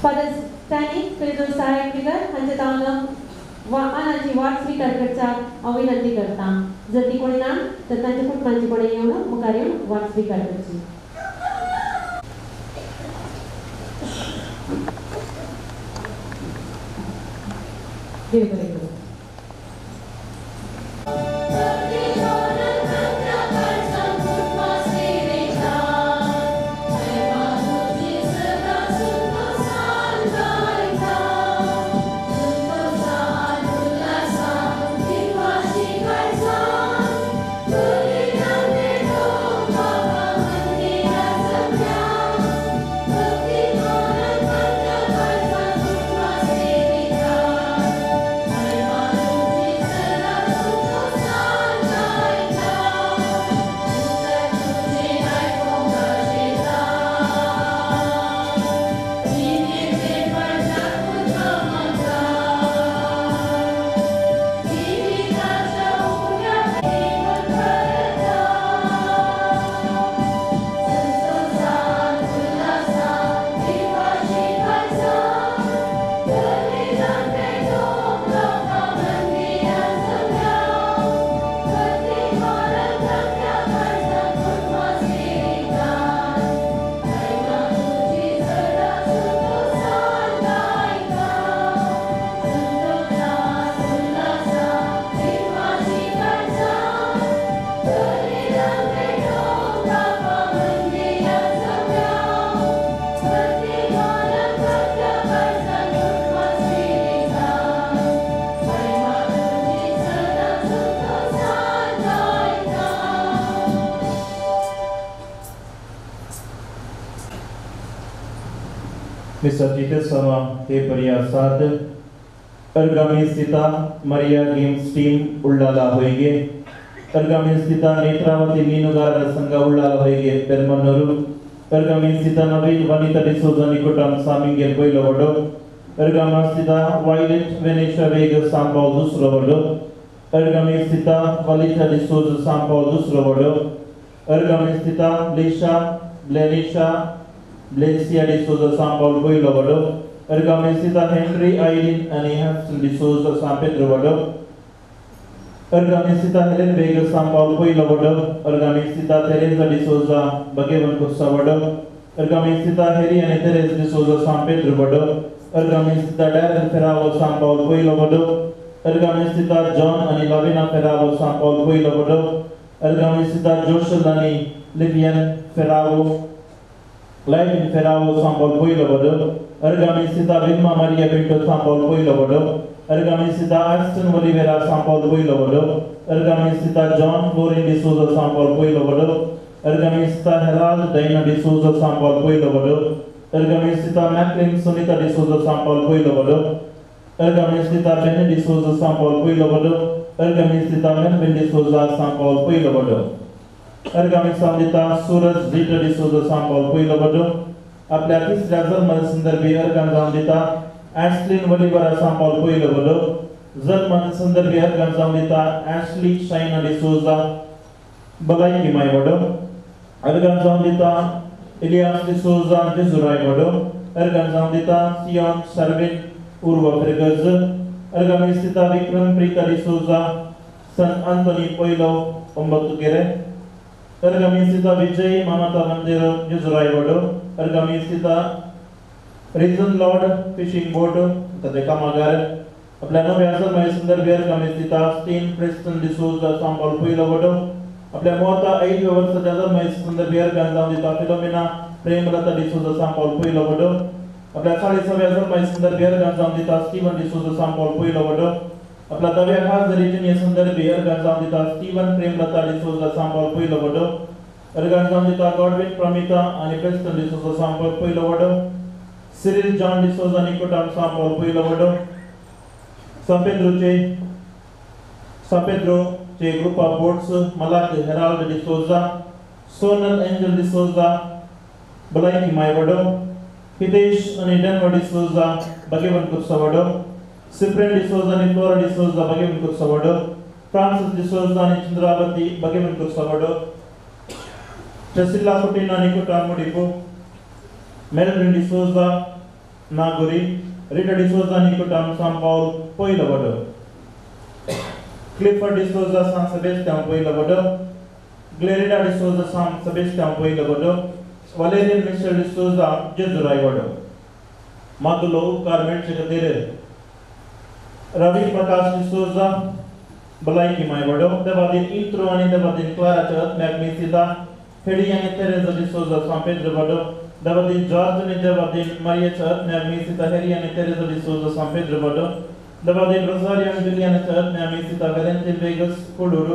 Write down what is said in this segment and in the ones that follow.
Father Stany क्रिजो सहायक vigour हांचे जावन मानाची वाट स्विकार करच्याक हांव विनंती करता. जर ती कोणी ना तर तांच्या कुटुंबांची कोणी येवन मुखार येवन वाट स्विकार करची. देव बरें करूं. मिसाची हे पर्यासात अर्गामी स्थिता मरिया गेम्स टीम उल्लाला होयगे. अर्गामी स्थिता नेत्रावती मीनुगारರ ಸಂಘ ಉಳ್ಳಾಲ ಹೊಯ್ಗೆ ಪೆರ್ಮನ್ನೂರು. अर्गामी स्थित नवीन वनिता डिसोजा निकोटाम सामिंगेल पयलो वडो. अर्गामा स्थित वायलेट वेनेशा वेग सांपाव दुसरो वडो. अर्गामी स्थित वलिता डिसोजा सांपाव दुसरो वडो. अर्गामी स्थित लेशा ब्लेनिशा ब्लेसिया डिसोजा सांपाव पयलो वडो. अर्गामी स्थित हेनरी आयरिन आनी हॅस्टन डिसोजा सांपेद्रो वडो. अर्गामी स्थित हेलेन बेग सांपाव पयलो वडो. अर्गामी स्थित तेरेजा डिसोजा बगेवन कुर्सा वडो. अर्गामी स्थित हेरी आनी तेरेज डिसोजा सांपेद्रो वडो. अर्गामी स्थित डॅरन फेरावो सांपाव पयलो वडो. अर्गामी स्थित जॉन आनी लविना फेरावो सांपाव पयलो वडो. अर्गामी स्थित जोशल आनी लिवियन फेरावो लायविन फेरावो सांपाव पयलो वडो. अर्गामी स्थित विल्मा मारिया पिंटो सांपाव पयलो वडो. अर्गामी स्थित आस्टन ओलिवेरा सांपाव पयलो वडो. अर्गामी स्थित जॉन फ्लोरिन डिसोजा सांपाव पयलो वडो. अर्गामी स्थित हेराल्ड डायना डिसोजा सांपाव पयलो वडो. अर्गामी स्थित मॅकलिन सुनीता डिसोजा सांपाव पयलो वडो. अर्गामी स्थित बेनी डिसोजा सांपाव पयलो वडो. अर्गामी स्थित मेलविन डिसोजा सांपाव पयलो वडो. अर्गामी सांदिता सूरज झिटा डिसोजा सांपाव पयलो वडो. आपल्या तिसऱ्या जल्म संदर्भी अर्गान जावन दिता ॲशलिन वलिवरा सांपाव पयलो वडो. जल्म संदर्भी अर्गान जावन दिता ॲशली शायना डिसोजा बलायकी माय वडो. अर्गान जावन दिता इलियास डिसोजा जेजुराय वडो. अर्गान जावन दिता सियोन सर्विन उर्वा फिरगज. अर्गामी स्थित विक्रम प्रीता डिसोजा सन अंतोनी पयलो ओंबत्तुकेरे. अर्गामी स्थित विजय ममता मंदिर जेजुराय वडो. अर्गामी स्थित रिजन लॉर्ड फिशिंग बोट ताचे कामागार. आपल्या नव्या जल्मा संदर्भी अर्गामी स्थित स्टीन प्रेस्टन डिसोजा सांपाव पयलो वडो. आपल्या मोता ऐदव्या वर्साच्या जल्मा संदर्भी अर्गान जावन दिता फिलोमिना प्रेमलता डिसोजा सांपाव पयलो वडो. आपल्या 40व्या जल्मा संदर्भी अर्गान जावन दिता स्टीवन डिसोजा सांपाव पयलो वडो. आपल्या दव्या खासदारी जिणे संदर्भी अर्गान जावन दिता स्टीवन प्रेमलता डिसोजा सांपाव पयलो वडो. अर्गान जावन दिता गॉडविन प्रमिता आनी प्रेस्टन डिसोजा सांपाव पयलो वडो. सिरिल जॉन डिसोजा निकोटाम सांपाव पयलो वडो. सांपेद्रोचे group of boats Malak Herald D'Souza Sonal Angel D'Souza बलायकी माय वडो. हितेश आनी डेनवर डिसोजा बगेवन कुर्सा वडो. सिप्रेन डिसोजा आनी फ्लोरा डिसोजा बगेवन कुर्सा वडो. फ्रांसिस डिसोजा आनी चंद्रावती बगेवन कुर्सा वडो. ट्रेसिल्ला कुटिना निकोटा मुडिपो. मेलविन डिसोजा नागोरी, रिटा डिसोजा निकुटाम सांत पावल पयलो वडो, क्लिफर्ड डिसोजा सांत सेबेस्त्यांव पयलो वडो, ग्लेरिडा डिसोजा सांत सेबेस्त्यांव पयलो वडो, वालेरियन मिशेल डिसोजा जेजुराय वडो. मागलो उपकार मेळचे खातीर रवी प्रकाश डिसोजा भलायकी माय वडो, देवादीन इंत्रो आनी देवादीन क्लाराच्या आत्म्याक मिसिता हेडी आनी तेरेजा डिसोजा सांत पेद्रो वडो, देवादीन जॉर्ज आनी देवादीन मारियाच्या आत्म्याक मिसिता हेरी आनी तेरेजा डिसोजा सांत पेद्रो वडो, देवादीन रोजारियो आनी जुलियानाच्या आत्म्याक मिसिता वेलेंतीन वेगस कोडूर,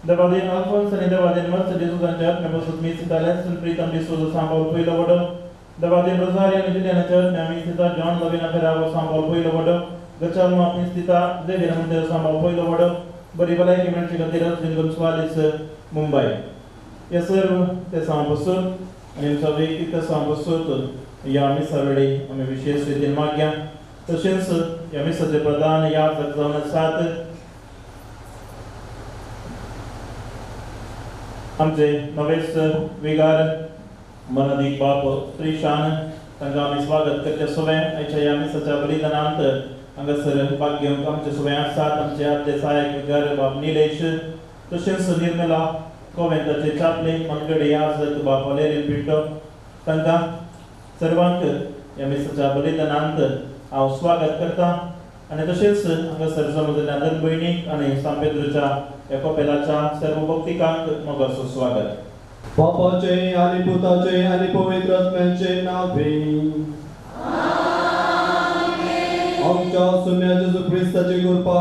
देवादीन अल्फोन्स आनी देवादीन मर्स डिसोजांच्या आत्म्या बसून मिसिता लेसन प्रीतम डिसोजा सांत पावल पयलो वडो, देवादीन रोजारियो आनी जुलियानाच्या आत्म्याक मिसिता जॉन लविना फेरावो सांत पावल पयलो वडो, गचालमा मिसिता जेवियर मोंतेरो सांत पावल पयलो वडो, बरी भलायकी मेळचे खातीर अर्जुन गोन्साल्वीस मुंबय. हे सर्व तेसां बसून आनी आमचो वैयक्तीक तेसां बसून ह्या मिसा वेळी आमी विशेश रितीन मागया. तशेंच ह्या मिसाचे प्रधान याजक जावन आसात आमचे नवेस विगार मनदीक बाप त्रिशान, तांकां आमी स्वागत करचें सवें. आयच्या ह्या मिसाच्या बलिदानांत हांगासर भाग घेवंक आमचे सवें आसात आमचे आदले सहायक विगार बाब निलेश, तशेंच निर्मला कोवेंताचे चापले मनगडे याजक बाब वालेरियन पिंटो, तांकां सर्वांक ह्या मिसाच्या बलिदानांत हांव स्वागत करता. आनी तशेंच हांगासर जमजल्या धन भयणीक आनी सांत पेद्रोच्या ह्या कोपेलाच्या सर्व भक्तिकांक मोगाचो स्वागत. बापाचे आनी पुताचे आनी पवित्र आत्म्याचे नावे आमच्या सुम्या जेजू क्रिस्ताची कृपा,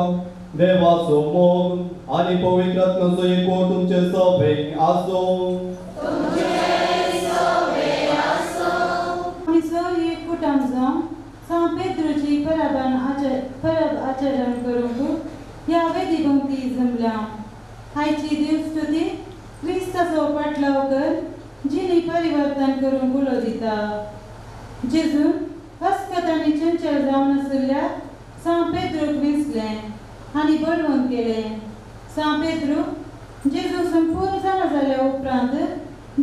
देवाचो मोग आनी पवित्र आत्म्याचो एकवट तुमचे सभेक आसूं. आमी सर एकवटान जावन सांत पेद्रोची परब आचरण करूंक ह्या वेदी भोंवती जमल्या. आयची देवस्तुती क्रिस्ताचो पाटलाव कर जिणी परिवर्तन करूंक उलो दिता. जेजून हस्कत आनी चंचल जावन आशिल्ल्या सांत पेद्रोक विंचलें आनी बळवंत केलें. सांत पेद्रो जेजू संपूर्ण जाणा जाल्या उपरांत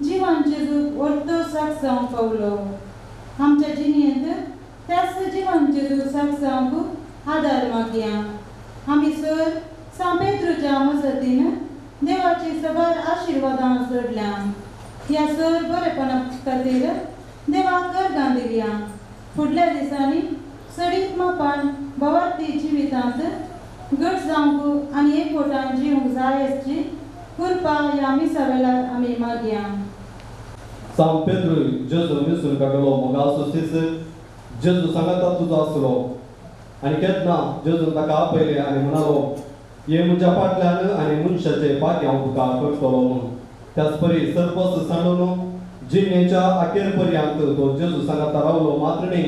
जिवन जेजूक वर्तो साक्ष जावंक पावलो. आमच्या जिणेंत त्याच जिवन जेजू साक्ष जावंक आदार मागया. आमी सर सांत पेद्रोच्या मजतीन देवाची सबार आशिर्वादां जोडल्या. ह्या सर बरेपणा खातीर देवाक अर्गां दिल्या. फुडल्या दिसांनी सडीत मापान भवार्थी जिवितांत घट जावंक आनी एकवटान जिवंक जाय आसची कृपा ह्या मिसा वेळार आमी मागया. सांत पेद्रो जेजू मिसून काडलो मोगाचो सीस जेजू सांगाता तुजो आसलो आनी केन्ना जेजून ताका आपयलें आनी म्हणालो, ये म्हज्या फाटल्यान आनी मनशाचे भाग्य हांव तुका करतलो म्हूण. त्याच परी सर्वस्व सांडून जिणेच्या अखेर पर्यंत तो जेजू सांगाता रावलो, मात्र न्ही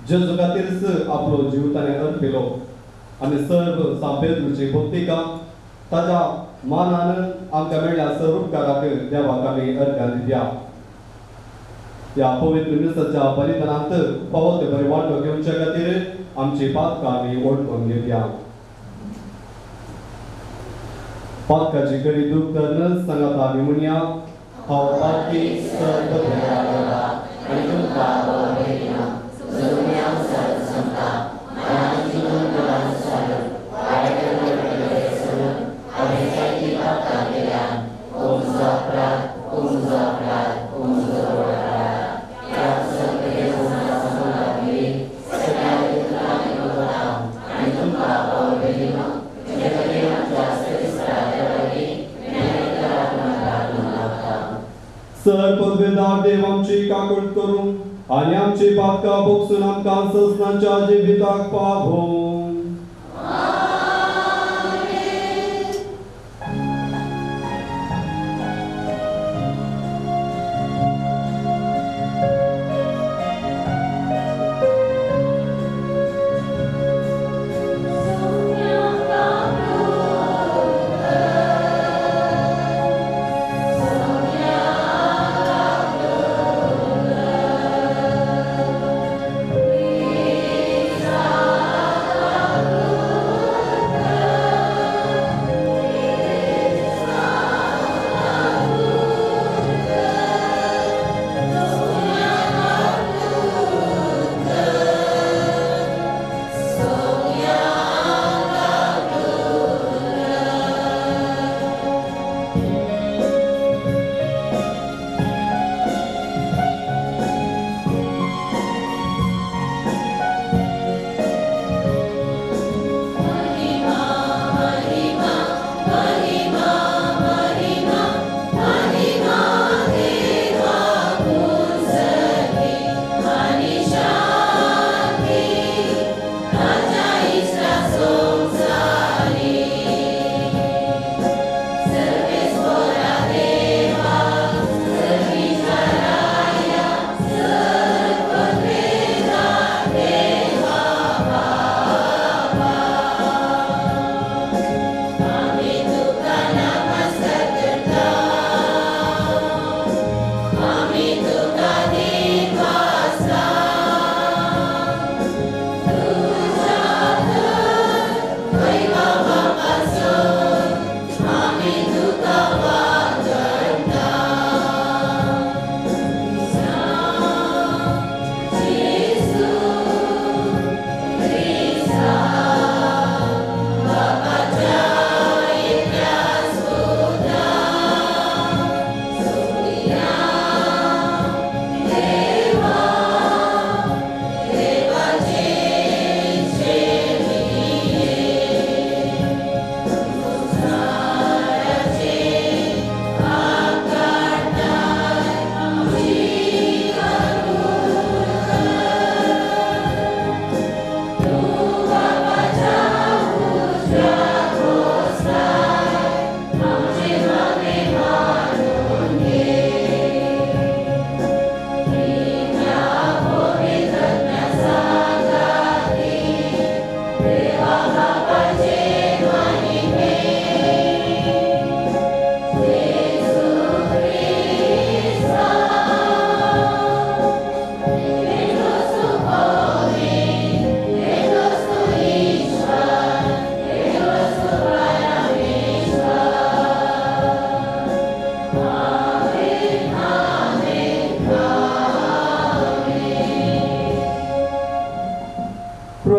जेजू खातीरच आपलो जीव ताणें अर्पिलो. आमी सर्व सांत पेद्रोची भक्तिका ताच्या मानान आमकां मेळ्ळ्या सर्व उपकाराक देवाक आमी अर्घां दिया. ह्या पवित्र मिसाच्या बलिदानांत फावो ते बरे वांटो घेवचे खातीर आमची पातकां आमी वळखून घेवया. पातकाची कडी दूख करून सांगाता आमी म्हणया, हांव पापी सर्व देवा आनी तुमकां सर पदवेदार देव आमची काकूट करूं आनी आमची पातकां भोगसून आमकां ससनाच्या जिविताक पावोवं. Lisa.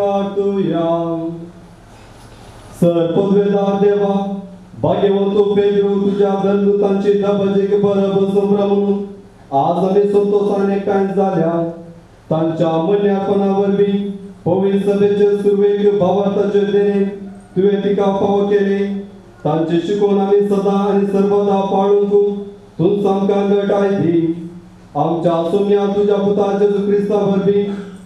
प्रार्थुया. सर पदवेदार देवा, भाग्यवंत पेद्रू तुझ्या धर्मदूतांची दबाजीक परब संभ्रमून आज आमी संतोषान एकठांय जाल्या. तांच्या मन्यापणा वरवीं पवित्र सभेचे सुरवेक भावार्थाचे देणे तुवें तिका फावो केले. तांची शिकवण आमी सदा आनी सर्वदा पाळूंक तूंच आमकां घटाय दी. आमच्या सोम्या तुज्या पुता जेजू क्रिस्ता वरवीं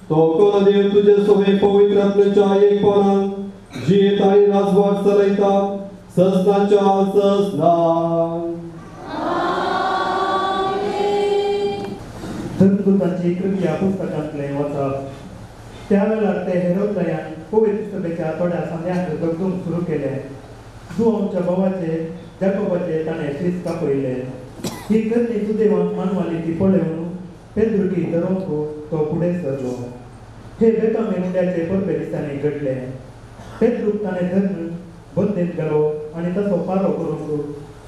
तो कोण देव तुजे सोबे पवित्र आत्म्याच्या एकपणान जियेत आनी राजवाट चलयता सजनाच्या सजना. धर्मदूतांची कृत्या पुस्तकांतलें वाचप. त्या वेळार ते हेरोदरायान पवित्र सभेच्या थोड्या सांद्यांक दगदूंक सुरू केलें. जुवांच्या भावाचे जाकोबाचे ताणें शीस कापयले. ही करणी जुदेवांक मानवाली ती पळोवन पेद्रुकी धरोंक तो फुडें सरलो. हे बेकामे मुंड्याचे परबे दिसांनी घडले. पेद्रूक ताणें धरून बंदेंत घालो आनी ताचो पारो करूंक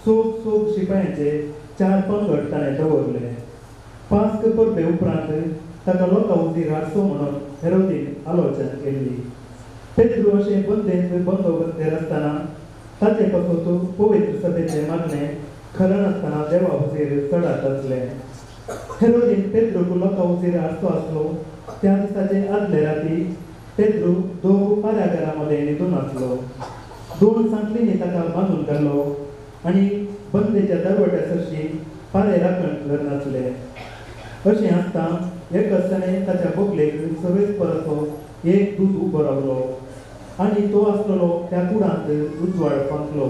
सोग सोग शिपायांचे 4 पंगड ताणें दवरले. पास्क परबे उपरांत ताका लोकां हुजीर हाडचो म्हणून हेरोदीन आलोचन केल्ली. पेद्रू अशें बंदेंत बंदोबस्तेर आसतना ताचे पासत पवित्र सभेचें मागणें खरें नासतना देवा हुजीर चडात आसलें. हेरोदीन पेद्रूक लोकां हुजीर हाडचो आसलो त्या दिसाचे आदले राती पेद्रू दोग पारागारा मदें न्हिदून आसलो. 2 सांखळींनी ताका बांदून घालो आनी बंदेच्या दरवट्या सरशी पारे राखण करनासले. अशें आसता एक आसतना ताच्या बोगलेक सवेच परसो एक दूत उबो रावलो आनी तो आसलेलो त्या कुडांत उजवाड फांकलो.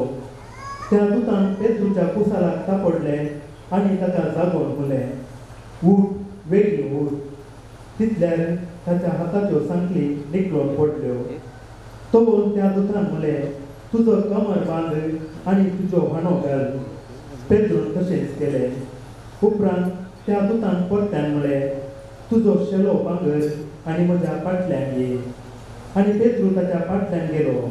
त्या दुतान पेद्रूच्या कुसालाक तापडलें आनी ताका जागोवन म्हणलें, उठ, बेगीन उठ. तितल्यार ताच्या हाताच्यो सांखळी निकळून पडल्यो. तो त्या दुतान म्हणलें, तुजो कमर बांद आनी तुजो हांडो घाल. पेद्रून तशेंच केलें. उपरांत त्या दुतान परत्यान म्हणलें, तुजो शेलो पांगर आनी म्हज्या फाटल्यान ये. आनी पेद्रू ताच्या फाटल्यान गेलो.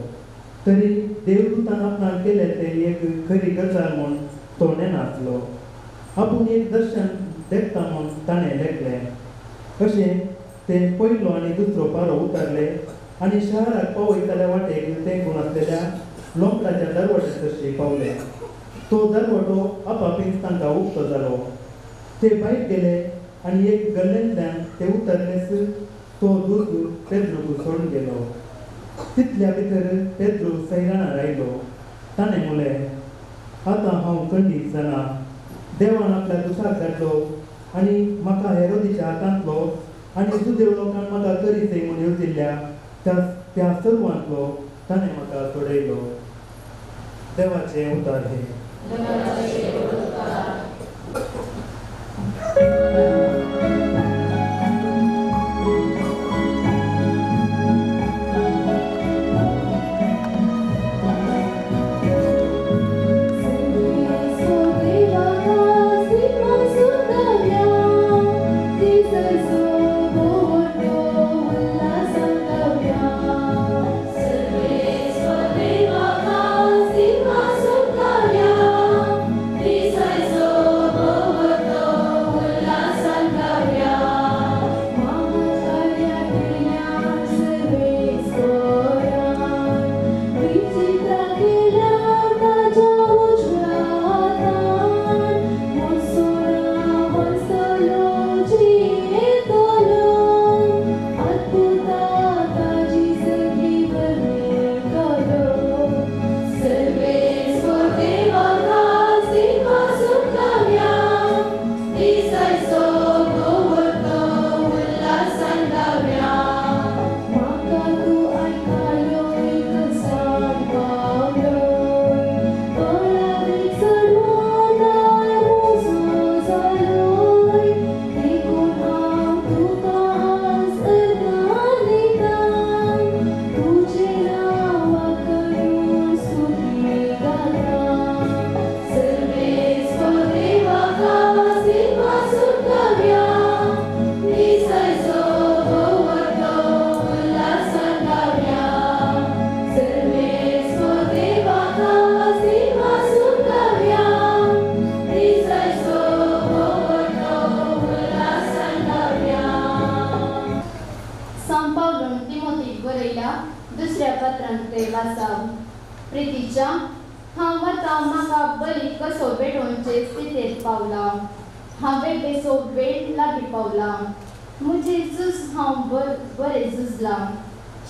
तरी देवदूतान आपणाक केलें तें एक खरी गजाल म्हूण तो नेनासलो. आपूण एक दर्शन देखता म्हूण ताणें लेखलें. अशें ते पयलो आनी दुसरो पारो उतारले आनी शहराक पावयतल्या वाटेक तेंकून आसलेल्या लोंकडाच्या दरवट्या सरशी पावले. तो दरवटो आपापींच तांकां उक्तो जालो. ते भायर गेले आनी एक गल्लेंतल्यान ते उतरलेच तो दूत पेद्रूक सोडून गेलो. तितल्या भितर पेद्रू सैराणार आयलो. ताणें म्हणलें, आतां हांव खंडीत जाणा, देवान आपल्या दुसाक धाडलो आनी म्हाका हेरोदीच्या हातांतलो आनी जुदेव लोकांक म्हाका करीत म्हूण येवजिल्ल्या त्या सर्वांतलो ताणें म्हाका सोडयलो. देवाचें उतार हें. Last बरयल्या दुसऱ्या पत्रांतले वाचा. प्रितीच्या हांव आतां म्हाका बरी कसो भेटोवचे स्थितींत पावला. हांवें बेसो वेळ लागीं पावला. म्हजी झूज हांव बरें झुजलां.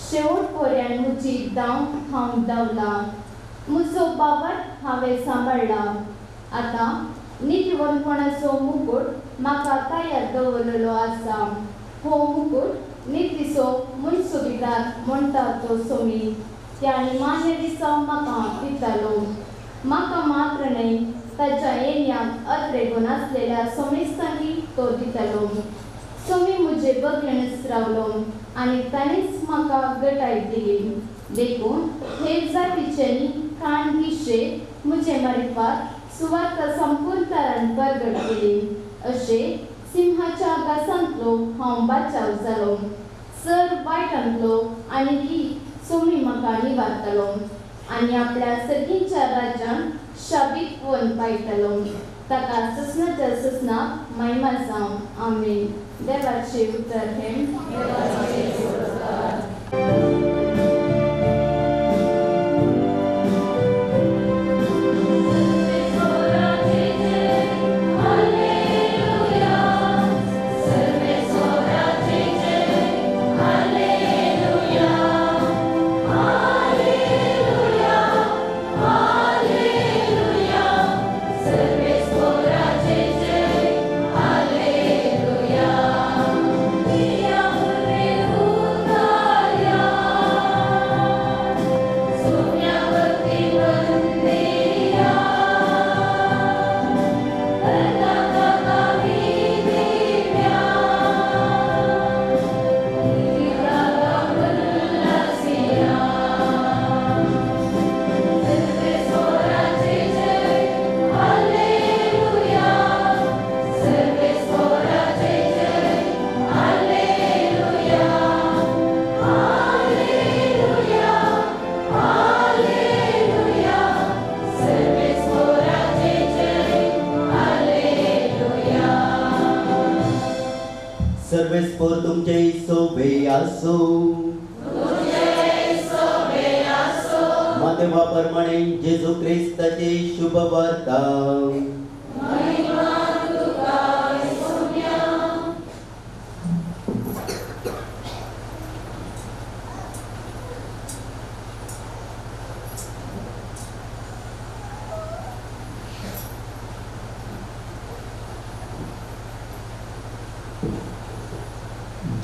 शेवट पर्यंत म्हजी धांव हांव धांवला. म्हजो बाबाट हांवें सांबाळ्ळा. आतां नितीवंतपणाचो मुकूट म्हाका तयार दवरलेलो आसा. हो मुकूट नितीचो मनसुबीदार म्हणटा तो सोमी त्या निमाण्या दिसा म्हाका दितालो. म्हाका मात्र न्हय ताच्या येण्याक अत्रेगून आसलेल्या सोमेस्तांनी तो दितालो. सोमी म्हजे बगलेनच रावलो आनी ताणेंच म्हाका गटाय दिली. देखून हेर जातीच्यांनी कान किशे म्हजे मारिफात सुवार्ता संपूर्णतारान परगट केली. अशें सिंहाच्या घासांतलो हांव बाचाव जालो. सर वायटांतलो आनी की सोमी म्हाका निवारतालो आनी आपल्या सर्गींच्या राज्यांत शाबीत वन पायतालो. ताका ससनाच्या ससनाक महिमा जावं. आमेन. देवाचे उतर हें.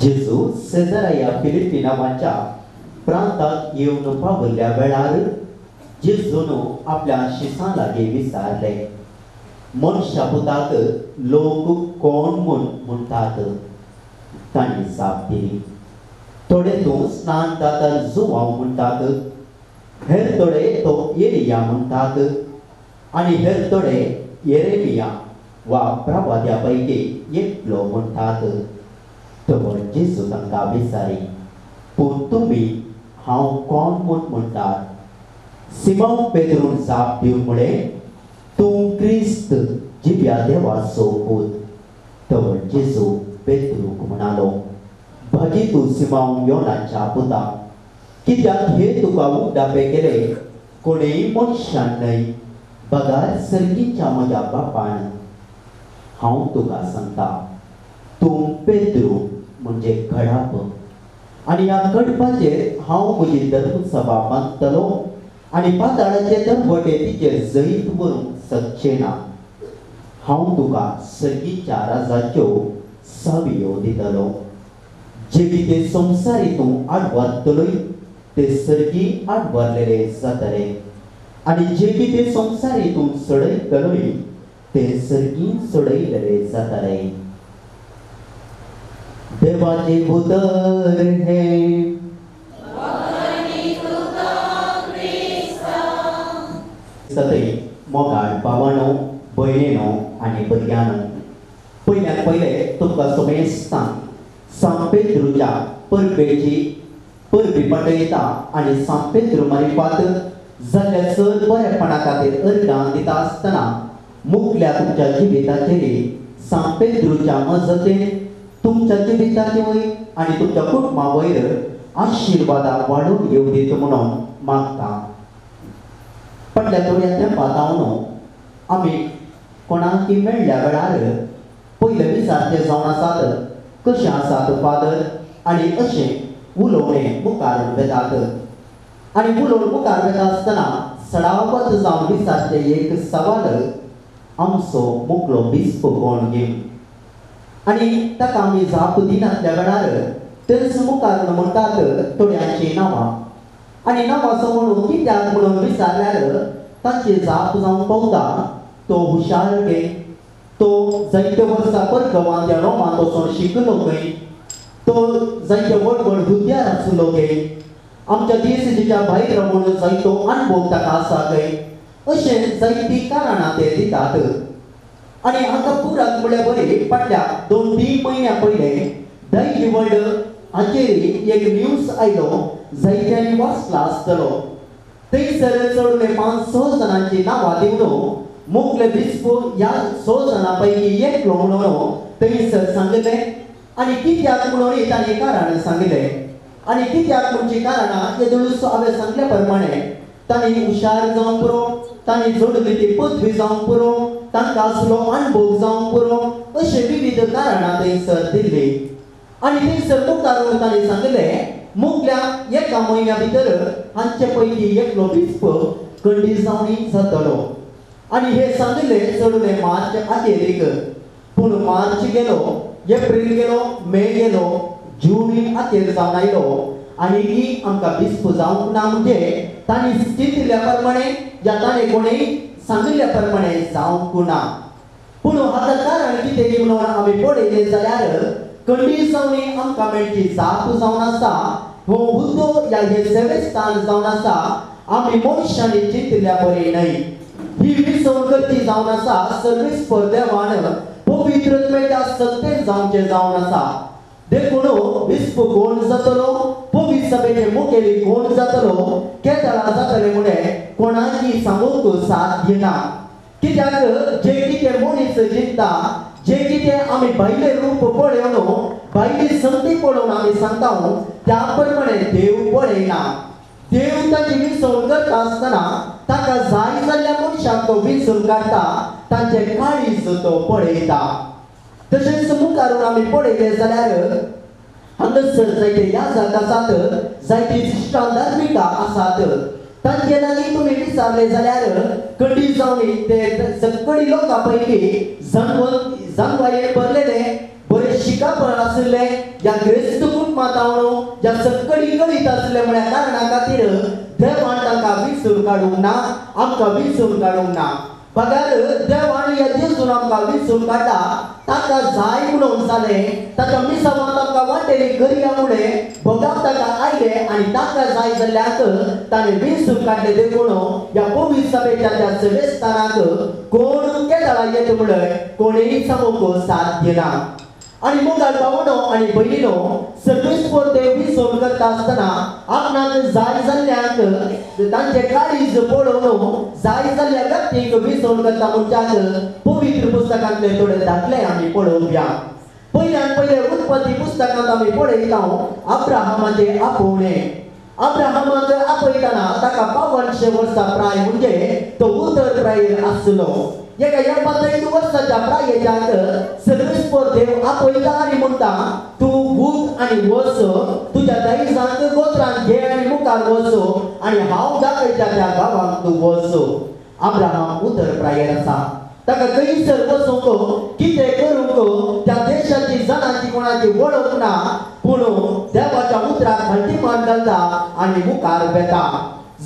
जेजू सेजाराया फिलिपी नांवाच्या प्रांताक येवन पाविल्ल्या वेळार जेजून आपल्या शिसां लागीं विचारलें, मनशा पुताक लोक कोण म्हूण म्हणटात? तांणी जाप दिली, थोडे तूं स्नान दातार जुवांव म्हणटात, हेर थोडे तो एलिया म्हणटात आनी हेर थोडे येरेमिया वा प्रवाद्या पैकी एकलो म्हणटात. तर जेजू तांकां विचारी, पूण तुमी हांव कोण म्हूण म्हणटात? सिमांव पेद्रून जाप दिवन म्हळें, तूं क्रिस्त जिव्या देवाचो पूत. तर जेजू पेद्रूक म्हणालो, भागी तूं सिमांव योनाच्या पुता, कित्याक हे तुका उगडापे केले कोणेय मनशान न्हय बगार सर्गीच्या म्हज्या बापान. हांव तुका सांगता, तूं पेद्रू म्हणजे खडाप आनी ह्या खडपाचेर हांव म्हजी धर्मसभा बांदतलो आनी पाताळाचे दरवटे तिचेर जैत व्हरूंक शकचें ना. हांव तुका सर्गीच्या राजाच्यो सावयो दितलो. जे कितें संवसारी तूं आडवारतलोय ते सर्गी आडवारलेले जातले आनी जे कितें संवसारी तूं सडयतलोय ते सर्गी सडयलेले जातले. देवाचे उतर हें. सतय मोगाळ भावानो, भयणीनो आनी भुरग्यांनो, पयल्यात पयले तुमकां समेस्तांक सांत पेद्रूच्या परबेची परबी पटयता आनी सांत पेद्रू मारिफात जाल्ल्या चड बरेपणा खातीर अर्गां दिता आसतना मुखल्या तुमच्या जिविताचेर सांत पेद्रूच्या मजतीन तुमच्या जिविताचे वयर आनी तुमच्या कुटुंबा वयर आशिर्वादां वाडून येवं दीत म्हणून मागता. फाटल्या थोड्या तेंपा जावन आमी कोणाकी मेळ्ळ्या वेळार पयले विचारचे जावन आसात कशें आसात फादर आनी अशें उलोवणें मुखार वेतात आनी उलोवन मुखार वेता आसतना सडावत जावन विचारचें एक सवाल आमचो मुकलो बिस्प कोण घेवन आनी ताका आमी जाप दिनासल्या वेळार तेच मुखार म्हणटात थोड्यांची नांवां आनी नांवाचो म्हणून कित्याक म्हणून विचारल्यार तांची जाप जावन पावता तो हुशार गे, तो जायते वर्सां परगवान त्या रोमांत वचून शिकलो खंय, तो जायते व्हड व्हड हुद्द्यार आसलो गे, आमच्या देशाच्या भायर रावन जायतो अणभव ताका आसा खंय, अशें जायतीं कारणां ते दितात. आनी हाका पुराक म्हणल्यार बरी फाटल्या 2-3 म्हयन्या पयलें दायजी वर्ल्ड हाचेर एक न्यूज आयलो, जायत्यांनी वाचला आसतलो. थंयसर चड उणें 5-6 जाणांची नांवां दिवन मुखले बिस्प ह्या 6 जाणां पैकी एकलो म्हणून थंयसर सांगलें आनी कित्याक म्हणून तांणी कारण सांगलें आनी कित्याक म्हणची कारणां येदोळूच हांवें सांगल्या प्रमाणे तांणी हुशार जावंक पुरो, तांणी जोडली ती पदवी जावंक पुरो, तांकां आसलो अणभव जावंक पुरो, अशें विविध कारणां थंयसर दिल्ली. आनी थंयसर मुखार तांणी सांगलें मुखल्या एका म्हयन्या भितर हांचे पैकी एकलो बिस्प कंडिजावणी जातलो आनी हे सांगलें चड उणें मार्च अखेरीक. पूण मार्च गेलो, एप्रील गेलो, मे गेलो, जून अखेर जावन आयलो आनी की आमकां बिस्प जावंक ना. म्हणजे तांणी चिंतिल्ल्या प्रमाणे या ताणें कोणें सांगिल्ल्या प्रमाणे जावंक ना. पूण हाका कारण कितें म्हणून आमी पळयलें जाल्यार कंडिजावणी आमकां मेळची जाप जावन आसा, हो हुद्दो या हें सेवेस्थान जावन आसा आमी मनशांनी चिंतिल्ल्या बरें न्हय. ही विसवण करची जावन आसा सर्वेस्पर देवान पवित्रत्वाच्या सत्तेन जावचें जावन आसा. देखून बिस्प कोण जातलो, पवित्र सभेचे मुखेली कोण जातलो, केदळा जातले म्हणे कोणाकी सांगूंक साध्य ना. कित्याक जे कितें मनीस चिंता, जे कितें आमी भायलें रूप पळोवन भायली संदी पळोवन आमी सांगता त्या प्रमाणे देव पळयना. देव ताची विसवण करता आसतना ताका जाय जाल्ल्या मनशाक तो विसून काडटा, तांचे काळीज तो पळयता. तशेंच मुखार आमी पळयलें जाल्यार हांगासर जायते याजक आसात, जायती शिश्टां धार्मिकां आसात, तांचे लागीं तुमी विचारलें जाल्यार कंडिजावणी ते सगळी लोकां पैकी जानवायेन भरलेले, बरें शिकापण आशिल्ले, ह्या ग्रेस्त कुटुंबांत ह्या सगळी कळीत आशिल्ले म्हळ्या कारणा खातीर देवान तांकां विसरून काडूंक ना, आमकां विसरून काडूंक ना. बगर देवान ह्या जेजून आमकां विसरून काडटा, ताका जाय म्हणून जालें, ताच्या मिसावान तांकां वांटेली गरिया मुळे भोगाप ताका आयले आनी ताका जाय जाल्ल्याक ताणें विसरून काडलें. देखून ह्या पवित्र सभेच्या त्या सेवेस्थानाक कोण केदळा येत म्हणून कोणेय सांगूंक साध्य ना. आनी मोगाळ भावनो आनी भयणीनो, सर्वेस्पर देव विसवण करता आसतना आपणाक जाय जाल्ल्यांक तांचे काळीज पळोवन जाय जाल्ल्या व्यक्तींक विसवण करता म्हणच्याक पवित्र पुस्तकांतले थोडे दाखले आमी पळोवया. पयल्यान पयले उत्पत्ती पुस्तकांत आमी पळयता अब्राहमाचें आपोवणें. अब्राहमाक आपयतना ताका 52 वर्सां प्राय म्हणजे तो उतर प्रायेर आसलो. एका 85 वर्साच्या प्रायेच्याक सर्वेस्पर देव आपयता आनी म्हणटा तूं उठ आनी वच, तुज्या दायजांक गोत्रांक घे आनी मुखार वच आनी हांव दाखयता त्या गांवांक तूं वच. अब्राहम उतर प्रायेर आसा, ताका खंयसर वचूंक कितें करूंक त्या देशाची जाणांची कोणाची वळख ना, पूण देवाच्या उतराक फाटी मान घालता आनी मुखार वेता.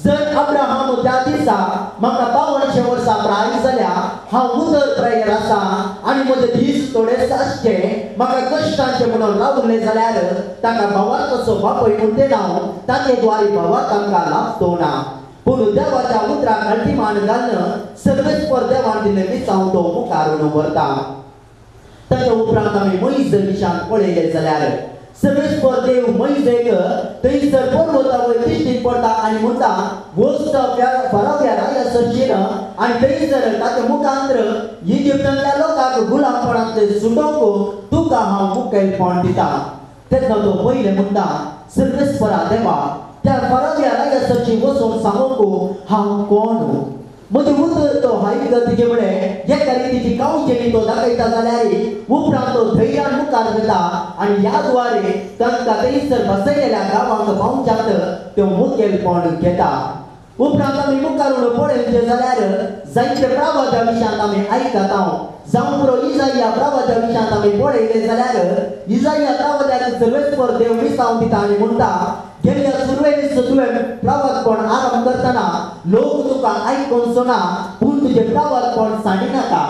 जर अब्राहम त्या दिसा म्हाका 52 वर्सां प्राय जाल्या, हांव उतर प्रायेर आसा आनी म्हजे दीस थोडेच आसचे, म्हाका कश्टांचे म्हणून रावले जाल्यार ताका भावाक कसो बापय म्हणटे हांव ताचे द्वारे भावाक आमकां लाभतो ना. पूण देवाच्या उतराक फाटी मान घालून सर्वेस्पर देवान दिल्लें मिसांव तो मुखार व्हरता. ताच्या उपरांत आमी मोयज विशांत पळयलें जाल्यार सर्वेस्पर देव मोयजेक थंयसर पर्वता वयर दिश्टीक पडटा आनी म्हणटा वच फराव्या राया सरशीन आनी थंयसर ताच्या मुखांत्र इजिप्तांतल्या लोकांक गुलामपणांतले सुटोवंक तुका हांव मुखेलपण दिता. तेन्ना तो पयलें म्हणटा सर्वेस्परा देवा त्या फराव्या लागसरची वचून सांगूंक हांव कोण म्हजें उतर तो आयकत तिचे म्हळें एका रितीची कावचेणी तो दाखयता जाल्यार उपरांत तो धैर्यान मुखार वता आनी ह्या द्वारे तांकां थंयसर बसयलेल्या गांवांक पावच्यात त्यो मुखेलपण घेता. उपरांत आमी मुखार पळयचें जाल्यार जायते प्रवादा विशयांत आमी आयकता. जावं पुरो इजाया प्रवादा विशयांत आमी पळयलें जाल्यार इजाया प्रवाद्याक सर्वेस्पर देव विसाव दिता आनी म्हणटा गेल्ल्या सुरवेनीच तुवें प्रवादपण आरंभ करतना लोक तुका आयकून ना पूण तुजें प्रवादपण सांडिनाका.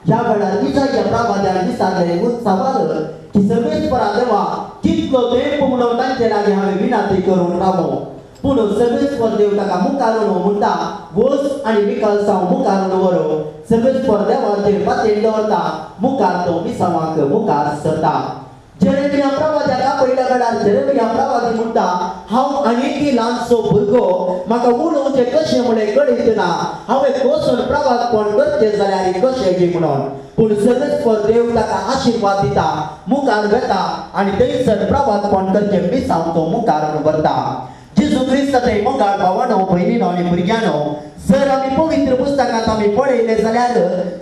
ह्या वेळार इजाया प्रवाद्यान विचारलें सवाल की सर्वेस्परा देवा कितलो तेंप म्हणून तांचे लागीं हांवें विनंती करून रावो. पूण सर्वेस्पर देव ताका मुखार म्हणटा वच आनी विकल्सांव मुखार व्हरो. सर्वेस्पर देवाचेर पातयेन दवरता मुखार तो मिसांवाक मुखार सरता. जेरेमिया प्रवाद्याक आपयल्या वेळार जेरेमिया प्रवादी म्हणटा हांव आनीक ल्हानसो भुरगो म्हाका उलोवचें कशें म्हणलें कळीत ना हांवें कसोन प्रवादपण करचें जाल्यार कशें गी म्हणून. पूण सर्वेस्पर देव ताका आशिर्वाद दिता मुखार वेता आनी थंयसर प्रवादपण करचें मिसांव तो मुखार व्हरता. जेजू क्रिस्त ते मोगाळ भावानो भयणीनो आनी भुरग्यांनो जर आमी पवित्र पुस्तकांत आमी पळयलें जाल्यार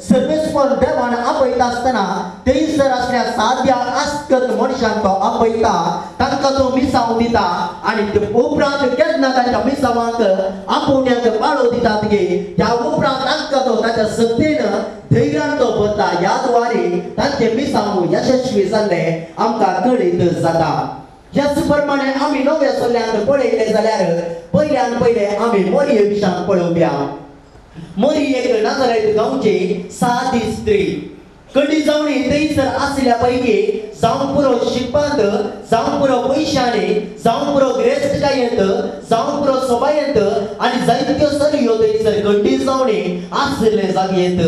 सर्वेस्पर देवान आपयता आसतना थंयसर आसल्या साद्या आस्कत मनशांक तो आपयता तांकां तो मिसांव दिता आनी उपरांत केन्ना तांच्या मिसांवांक आपोवण्याक पाळो दितात गे त्या उपरांत तांकां तो ताच्या सत्तेन धैर्यान तो भरता. ह्या द्वारे तांचे मिसांव यशस्वी जाल्ले आमकां कळीत जाता. ह्याच प्रमाणे आमी नव्या सल्ल्यांत पळयलें जाल्यार पयल्यान पयले आमी मोरये विशयांत पळोवया. मोरी एक नाजरेत गांवची सादी स्त्री कडी जावणी थंयसर आसल्या पैकी जावं पुरो शिकपांत जावं पुरो पयशांनी जावं पुरो ग्रेस्तकायेंत जावं पुरो सोबायेंत आनी जायत्यो चलयो थंयसर कड्डी जावणी आसले जागयेंत.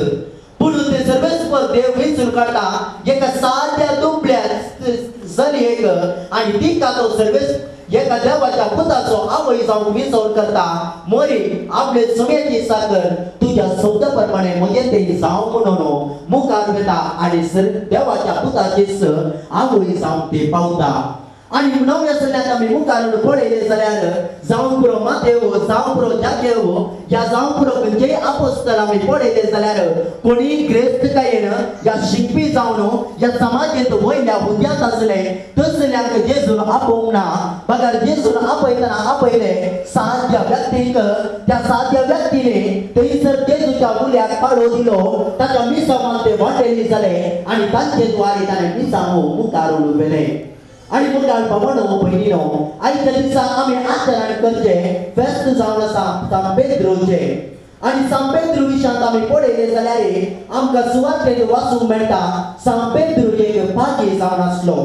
पूण ते सर्वेस्पर देव विंचून काडटा एका साद्या दुबळ्या चलयेक आनी तिका तो सर्वेस एका देवाच्या पुताचो आवय जावंक विंचवण करता. मोरी आपले सुम्याची साकर तुज्या शब्दा प्रमाणे म्हजें तें जावं म्हणून मुखार वता आनी देवाच्या पुताचीच आवय जावंक ती पावता. आनी नव्या सल्ल्यांत आमी मुखार पळयलें जाल्यार जावं पुरो मातेव जावं पुरो जाकेव ह्या जावं पुरो खंयचेय आपोस्तल आमी पळयलें जाल्यार कोणीय ग्रेस्तकायेन ह्या शिकपी जावन ह्या समाजेंत वयल्या हुद्द्यांत आसले तसल्यांक जेजून आपोवंक ना. बगर जेजून आपयतना आपयलें साद्या व्यक्तीक त्या साद्या व्यक्तीने थंयसर जेजूच्या उल्याक पाळो दिलो ताच्या मिसांवांत ते वांटेली जाले आनी तांचे द्वारे ताणें मिसांव मुखार व्हेलें. आनी मुखार भावानो भयणीनो आयच्या दिसा आमी आचरण करचें फेस्त जावन आसा सांत पेद्रूचें. आनी सांत पेद्रू विशयांत आमी पळयलें जाल्यार आमकां सुवातेर वाचूंक मेळटा सांत पेद्रू एक पागी जावन आसलो.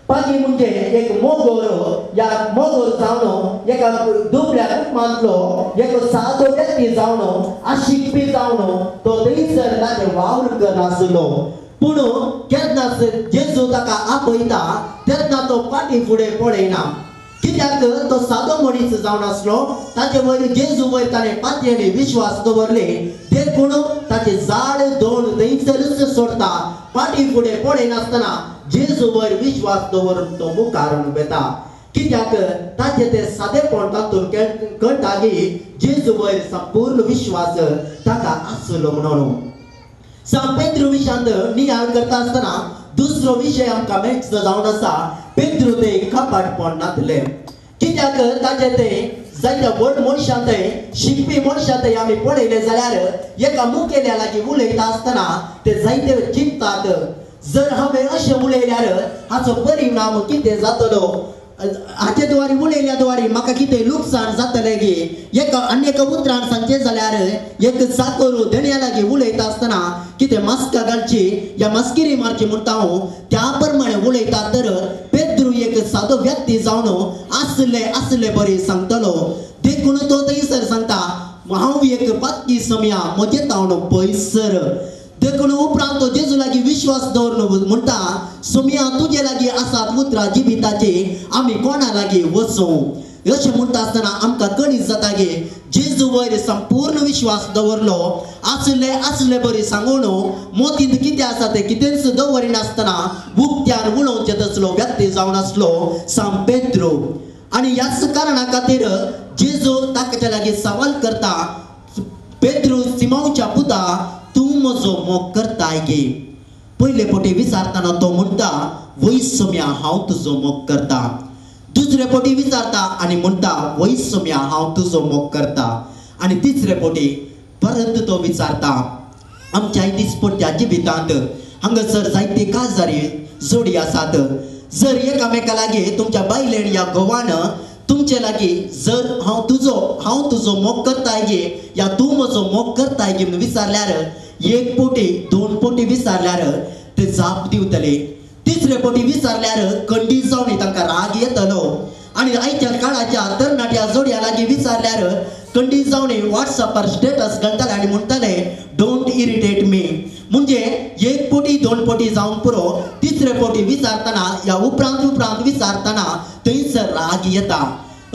पागी म्हणजे एक मोगोर ह्या मोगोर जावन एका दुबळ्या कुटुंबांतलो एक सादो व्यक्ती जावन आशिकपी जावन तो थंयसर ताचें वावर करनासलो. पूण केन्ना जेजू ताका आपयता तेन्ना तो फाटी फुडें पळयना कित्याक तो सादो मनीस जावन आसलो ताचे वयर जेजू वयर ताणें पातयेनी विश्वास दवरले देखून ताचे जाळ दोन थंयसरूच सोडता फाटी फुडें पळयनासतना जेजू वयर विश्वास दवरून तो मुखार वता कित्याक ताचें तें सादेपण तातूंत कळटा की जेजू वयर संपूर्ण विश्वास ताका आसलो म्हणून. सांत पेद्रू विशयांत नियाळ करता आसतना दुसरो विशय आमकां मेळचो जावन आसा पेद्रू ते कपाटपण नातले कित्याक ताचे ते जायत्या व्हड मनशां ते शिकपी मनशां ते आमी पळयले जाल्यार एका मुखेल्या लागीं उलयता आसतना ते जायते चिंततात जर हांवें अशें उलयल्यार हाचो परिणाम कितें जातलो हाचे द्वारे उलयल्या द्वारे म्हाका कितें लुकसाण जातलें गी. एका आनी एका उतरान सांगचें जाल्यार एक चाकर धनया लागीं उलयता आसतना कितें मास्कां घालची या मास्किरी मारची म्हणटा हांव त्या प्रमाणे उलयता तर पेद्रू एक सादो व्यक्ती जावन आसले आसले बरी सांगतलो देखून तो थंयसर सांगता हांव एक पातकी समया म्हजें तावन पयसर. देखून उपरांत तो जेजू लागीं विश्वास दवरून म्हणटा सोमया तुजे लागीं आसात उतरां जिविताची आमी कोणा लागीं वचूं. अशें म्हणटा आसतना आमकां कळीत जाता गे जेजू वयर संपूर्ण विश्वास दवरलो आसले आसले बरी सांगून मोतींत कितें आसा तें कितेंच दवरिनासतना उक्त्यान उलोवचें तसलो व्यक्ती जावन आसलो सांत पेद्रू. आनी ह्याच कारणा खातीर जेजू ताच्या लागीं सवाल करता, पेद्रू सिमांवच्या पुता तूं म्हजो मोग करताय गे? पयले पटी विचारतना तो म्हणटा वय सोम्या हांव तुजो मोग करता. दुसरे पटी विचारता आनी म्हणटा वय सोम्या हांव तुजो मोग करता. आनी तिसरे पटी परत तो विचारता. आमच्या दिसपट्ट्या जिवितांत हांगासर जायते काजारी जोडी आसात. जर एकामेका लागीं तुमच्या बायलेन या घोवान तुमचे लागीं जर हांव तुजो मोग करताय गे या तूं म्हजो मोग करताय गे म्हणून विचारल्यार एक पोटी दोन पोटी विचारल्यार ते जाप दिवतले. तिसरे पोटी विचारल्यार कंडी जावन तांकां राग येतलो. आनी आयच्या काळाच्या तरणाट्या जोडया लागीं विचारल्यार कंडी जावन वॉट्सएपार स्टेटस घालताले आनी म्हणटाले don't irritate मी. म्हणजे एक पोटी दोन पोटी जावन पुरो, तिसरे पोटी विचारतना या उपरांत उपरांत विचारतना थंयसर राग येता.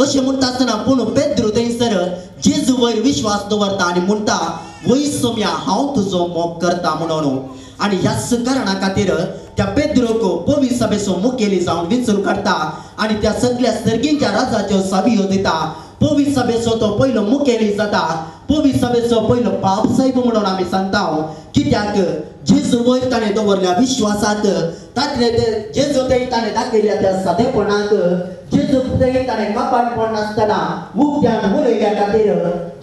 अशें म्हणटा आसतना पूण पेद्रू थंयसर जेजू वयर विश्वास दवरता आनी म्हणटा वय सोम्या हांव तुजो मोग करता म्हणून. आनी ह्याच कारणा खातीर त्या पेद्रूक पवी सभेचो मुखेली जावन विंचून काडटा आनी त्या सगळ्या सर्गींच्या राजाच्यो सावियो दिता. पवी सभेचो तो पयलो मुखेली जाता. पवी सभेचो पयलो पाप साहेब म्हणून आमी सांगता. कित्याक जेजू वयर ताणें दवरल्या विश्वासाक, तातले ते जेजू थंय ताणें दाखयल्या त्या सादेपणाक, जेजू थंय ताणें कपाटपण नासतना उक्त्यान उलयल्या खातीर,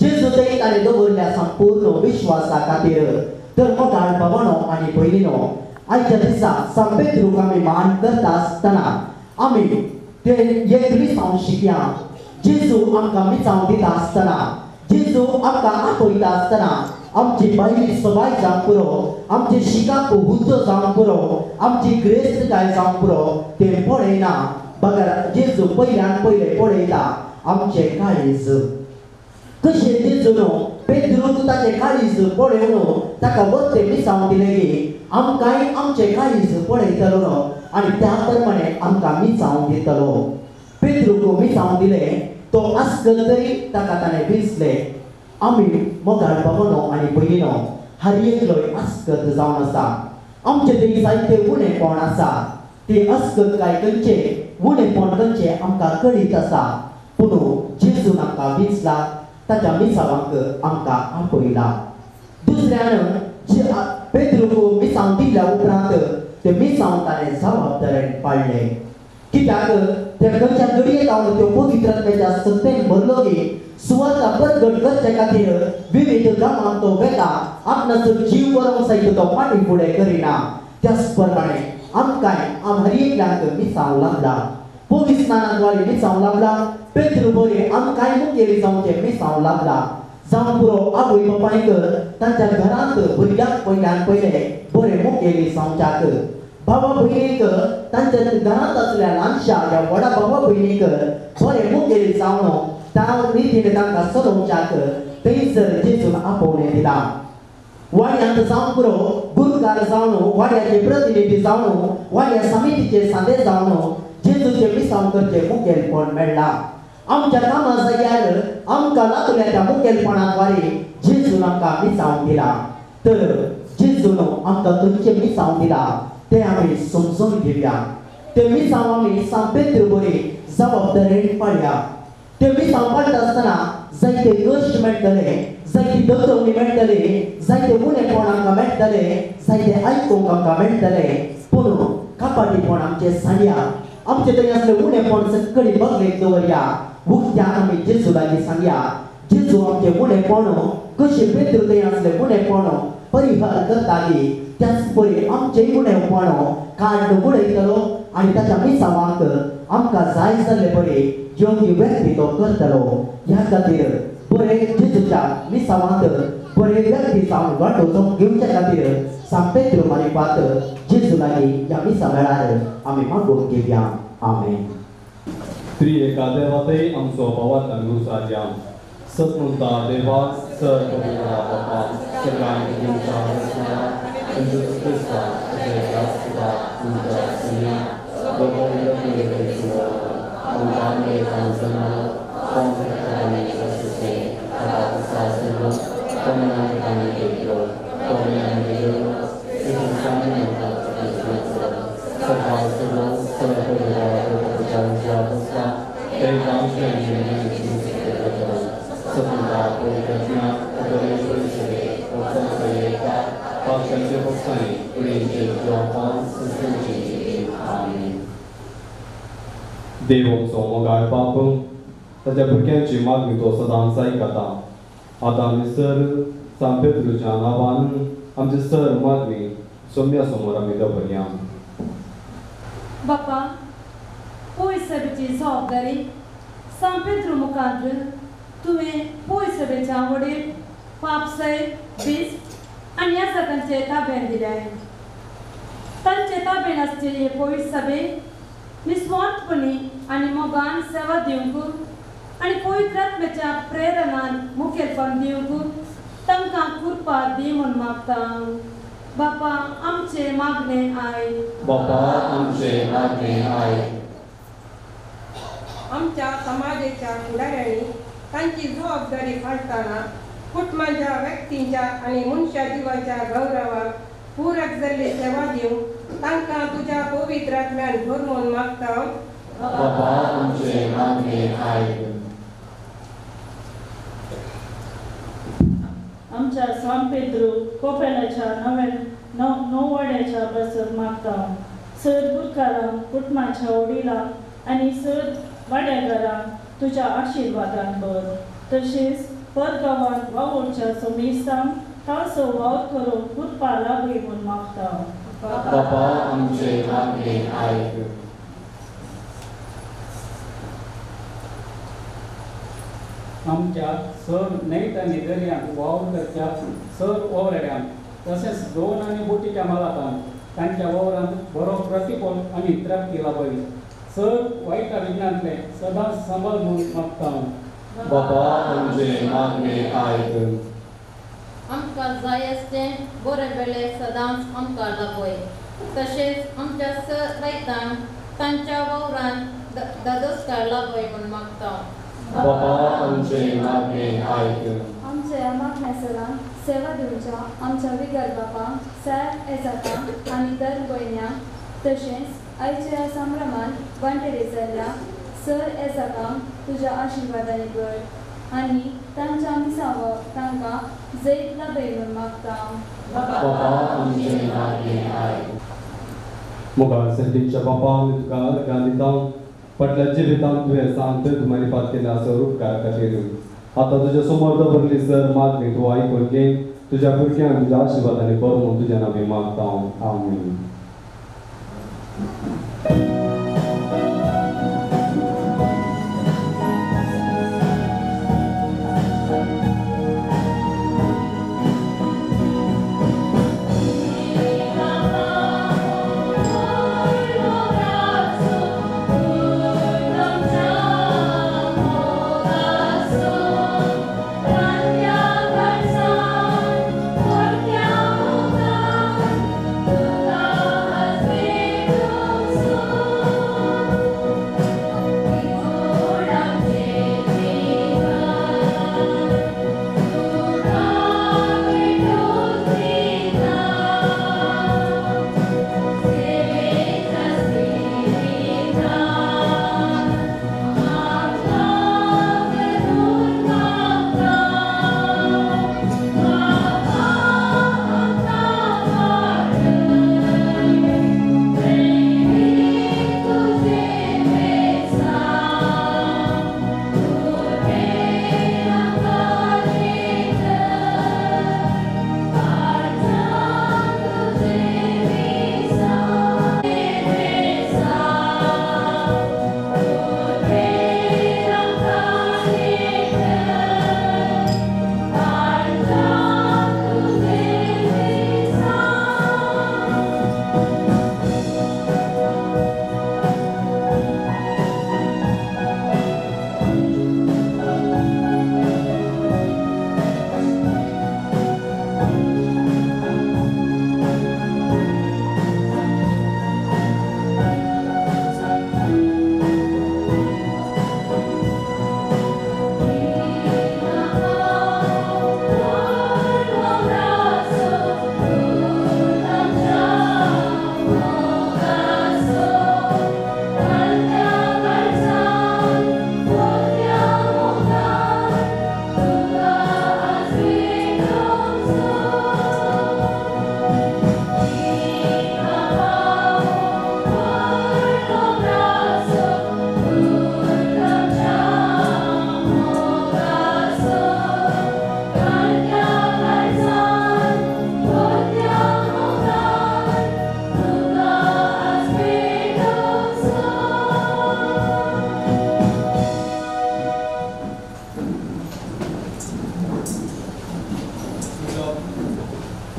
जेजू थंय ताणें दवरल्या संपूर्ण विश्वासा खातीर. तर मोगाळ बाबानो आनी भयणीनो, आयच्या दिसा सांत पेद्रूक आमी मान करता आसतना आमी ते एक मिसांव शिकया. जेजू आमकां मिसांव दिता आसतना, जेजू आमकां आपयता आसतना आमची बायली सबाय जावंक पुरो, आमचे शिकाप हुद्दो जावंक पुरो, आमची ग्रेस्तकाय जावंक पुरो तें पळयना बगर जेजू पयल्यान पयले पळयता आमचें काळीज. कशें जेजून पेद्रूक ताचें काळीज पळोवन ताका वत्ते मिसांव दिलें की आमकांय आमचें काळीज पळयतलो न्हू आनी त्या प्रमाणे आमकां मिसांव दितलो. पेद्रूक मिसांव दिलें तो आसकल तरी ताका ताणें विंचलें. आमी मोगाळ बाबानो आनी भयणीनो हर एकलो आस्कत जावन आसा. आमचे थंय जायते उणेपण आसा, ते आस्कत काय खंयचे उणेपण खंयचे आमकां कळीत आसा. पूण जेजून आमकां विंचला, ताच्या मिसावांक आमकां आपयला. दुसऱ्यान पेद्रूक मिसांव दिल्या उपरांत ते मिसांव ताणें जबाबदारेन पाळ्ळें. कित्याक ते खंयच्या घडये जावन त्यो पवित्र आत्म्याच्या सत्तेन भरलो की सुवार्ता प्रगट करचे खातीर विविध गांवांत तो वेता, आपणाचो जीव बरोवंक सयत तो फाटीं फुडें करिना. त्याच प्रमाणे आमकांय आम हर एकल्याक मिसांव लागला, पवित्र स्नानाद्वारे मिसांव लागला. पेद्रू बरी आमकांय मुखेली जावचें मिसांव लागला. जावं पुरो आवय बापायक तांच्या घरांत भुरग्यांक पयल्यान पयले बरे मुखेली जावच्याक, भावा भयणीक तांच्या घरांत आसल्या ल्हानशा ह्या व्हडा भावा भयणीक बरे मुखेली जावन त्या रितीन तांकां चलोवच्याक थंयसर जेजून आपोवणें दिला. वाड्यांत जावं पुरो गुरुकार जावन, वाड्याचे प्रतिनिधी जावन, वाड्या समितीचे सांदे जावन जेजूचे मिसांव करचें मुखेलपण मेळ्ळां. आमच्या कामा जाग्यार आमकां लागल्या त्या मुखेलपणाद्वारे जेजून आमकां मिसांव दिला. तर जेजून आमकां खंयचें मिसांव दिला तें आमी समजून घेवया. ते मिसांव आमी सांत पेद्रू बरी जबाबदारेन पाळया. ते मिसांव पाळटा आसतना जायते कश्ट मेळटले, जायती दगदगणी मेळटली, जायते उणेपण आमकां मेळटले, जायते आयकूंक आमकां मेळटले. पूण कपाटीपण आमचें सांडया, आमचे थंय आसले उणेपण सकळी बगलेक दवरया. उक्त्यान आमी जेजू लागीं सांगया, जेजू आमचें उणेपण कशें पेद्रू थंय आसलें उणेपण परिहार करताली त्याच परी आमचें उणेपण काडून उडयतलो आनी ताच्या मिसावांक आमकां जाय जाल्ले बरे योग्य व्यक्ती तो करतलो. ह्या खातीर बरे जेजूच्या मिसावांत बरे व्यक्ती जावन वांटो घेवच्या खातीर सांत पेद्रू मारिफात जेजू लागीं ह्या मिसा वेळार आमी मागून घेवया. आमेन. त्रिएका देवातय आमचो भावार्थ गुरुसार्या सतमुंता देवा सर पवित्र बापा सगळ्यांक दिवच्या रचना जेजू क्रिस्ता तुमच्या Como Pedro, देव आमचो मोगाळ बाप, ताच्या भुरग्यांची मागणी तो सदांच आयकता. आतां आमी सर सांत पेद्रूच्या नांवान आमची सर मागणी सोम्या समोर आमी दवरया. बापा, पयसभेची जबाबदारी सांत पेद्रू मुखार तुवें पयसभेच्या वडील पापसाहेब बिस्प आनी ह्या सगळ्यांचे ताब्यान दिले. तांचे ताब्यान आसचे हे पयसभे निस्वार्थपणी आनी मोगान सेवा दिवंक आनी पवित्र आत्म्याच्या प्रेरणान मुखेलपण दिवंक तांकां कृपा दी म्हूण मागता. बापा आमचे मागणे आयक. बापा आमचे मागणे आयक. आमच्या समाजाच्या फुडाऱ्यांनी तांची जबाबदारी पाळटना कुटुंबाच्या व्यक्तींच्या आनी मनशा जिवाच्या गौरवाक पूरक जाल्ली सेवा दिवंक तांकां तुज्या पवित्र आत्म्यान भर म्हूण मागता. बापा आमचे मागणे आयक. आमच्या सांत पेद्रू कोपेलाच्या नव्या नववाड्याच्या बसत मागता. सर गुरकारांक, कुटुंबाच्या वडिलांक आनी सर वाड्याघरांक तुज्या आशिर्वादान भर. तशेंच परगांवांत वावुरच्या सोमेस्तांक ताचो वावर करूंक कृपा लाभली म्हूण मागता. बापा आमचे मागणे आयक. आमच्या सर न्हंयत आनी दर्यांत वावर करच्या सर वावराड्यांक तशेंच दोन आनी बोटीच्या मालाकांक तांच्या वावरांत बरो प्रतिफल आनी तृप्ती लाभली. सर वायट विघ्नांतले सदांच सांबाळ म्हूण मागता. बापा आमचे मागणे आयक. आमकां जाय आसचें बरें वेळे सदांच आमकां लाभय. तशेंच आमच्या सर रयतांक तांच्या वावरांत दादोसकार लाभय म्हूण मागता. बापा आमचे मागणे आयक. आमच्या मागण्या सरांक सेवा दिवच्या आमच्या विगर बापांक, सॅर एजाकांक आनी दर भयण्यांक तशेंच आयच्या संभ्रमांत वांटेडे जाल्ल्या सर एजाकांक तुज्या आशिर्वादांनी भर आनी तांच्या मिसावक तांकां जैत लाभय म्हूण मागता. बापा आमचे मागणे आयक. मोगाळ सर्तीच्या बापा, आमी तुका अर्घां दिता. फाटल्या जिवितांत तुवें सांत मारिफात केल्या सर उपकार खातीर. आतां तुज्या समोर दवरली सर मागणी तूं आयकून घे. तुज्या भुरग्यांक तुज्या आशिर्वादांनी भर म्हूण तुज्या नांवान मागता. आमेन. Oh,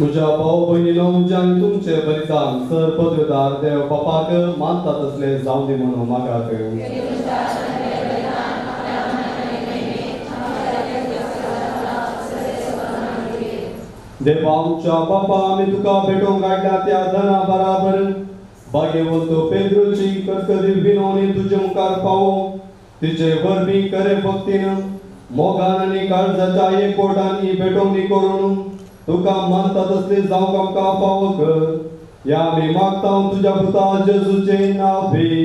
म्हज्या भाव भयणीनो म्हज्या आनी तुमचे बलिदान सर पदवेदार देव बापाक मानता तसले जावं दी म्हणून मागात. देवा आमच्या बापा आमी तुका भेटोवंक काडल्या त्या धना बराबर भाग्यवंत पेद्रूची करकदी विनवणी तुजे मुखार पावो तिचे वरवीं करे भक्तीन मोगान आनी काळजाच्या एकवटान ही भेटवणी करून तुका मानता तसली जावंक आमकां फावो कर. ह्या आमी मागता तुज्या पुता जेजूचे नांवी.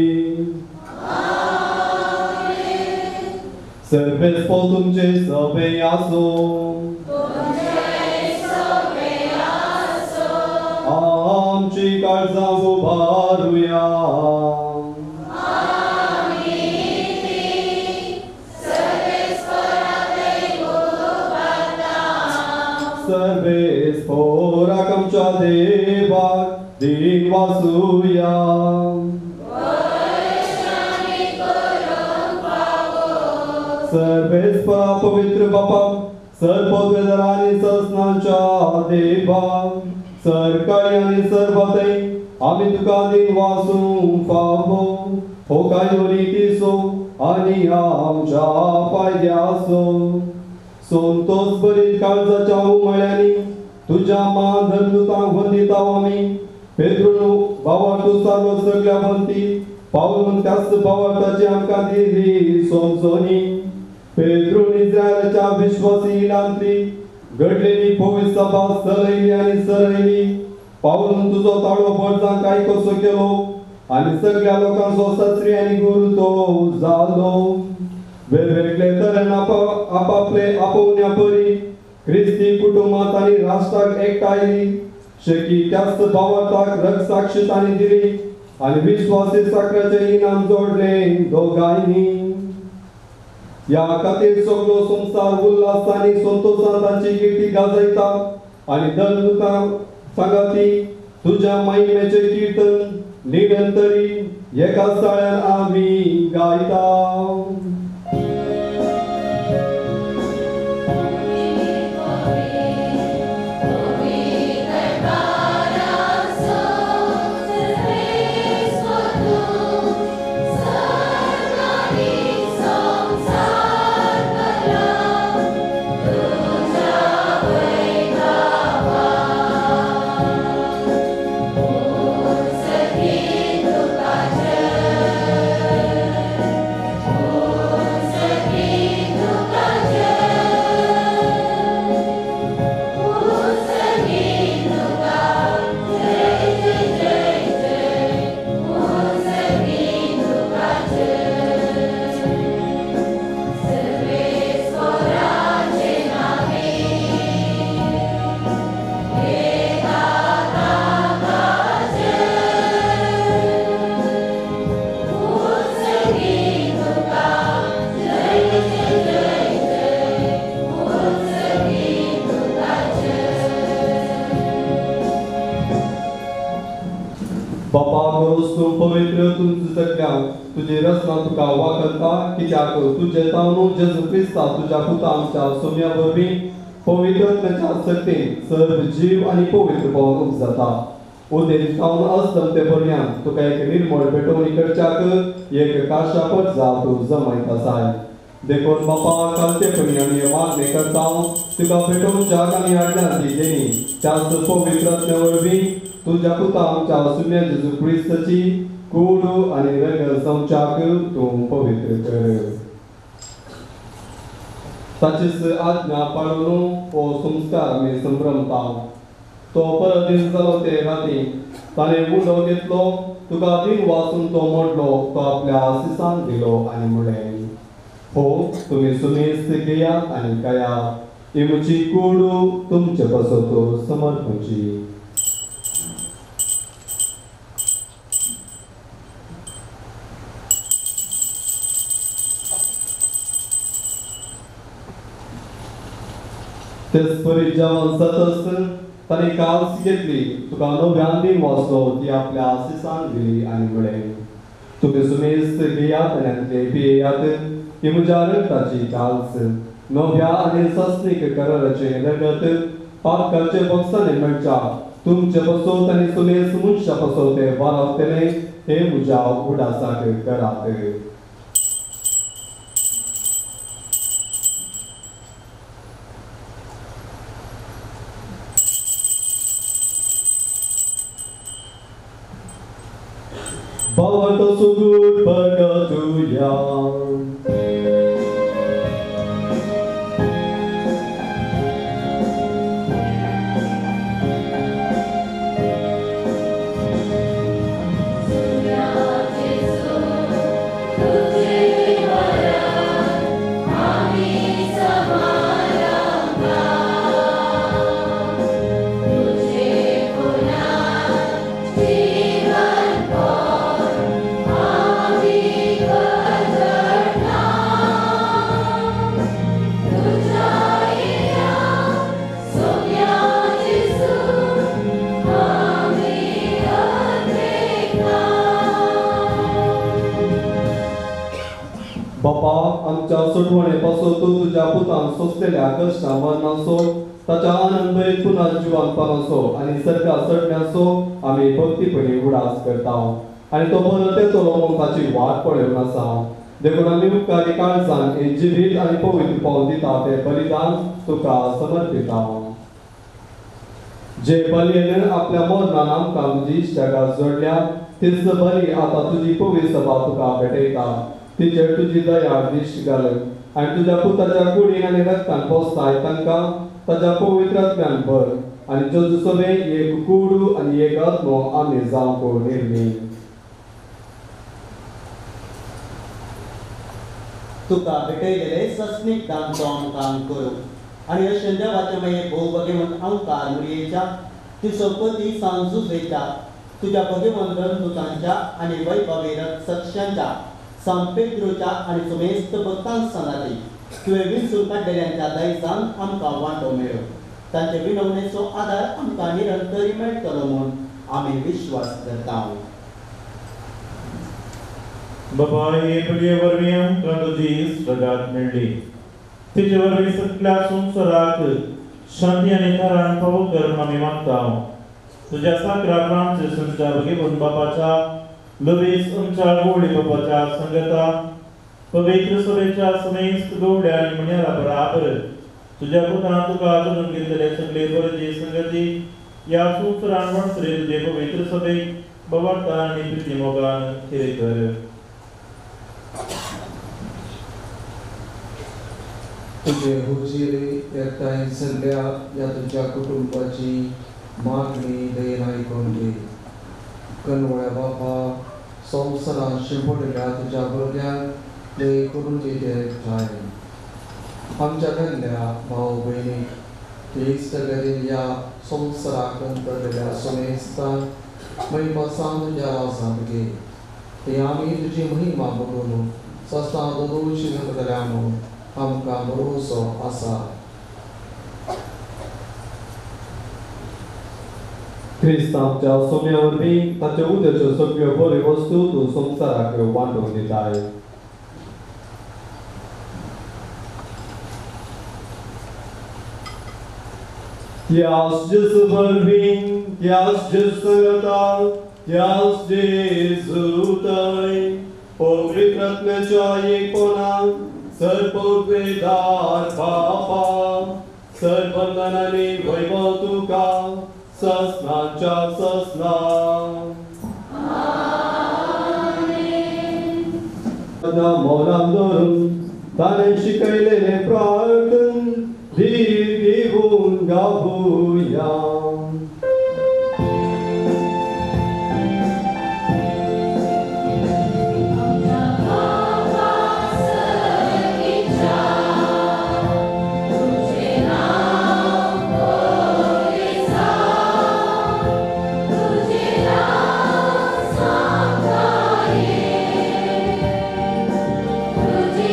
सर्वेस्पो तुमचे सवे आसूं. आमची काळजां उबारुया. सर्वेस्पोराक आमच्या देवाक दिन वासूया. सर्वेस्परा पवित्र बापा सर पदवेदार आनी ससनांच्या देवा सरकारी आनी सर्वतय आमी तुका दिन वासूं फावो हो कांय रितीचो आनी आमच्या फायद्याचो. संतोष बरीत काळजाच्या उमाळ्यांनी तुज्या मान धर्मदूतांक वंदिता आमी. पेद्रून भावार्थ सारलो सगल्या वंती पावलून त्याच भावार्थाची आमकां दिली समजोनी. पेद्रून इस्रायलाच्या विश्वासी इलांतली घडलेली पवित्र सभा सरयली आनी सरयली. पावलून तुजो ताळो बळजांक काय कसो केलो आनी सगल्या लोकांचो सत्री आनी गुरू तो जालो. वेगवेगळे तरेन आपापले आपोवण्या परी क्रिस्ती कुटुंबांत आनी राष्ट्राक एकठांयली शेकी त्याच भावार्थाक रक्तसाक्षी तांणी दिली आनी विश्वासी साकराचें इनाम जोडलें दोगांयनी. ह्या खातीर सगलो संवसार उल्हास आनी संतोशान तांची किर्ती गाजयता आनी धर्मदूतांक सांगाती तुज्या महिमेचें किर्तन निरंतरी एका साळ्यान आमी गायता. पवित्र तुमचो सगळ्यांक तुजी रचना तुका वाखता कित्याक तुजे तावनू जेजू क्रिस्ता तुज्या पुता आमच्या सोम्या वरवीं पवित्रत्वाच्या शक्तीन सर्व जीव आनी पवित्र पावन उपजाता. उदेंत तावन अस्तमते पर्यंत तुका एक निर्मळ भेटवणी करच्याक एक काशापत जाव तूं जमयत आसाय. देखून बापा कालचेपणी आमी मागणें करता तुका भेटोवच्याक आमी हाडल्या ती देणी त्याच पवित्रत्वा वरवीं तुज्या पुता आमच्या सुम्या जेजू क्रिस्ताची कूड आनी रगत जावच्याक तूं पवित्र कर. ताचीच आज्ञा पाळून हो संस्कार आमी संभ्रमता. तो परत दीस जालो ते राती ताणें उडो घेतलो तुका दिन वाचून तो मोडलो तो आपल्या आसिसान दिलो आनी म्हणलें हो तुमी सुमेस्त घेयात आनी खायात ही म्हजी कूड तुमचे पासत समर्पणची. तेच परी जेवण जातच ताणें काल्स घेतली तुका नव्यान दिन वाचलो ती आपल्या आसिसान दिली आनी म्हणलें तुमी सुमेस्त घेयात आनी आनी पियेयात ही म्हज्या रगताची काल्स नव्या आनी सस्नीक कराराचें रगत पातकांचे बक्षाने मेळच्या तुमचे पसोत आनी सुमेस मनशा पसोत ते वारावतले हे म्हज्या उडासाक करात. Bhavata sudur pergatuya. बापा आमच्या सुटवणे पासून तूं तुज्या पुतान सोंसलेल्या कश्टां मरणाचो ताच्या आनंदभरीत पुनर जिवनपणाचो आनी सर्गार चडण्याचो आमी भक्तीपणी उडास करता आनी तो परत येतलो म्हूण ताची वाट पळोवन आसा. देखून आमी उपकारी काळजान हें जिवीत आनी पवित्र पावन दिता तें बलिदान तुका समर्पिता. जे बलयेन आपल्या मरणान आमकां तुजी इश्टागात जोडल्या तीच बली आतां तुजी पवित्र सभा तुका भेटयता. तिचेर तुजी दया दिश्ट घाल आनी तुज्या पुताच्या कुडीन आनी रक्तान पोसताय तांकां ताच्या पवित्र आत्म्यान भर आनी जेजू सभे एक कुडू आनी एक आत्मो आमी जावंक निर्मी. तुका भेटयलेले सस्नीक दान तो आमकां करूं आनी अशें देवाचे मागीर भोव भगेवंत अंकार मुरयेच्या तिचो पती सांजुजेच्या तुज्या भगेवंत धर्मदूतांच्या आनी वैभवी रक्षकांच्या सांत पेद्रोच्या आनी सुमेस्त भक्तांक सांगाती तुवें विंचून काडलेल्यांच्या दायजान आमकां वांटो मेळो. तांचे विनवणेचो आदार आमकां निरंतरी मेळटलो म्हूण आमी विश्वास धरता. बाबा हे बलये वरवीं आमकां तुजी इश्टागत मेळ्ळी. तिचे वरवीं सगल्या संवसाराक शांती आनी थारान फावो कर म्हूण आमी मागता. तुज्या साकरा फ्रांसिसाच्या भगेवन बापाच्या लवीस आमच्या गोवळी बापाच्या संगता पवित्र सभेच्या समेस्त गोवड्या आनी म्हण्यारा बराबर तुज्या पुतान तुका चलून घेतलेले सगळे बरजे संगती ह्या संवसारान वणसरे तुजे पवित्र सभेक बवार्ता आनी प्रिती मोगान थिरे कर. तुजे हुजीर एकठांय सगळ्या ह्या तुज्या कुटुंबाची मागणी दयेन आयकून घे. कनवळ्या बापा संवसारांत शिंपडिल्ल्या तुज्या भुरग्यांक दये करून दी ते एकठांय. आमच्या मेल्ल्या भाव भयणीक क्रिस्तागेर ह्या संवसाराक अंतरलेल्या सुमेस्तांक महिमा तुज्या राजांत घे. थंय आमी तुजी महिमा बघून सस्ता दरोज जगतल्या म्हणून आमकां भरोसो आसा. क्रिस्तांच्या सोम्या वरवीं ताच्या उद्याच्यो सगळ्यो बऱ्यो वस्तू तूं संवसाराक वांटून दिताय. त्याच जेजू वरवीं त्याच जेजू सांगाता त्याच जेजू पवित्र आत्म्याच्या एकपणान सर्ववेदार बापा सर्वंदनानी वैभव तुका ससनाच्या ससना. मौनान धरून ताणें शिकयलेलें प्रार्थन धीर घेवन गावया. तुझे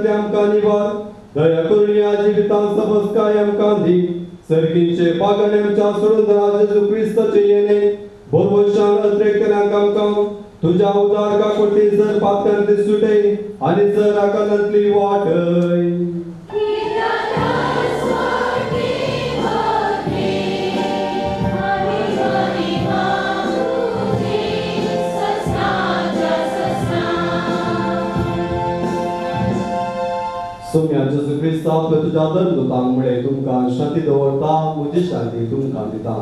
दुयेंसांतली आमकां निवार दया करून ह्या जिवितांत सबसकाय आमकां दी सर्गींचे बागान आमच्या सोडून जेजू क्रिस्ताचे येणे भरवशान अत्रेकल्यांक आमकां तुझ्या उदार काकुळटी जर पातकांतली सुटे आनी जर आकारांतली वाटय. सोम्या जेजू क्रिस्ता आपल्या तुज्या धर्मदूतांक मुळे तुमकां शांती दवरता म्हजी शांती तुमकां दिता.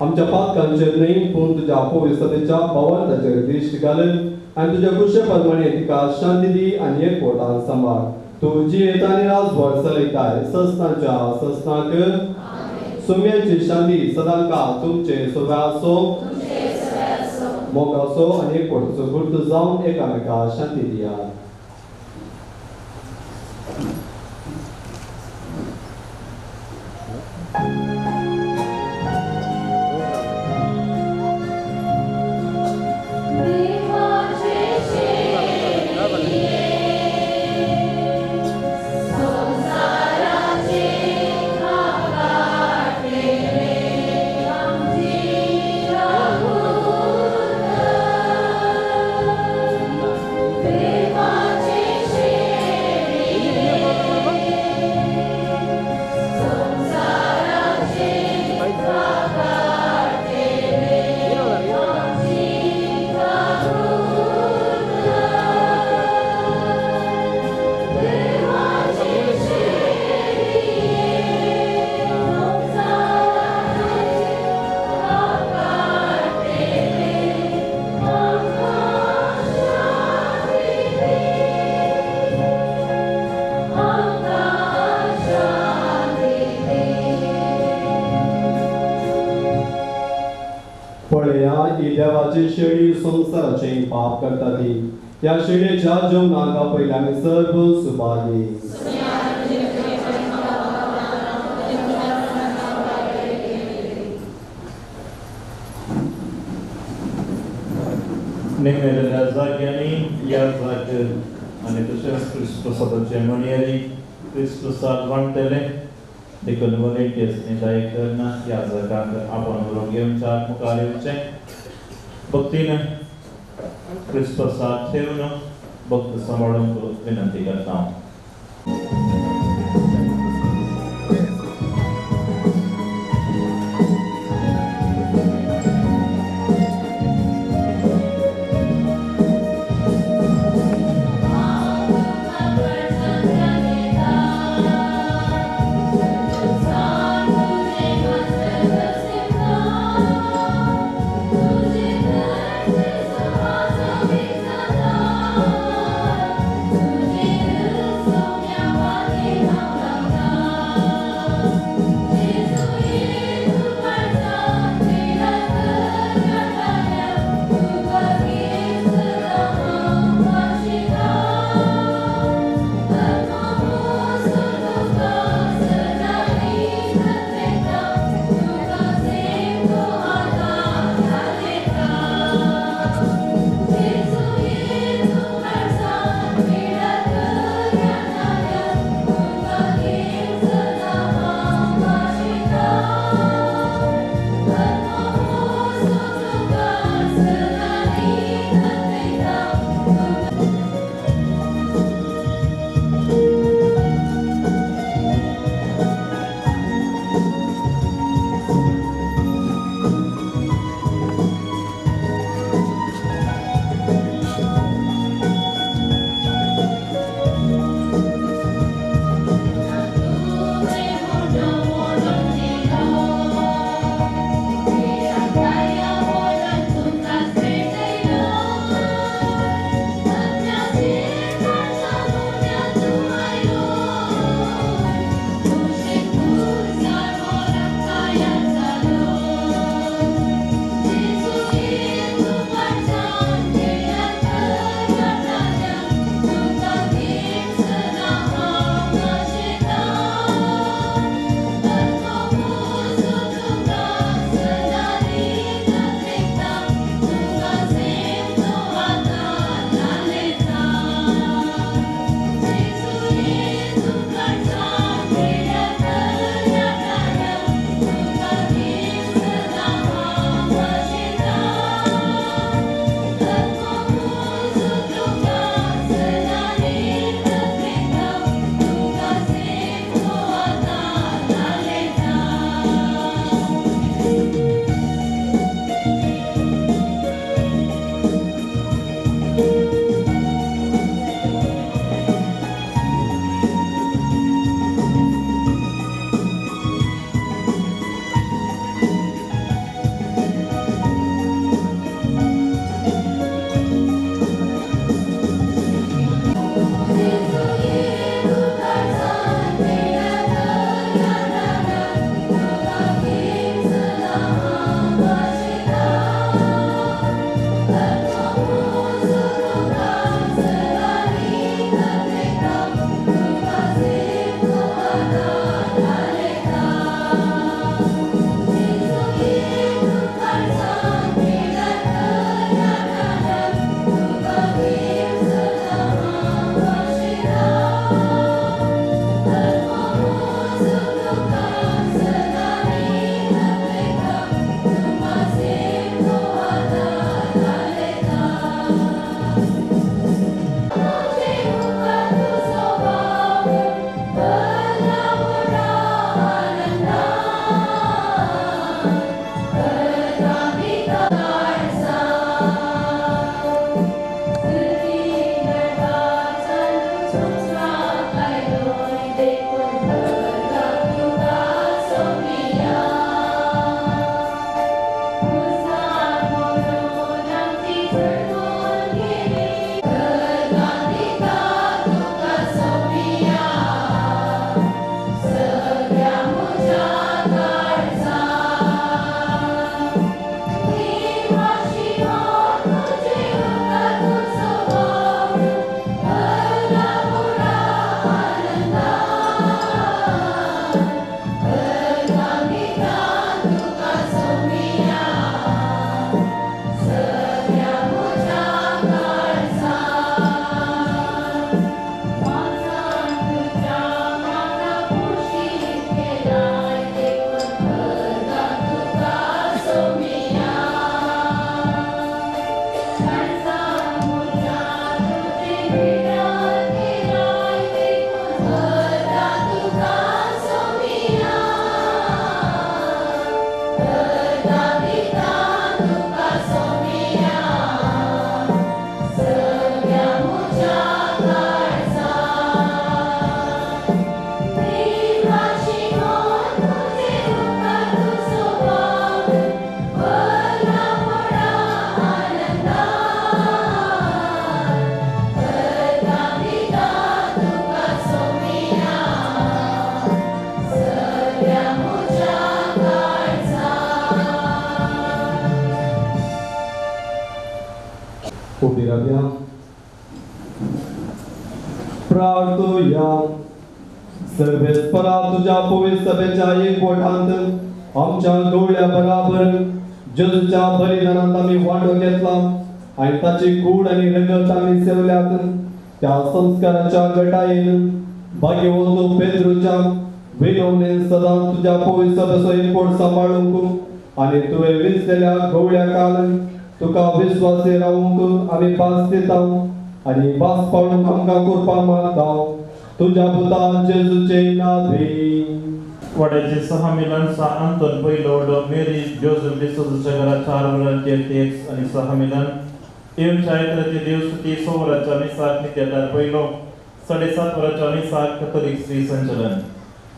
आमच्या पातकांचेर न्हय पूण तुज्या पवित्रतेच्या भावार्थाचेर दिश्ट घालून आनी तुज्या कुशे प्रमाणे तिका शांती दी आनी एकवटान सांबाळ. तूं जियेत आनी राजवट चलयताय सस्नाच्या सस्नाक. सोम्याची शांती सदांकाळ तुमचे सोब्या आसो मोगाचो आनी एकवटाचो गुर्त जावन एकामेका शांती दियात. देवाची शेळी संवसाराचे पाप करता ती त्या शेळयेच्या जेवणाक आपयल्या आमी सर्व सुभागी. निमेलेल्या जाग्यांनी ह्या जाग्यार आनी तशेंच क्रिस्तप्रसादाचे म्हणयारी क्रिस्तप्रसाद वांट्टले देखून वॉलेंटियर्सनी दायक करना ह्या जागांक आपण व्हरून घेवच्या मुखार येवचें भक्तीन क्रिस्तप्रसाद ठेवन भक्त सांबाळूंक विनंती करता. Yeah. रावया. प्रार्थुया. सर्वेस्परा तुज्या पवित्र सभेच्या एकवटांत आमच्या गवळ्या बराबर जेजूच्या बलिदानांत आमी वांटो घेतला आनी ताची कूड आनी रगत आमी सेवल्यात. त्या संस्काराच्या गटायेन भाग्यवंत पेद्रूच्या विनवणेन सदां तुज्या पवित्र सभेचो एकवट सांबाळूंक आनी तुवें विसलेल्या गवळ्या काल तुका विस्वासी रावूंक आमी भास दिता आनी भास पाळूंक आमकां कृपा मागता. तुज्या पुता जेजूचे नांवान. वाड्याचे सहा मिलन सा अंतोन पयलो डॉ मेरी जोसेफ डिसोजाच्या घरा 4 वरांचेर तेच आनी सहा मिलन. येवच्या आयताराचे देवस्तुती 6 वरांच्या मिसाक नित्यादार पयलो, 7:30 वरांच्या मिसाक कथोलीक स्त्री संचलन.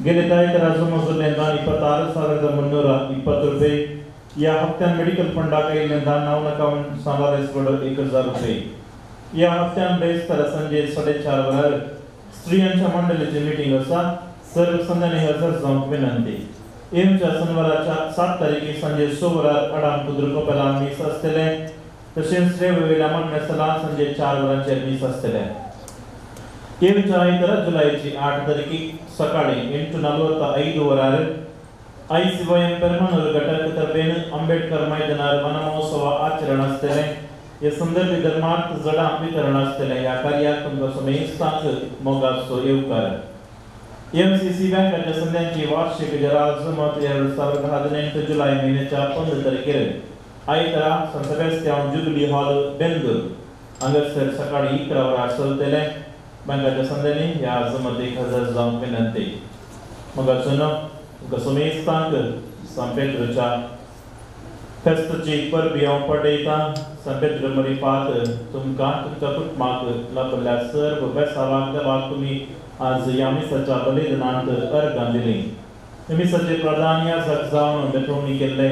गेले आयतारा जमजल्लें दान 26,320 रुपये. या हप्त्यान मेडिकल फंडाक आयिल्लें दान 9,9 वडो 1,000 रुपये. या हप्त्यान बेस्तारा संजे 4:30 वरार स्त्रियांच्या मंडळीची मिटींग आसा. सर्व संध्यानी हजर जावंक विनंती. येवच्या शनिवाराच्या 7 तारखे संजे 6 वरार अडाम कुद्र कपेलान मीस आसतलें. तशेंच रेवेल्या मागण्यासला संजे 4 वरांचेर मीस आसतलें. येवच्या आयतारा जुलैची 8 तारखे सकाळी 8:45 वरार ICYM Permanur घटक तर्फेन आंबेडकर मैदानार वनमहोत्सव आचरण आसतलें. हे संदर्भी धर्मार्थ जडां वितरण आसतलें. ह्या कार्याक तुमकां समेस्तांक मोगाचो येवकार. MCC बँकाच्या संध्यांची वार्षिक जराल जमत 2018 जुलै महिन्याच्या 15 तारखेर आयतारा संत सेबास्तियांव जुबली हॉल बेंदूर हांगासर सकाळी 11 वरां चलतलें. बँकाच्या संध्यांनी ह्या जमतीक हजर जावंक विनंती. मोगाचो तुमकां समेस्तांक सांत पेद्रूच्या फेस्ताची परबी हांव पडयतां. सांत पेद्रू मरिफात तुमकां तुमच्या कुटुंबाक लाभल्या सर्व बेसावाक देवाक तुमी आज ह्या मिसाच्या बलिदानांत अर्गां दिलीं. मिसाचे प्रधान याजक जावन बेठोवणी केल्ले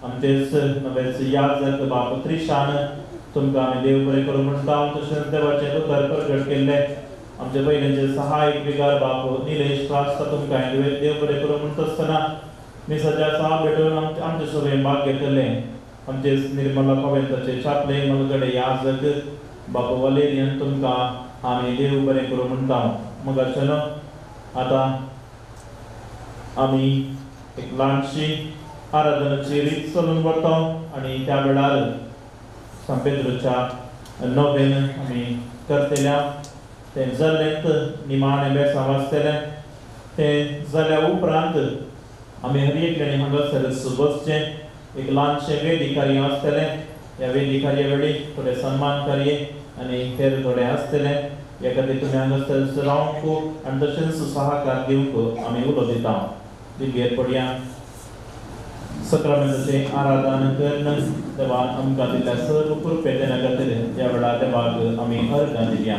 आमचेच नवेच याजक बाप त्रिशान तुमकां आमी देव बरें करूं म्हणटा. तशेंच देवाचें उतर प्रगट केल्ले आमचे पयलींचे सहायक विगार बाप निलेश प्रास्ता तुमकां देव बरें करूं म्हणटा आसतना मिसाच्या साव भेटोवन आमचे सभेन भाग घेतले आमचे निर्मला कोवेंताचे चापले मलगडे याजक बाप वलेरियन तुमकां आमी देव बरें करूं म्हणटा. मगाचें आतां आमी एक ल्हानशी आराधनाची रीत चलून वता आनी त्या वेळार सांत पेद्रूच्या नोवेन आमी करतल्या. तें जालें निमाणें बेसांव वाचतलें. तें जाल्या उपरांत आमी हर एकल्यानी हांगासर बसचें. एक ल्हानशें वेदी कार्य आसतलें. ह्या वेदी कार्या वेळी थोडे सन्मान कार्य आनी हेर थोडे आसतलें. ह्या खातीर तुमी हांगासर रावंक आनी तशेंच सहकार दिवंक आमी उलो दिता. दिव्येर पडया. सक्रामेंताचें आराधन करून देवान आमकां दिल्ल्या सर्व कृपे देण्या खातीर ह्या वेळार देवाक आमी अर्गां दिया.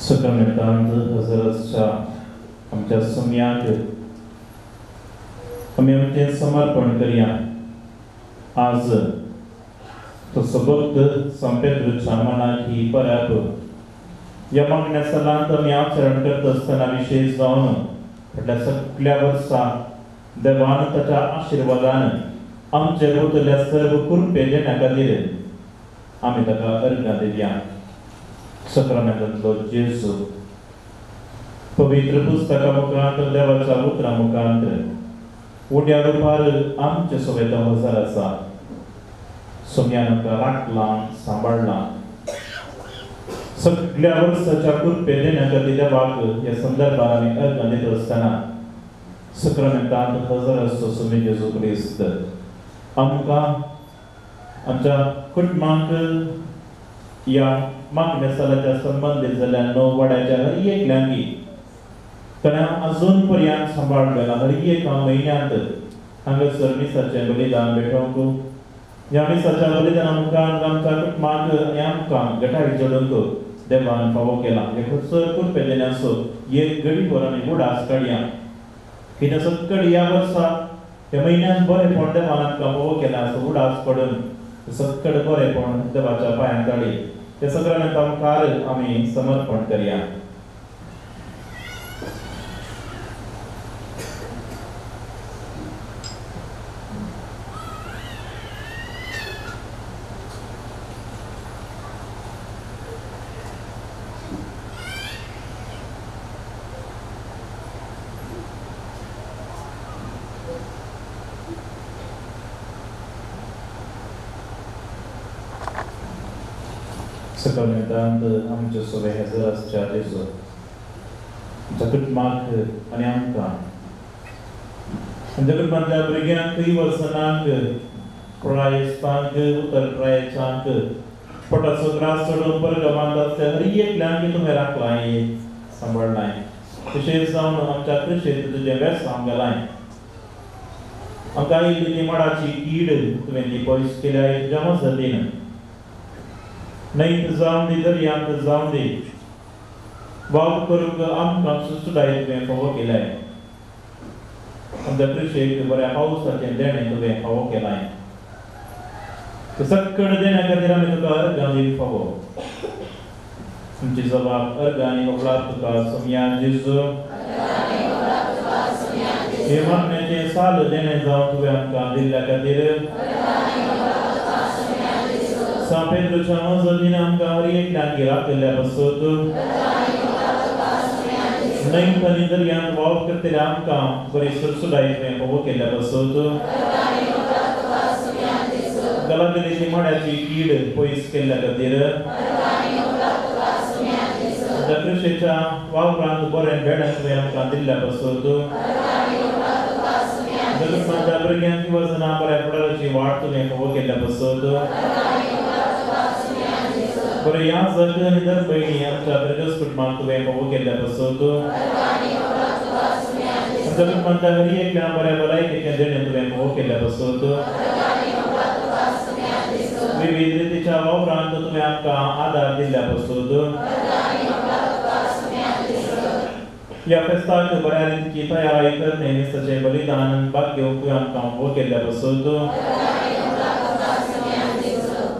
सकरमेंतांत हजर आसच्या आमच्या सुम्याक आमी आमचें समर्पण करया. आज तो सबक्त सांपेद्रूच्या मनाक ही परब ह्या मागण्या सलांत आमी आचरण करता आसतना विशेश जावन फाटल्या सगल्या वर्सा देवान ताच्या आशिर्वादान आमचेर वतल्या सर्व कृपे देण्या खातीर आमी ताका अर्घां दिल्या. सक्रामेंतांतलो जेजू पवित्र पुस्तका मुखांत देवाच्या उतरां मुखांत उण्या रुपार आमचे सोबेत हजर आसा. सोम्यान आमकां राखलां सांबाळ्ळां. सगल्या वर्साच्या कृपे देण्या खातीर देवाक ह्या संदर्भार आमी अर्घां दिता आसतना सक्रामेंतांत हजर आसचो सोमी जेजू क्रिस्त आमकां आमच्या कुटुंबांक ह्या मागण्या सालाच्या संबंदीत जाल्ल्या णव वाड्याच्या हर एकल्यांकी ताणें अजून पर्यंत सांबाळ्ळें. हर एका म्हयन्यांत हांगासर मिसाचें बलिदान भेटोवंक ह्या मिसाच्या बलिदाना मुखार आमच्या कुटुंबाक आनी आमकां गटारी जोडूंक देवान फावो केला. हे चड कृपे देण्याचो एक घडी भर आमी उडास काडया कितें सक्कड ह्या वर्सा ह्या म्हयन्यांत बरेंपण देवान आमकां फावो केला असो उडास पडून सक्कड बरेंपण देवाच्या पांयांक काडी त्या सगळ्यांना मुखार आमी समर्पण करया. सक्रामेंतांत आमचे सोबे हजर आसच्या जेजू आमच्या कुटुंबाक आनी आमकां आमच्या कुटुंबांतल्या भुरग्यांक वर्सनांक प्रायस्तांक उतर प्रायेचांक पोटाचो त्रास सोडून परगमांत आसल्या हर एकल्यांक तुवें राखलां सांबाळ्ळां. विशेश जावन आमच्या कृशेंत तुजें वेसांव घालां. आमकां आयिल्ली ती माडाची कीड तुवें ती पयस केल्या तुज्या मजतीन. न्हंयत जावन दी दर्यांत जावन दी वावर करूंक आमकां सुसुडाय तुवें फावो केलाय. आमच्या कृशेक बऱ्या पावसाचें देणें तुवें फावो केलाय. सक्कड देण्या खातीर आमी तुका अर्घां दिवंक फावो. आमची जबाब अर्घां आनी होबळार तुका सोमया जेजू. हे मागण्याचें साल देणें जावन तुवें आमकां दिल्ल्या खातीर सांपेद्रूच्या मजतीन आमकां हर एकल्यांक राखिल्ल्या पासत न्हंयत आनी दर्यांत वावर करतल्या आमकां बरी सुरसुडाय तुवें फावो केल्ल्या पासत गलागलीची माड्याची कीड पयस केल्ल्या खातीर आमच्या कृशेच्या वावरांत बरें भेडें तुवें आमकां दिल्ल्या पासत जगतमाच्या भुरग्यांची वजनां बऱ्या फुडाराची वाट तुवें फावो केल्ल्या पासत बरें ह्या जग आनी दर भयणी आमच्या ब्रदर्स कुटुंबाक तुवें फावो केल्ल्या पासत आमच्या कुटुंबांतल्या हर एकल्या बऱ्या भलायकेचें देणें तुवें फावो केल्ल्या पासत विविध रितीच्या वावरांत तुवें आमकां आदार दिल्ल्या पासत ह्या फेस्ताक बऱ्या रितीची तयारी करणे मिसाचें बलिदान भाग घेवंक तुवें आमकां फावो केल्ल्या पासत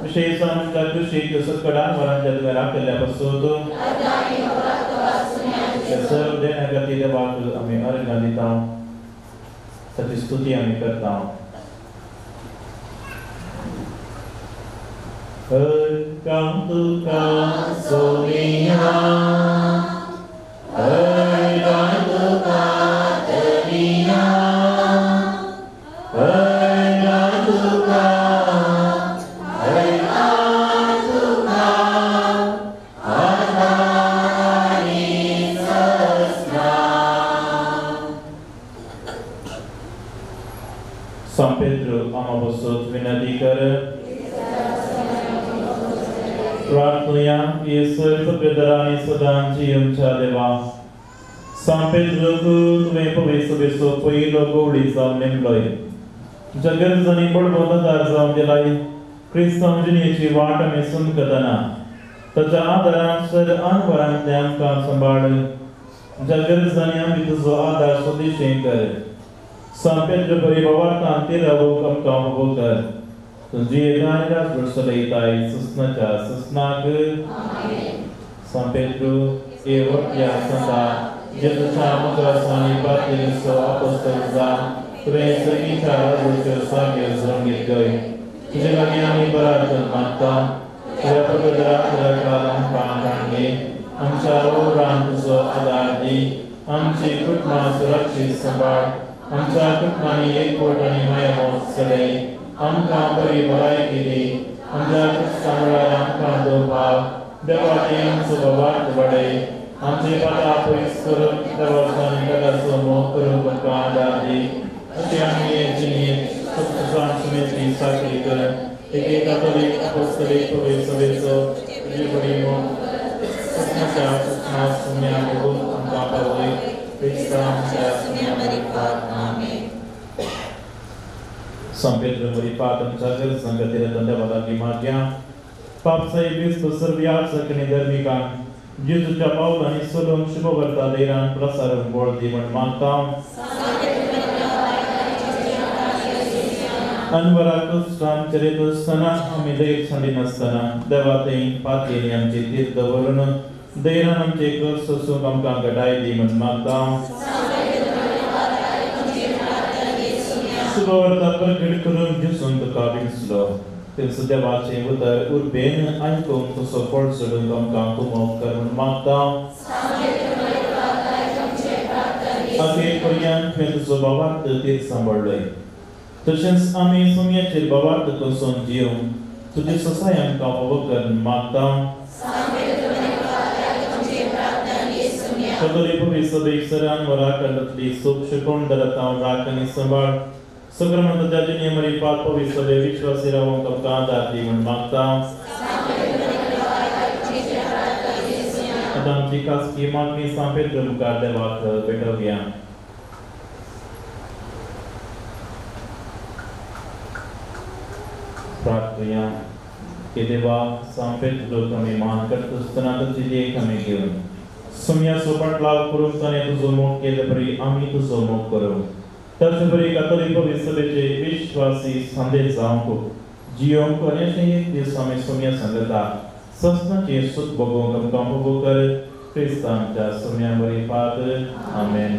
विशेश आमच्या कृशीक सक्कडान वरांच्या तुवें राखिल्ल्या पासत सर्व देण्या खातीर देवाक आमी अर्घां दिता, ताची स्तुती आमी करता. अर्घां तुका सोनिया अर्घां तुका धनिया अर्घां तुका सांपेद्रू आमा बसत विनंती कर. प्रार्थना हे सर्व ब्रदरांनी सदांची आमच्या देवा सांपेद्रूक तुवें पवित्र सभेचो पयलो गवळी जावन नेमलोय. तुमच्या गरजांनी बळबंद आदार जावन दिलाय. क्रिस्तांव जिणेची वाट आमी सुमकतना ताच्या आदारान सर अनवरांतले आमकां सांबाळ. तुमच्या गरजांनी आमी तुजो आदार स्वदेशी कर. सांत पेद्रू बरी बाबार्थान ते रावूंक आमकां उबो कर. तुजी राजभर चलयताय ससनाच्या ससनाक. सांत पेद्रू ए व्हडल्या संता जेजूच्या मुद्रासांनी बातलेलो आपोस्तल जावन तुवें सर्गीच्या राजवटीच्यो साग्यो जोडून घेतल्यो. तुजे लागीं आमी बराचन मागता. तुज्या पवित्र आदाराक आमकां काणगे. आमच्या वावरान तुजो आदार दी. आमची कुटुंबां सुरक्षीत सांबाळ. आमच्या कुटुंबांनी एकवट आनी मायामोग चलय. आमकां बरी भलायकी दी. आमच्या क्रिस्तांव वेळार आमकां दवरपाक देवाची आमचो भावार्थ वाडय. आमचे पाता पयस करून देवाचो आनी जगाचो मोग करूंक आमकां आदार दी. अशें आमी हे जिणेंत सत्सान सुमेची साकरी कर एके कातोलीक अपोस्तलीक पवित्र सभेचो तुजे बरी मोग सपनाच्या सपना सुम्या भोगूंक आमकां पावय. क्रिस्ता आमच्या सुम्या मरिपात. आमेन. सांत पेद्रू मरिपात आमच्या गरजां खातीर देवा लागीं मागया. पापसाई बेस्त सर्व याचक आनी धर्मिकांक जेजूच्या पावलांनी चलूंक शुभवर्ता धैर्यान प्रसारूंक बळ दी म्हण मागता. अनवरा कश्टान चलयत आसतना आमी धैर्य सांडिनासतना देवा थंय पातयेनी आमची तीर्थ दवरून धैर्यान आमचे कश्ट सोसूंक आमकां घटाय दी म्हण मागता. शुभवर्ता प्रगट करून जेजून तुका विंचलो तेच देवाचें उतर उर्बेन आयकूंक तसो फळ सोडूंक आमकां कुमोक कर म्हण मागता. अखेर पर्यंत तुवें तुजो भावार्थ तीर सांबाळ्ळय. तशेंच आमी सुमयाचेर भावार्थ कसोवन जिवंक तुजे ससाय आमकां फावो कर म्हण मागता. कतोलीक पवित्र सभेक सरान वराकंडांतली सूख शिकोवन धरत हांव राख आनी सांबाळ. सक्रमंताच्या जिणे मरिपात पवित्र सभे विश्वासी रावूंक आमकां आदार दी म्हण मागता. आतां आमची खासगी मागणी सांत पेद्रू मुखार देवाक भेटोवया. प्रार्थुया. हे देवा, सांत पेद्रूक आमी मान करता आसतना ताची देख आमी घेवन सुम्याचो पाटलाव करूंक ताणें तुजो मोग केल्ले परी आमी तुजो मोग करूं. ताचे परी कातोलीक पवित्र सभेचे विश्वासी सांदे जावंक जियोंक आनी अशें एक दीस आमी सुम्या सांगता ससनाचें सूख भोगोवंक आमकां भोगो कर. क्रिस्ता आमच्या सुम्या मरिपात. आमेन.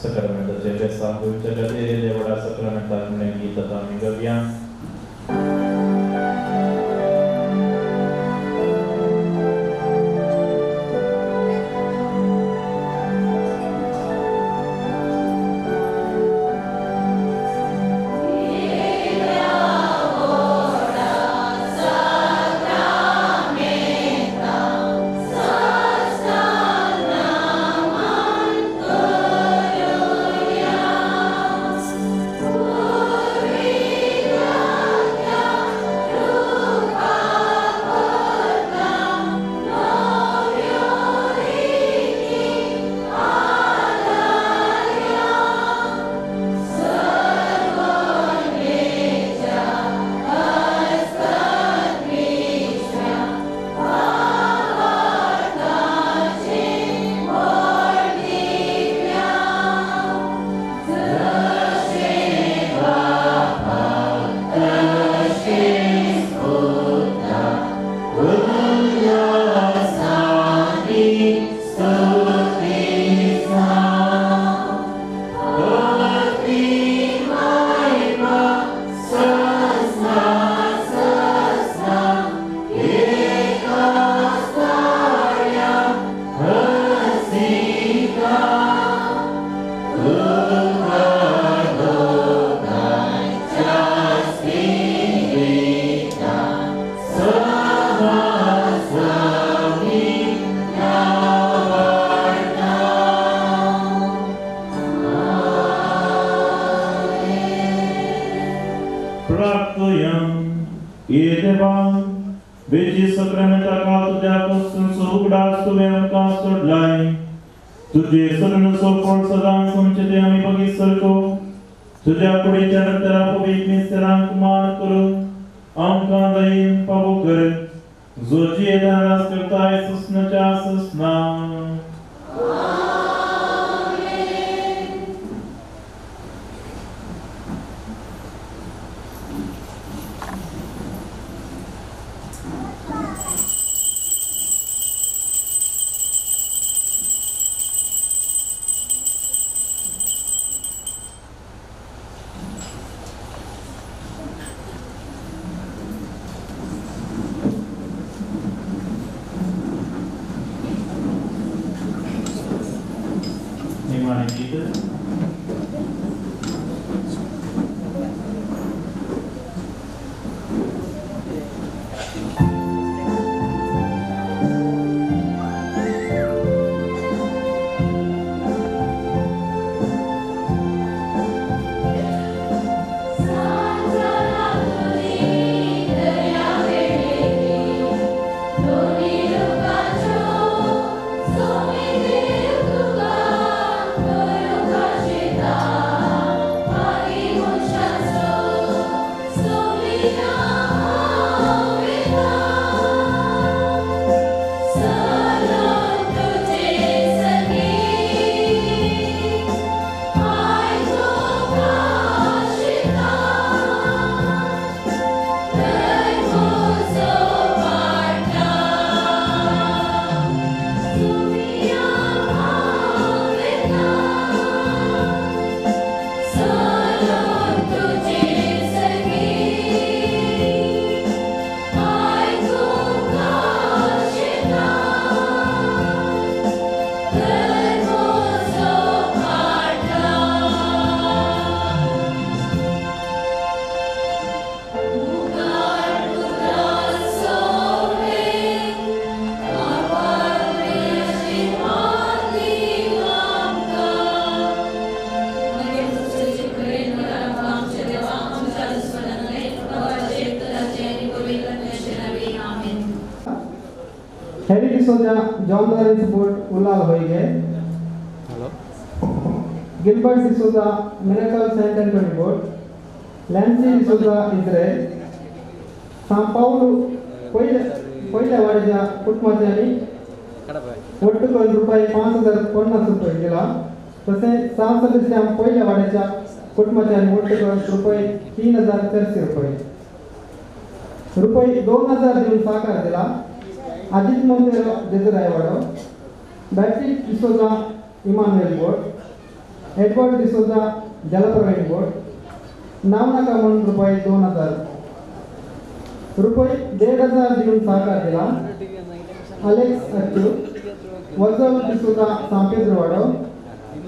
सक्रमेंताचें बेसांव दिवच्या खातीर देवडा सक्रमेंताक म्हणून गीत आतां आमी गावया. गीत. Harry D'Souza John Lawrence boat Ullal Hoige, Gilbert D'Souza miracle Saint Anthony boat, Lancy D'Souza Israel, Sao Paulo पयल्या वाड्याच्या कुटुंबाच्यांनी वट्टू करून रुपये 5,050 रुपये दिला. तसेच 6 सदस्यां पयल्या वाड्याच्या कुटुंबाच्यांनी वट्टू करून रुपये 3,400 रुपये रुपये 2,000 दिवन सहकार दिला. Ajit Monteiro Jesuraiwado, Patrick D'Souza Emmanuel boat, Edward D'Souza Jalpraveen boat, नाव नाका म्हणून रुपये 2,000 रुपये 1,500 दिवन सहकार दिला. अलेक्स अच्चू, वजल D'Souza Sampedro Wado,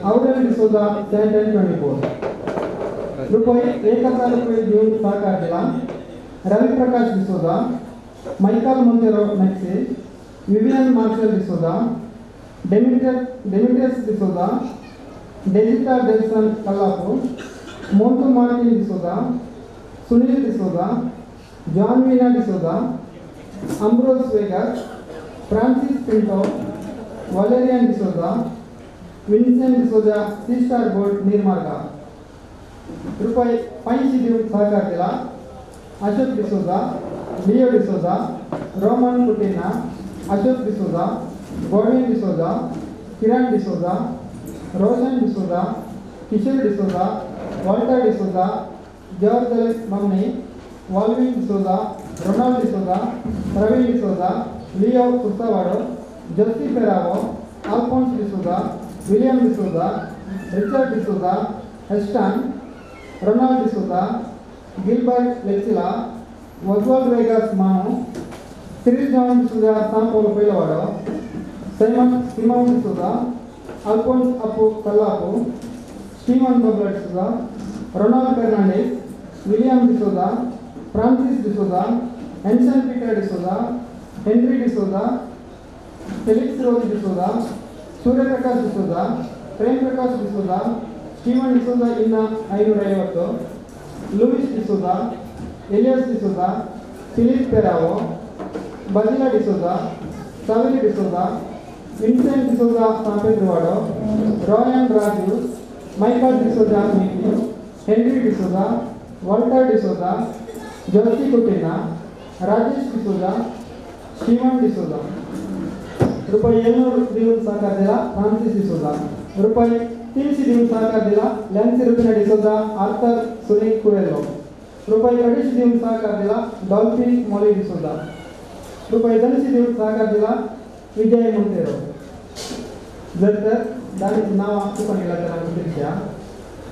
Aurel D'Souza Saint Anthony boat रुपये 1,000 रुपये दिवन सहकार दिला. Ravi Prakash D'Souza, Michael Monteiro Maxi, Vivian Marcel D'Souza, Demetrius D'Souza, Dejita Delson Kallapu, Montu Martin D'Souza, Sunil D'Souza, John Veena D'Souza, Ambrose Vegas, Francis Pinto, Valerian D'Souza, Vincent D'Souza C star boat Neermarga रुपये 500 दिवन सहकार दिला. Ashok D'Souza, Leo D'Souza, Roman Coutinho, Ashok D'Souza, Godwin D'Souza, Kiran D'Souza, Roshan D'Souza, Kishore D'Souza, Walter D'Souza, George Alex Mamni, Walvin D'Souza, Ronald D'Souza, Praveen D'Souza, Leo Kursavado, Josy Ferrao, Alphonse D'Souza, William D'Souza, Richard D'Souza, Heston, Ronald D'Souza, Gilbert Lexila, Oswald Vegas Manu, Cyril John D'Souza Sao Paulo Pailawado, Simon Simon D'Souza, Alphonse Appu Kallapu, Steven Babla D'Souza, Ronald Fernandes, William D'Souza, Francis D'Souza, Anson Peter D'Souza, Henry D'Souza, Felix Rose D'Souza, Suryaprakash D'Souza, Prem Prakash D'Souza, Steven D'Souza ಇನ್ನ 550, Louis D'Souza, Elias D'Souza, Philip Ferrao, Basila D'Souza, Saveli D'Souza, Vincent D'Souza Sampedro Wado, Royan Raju, Michael D'Souza Miki, Henry D'Souza, Walter D'Souza, Josy Coutinho, Rajesh D'Souza, Steven D'Souza रुपये 700 दिवन सहकार दिला. Francis D'Souza रुपये 300 दिवन सहकार दिला. Lancy रुपिना D'Souza, Arthur Sunil Coelho रुपये 250 दिवन सहकार दिला. डॉल्फिन मॉली डिसोजा रुपये 200 दिवन सहकार दिला. विजय मोंतेरो. जर तर दानीची नावां तुका तर आमकां दिसया.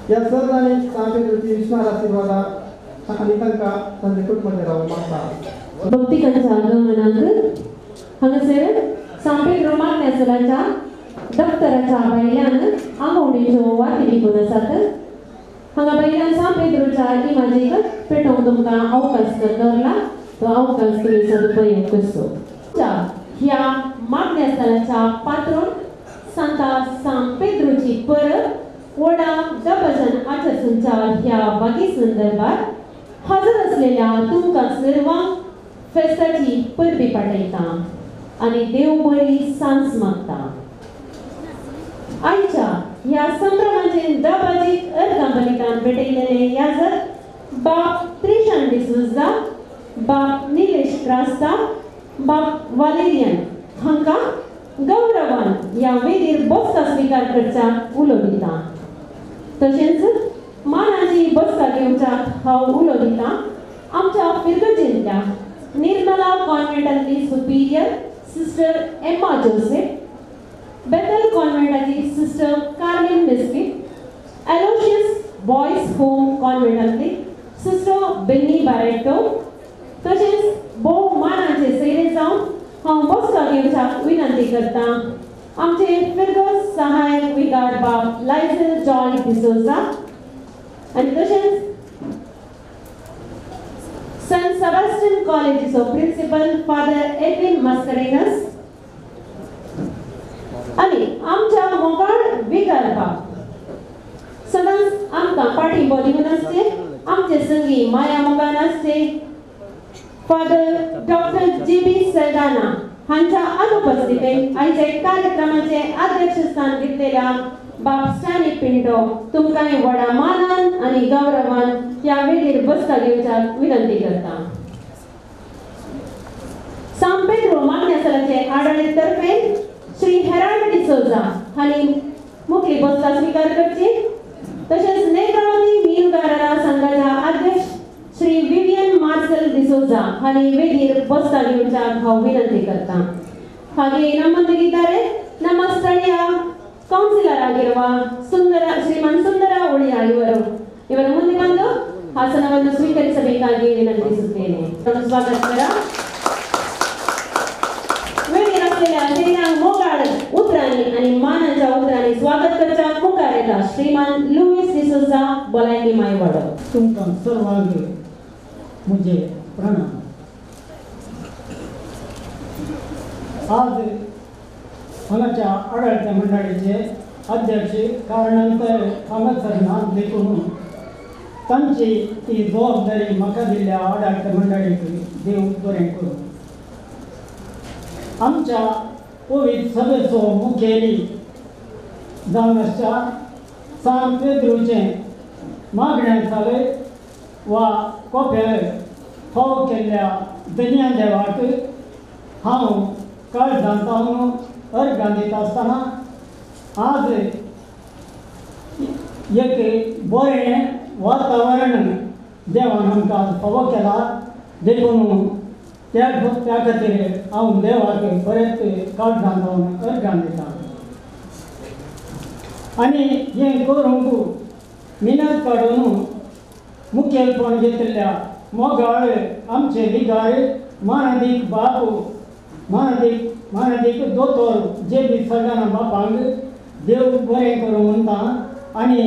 ह्या सर्वांनी सांपेद्रोची विश्वास आशीर्वादा आनी तांकां तांचे कुटुंबाचेर रावूं मागता. भक्तिकाच्या आगमनाक हांगासर सांपेद्रो मागण्यासराच्या दफ्तराच्या भायल्यान आंगवणीच्यो वाती विकून आसात. हांगा भायल्यान सांत पेद्रूच्या इमाजीक पेटोवंक तुमकां अवकाश दवरला, तो अवकाश तुमी सदुपयोग करचो. ह्या मागण्या स्थलाच्या पात्रोन सांता सांत पेद्रूची परब व्हडा दबाज्यान आचरसूनच्या ह्या बागी संदर्भात हजर असलेल्या तुमकां सर्वांक फेस्ताची परबी पाठयता आनी देव बरी सांज मागता. आयच्या ह्या संभ्रमाचे दबाजीक अर्गां बलिदान भेटयलेले याजक बाप त्रिशान डिसोजा, बाप निलेश क्रास्ता, बाप वालेरियन हांकां गौरवान ह्या वेदीर बसका स्विकार करच्याक उलो दिता. तशेंच मानाची बसका घेवच्याक हांव उलो दिता आमच्या फिरगजेंतल्या Nirmala कॉन्व्हेंटांतली superior sister Emma Joseph, Bethel कॉन्व्हेंटाची sister Carmen Mesquite, Aloysius boys home कॉन्व्हेंटांतली sister Benny Barreto, तशेंच भोव मानाचे सैरे जावन हांव बसका घेवच्याक विनंती करता आमचे फिरगज सहायक विगार बाब लायजल जॉय डिसोजा आनी तशेंच संत सेबास्टियन कॉलेजीचो प्रिन्सिपल फादर एडविन मास्करेनस आनी आमच्या मोगाळ विगार बाब सदांच आमकां पाठिंबो दिवन आसचे आमचे संगी माया मोगान आसचे फादर डॉक्टर जी.बी. सल्दाना हांच्या अनुपस्थितीत आयच्या कार्यक्रमाचे अध्यक्षस्थान घेतलेल्या बाप स्टॅनी पिंटो तुमकां व्हडा मानान आनी गौरवान ह्या वेदीर बसका घेवच्याक विनंती करता. सांत पेद्रो मागण्या स्थलाचे आडाळे तर्फे श्री हेराल्ड डिसोजा हांणी मुखली बसका स्विकार करची. तशेंच नेत्रावती मीनगारारा संघाच्या अध्यक्ष श्री विवियन मार्सेल डिसोजा हांणी वेदीर बसका घेवच्याक हांव विनंती करता. ಹಾಗೆ ನಮ್ಮೊಂದಿಗಿದ್ದಾರೆ ನಮ್ಮ ಸ್ಥಳೀಯ ಕೌನ್ಸಿಲರ್ ಆಗಿರುವ ಸುಂದರ ಶ್ರೀಮಾನ್ ಸುಂದರ ಉಳಿಯ ಇವರು ಮುಂದೆ ಬಂದು ಆಸನವನ್ನು ಸ್ವೀಕರಿಸಬೇಕಾಗಿ ವಿನಂತಿಸುತ್ತೇನೆ. ಸ್ವಾಗತ. वेदीर असलेल्या श्रीराम मोगाळ उतरांनी आणि मानाच्या उतरांनी स्वागत करच्या मुखार येता श्रीमान लुईस डिसोजा भलायकी मायवाडो. तुमकां सर्वांक म्हजे प्रणाम. आज हांगाच्या आडळत्या मंडळीचे अध्यक्ष कारणांतर हांगासर ना देखून तांची ती जबाबदारी म्हाका दिल्ल्या आडळत्या मंडळीक देव बरें करूं. आमच्या पवित्र सभेचो मुखेली जावन आसच्या सांत पेद्रूचें मागणें जालें वा कोपेर फाव केल्ल्या दर्या देवाक हांव काळजांत जावन अर्गां दिता आसतना आज एक बरें वातावरण देवान आमकां फावो केला देखून त्या खातीर हांव देवाक बरेंच काळजांत जावन अर्गां दिता. आनी हें करूंक मिनत काडून मुखेलपण घेतिल्ल्या मोगाळ आमचे विगार मानादीक बापू मानादीक दोतोर जे बी सल्दाना बापांक देव बरें करूं म्हणटा. आनी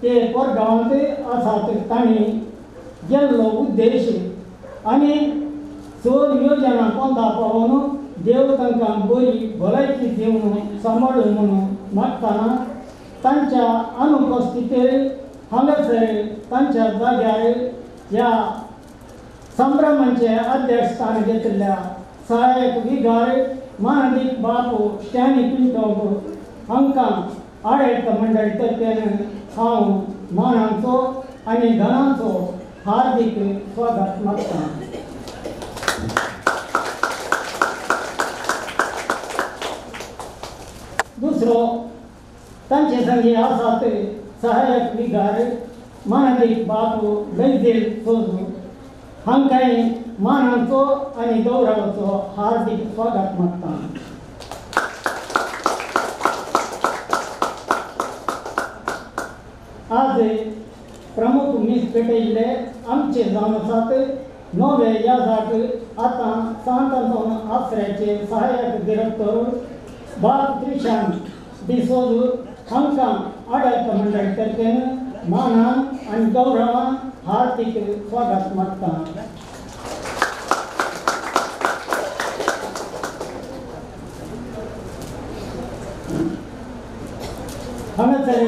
ते परगांवांत आसात तांणी गेल्लो उद्देश आनी चड योजना पोंदा पावोवन देव तांकां बरी भलायकी दिवन सांबाळून म्हणून मागतना तांच्या अनुपस्थितीर हांगासर तांच्या जाग्यार ह्या संभ्रमांचे अध्यक्षस्थान घेतिल्ल्या सहायक विगार मानादीक बापू स्टॅनी पिंटो हांकां आडळत मंडळी तर्फेन हांव मानांचो आनी धनांचो हार्दिक स्वागत मागता. दुसरो तांचे संगी आसात सहायक विगार मानादीक बापू लैझेल सोजू हांकांय मानांचो आनी गौरवाचो हार्दिक स्वागत मागता. आज प्रमुख मीस पेटयिल्ले आमचे जावन आसात नवे याजाक आतां सांत आंतोन आसऱ्याचे सहायक डिरेक्टर बाब त्रिशान डिसोज हांकां आडळीत मंडळ तर्फेन मानान आनी गौरवान हार्दिक स्वागत मागता. हांगासर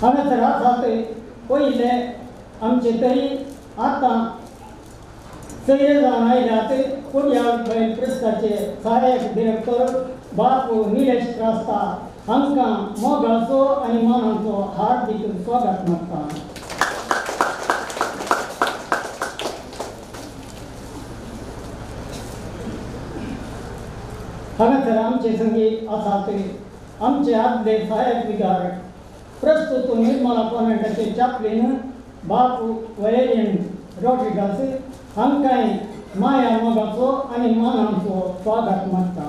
हांगासर आसात पयले आमचे तरी आतां सगळे जावन आयल्यात कोडियाळ बैल ट्रस्टाचे सहायक डिरेक्टर बापू निलेश क्रास्ता हांकां मोगाचो आनी मानाचो हार्दिक स्वागत मागता. हांगासर आमचे संगी आसात आमचे आदले सहायक विगार प्रस्तुत निर्मला कॉन्व्हेंटाचे चॅपलीन बापू वलेरियन रॉड्रिगास हांकांय माया मोगाचो आनी मानाचो स्वागत मागता.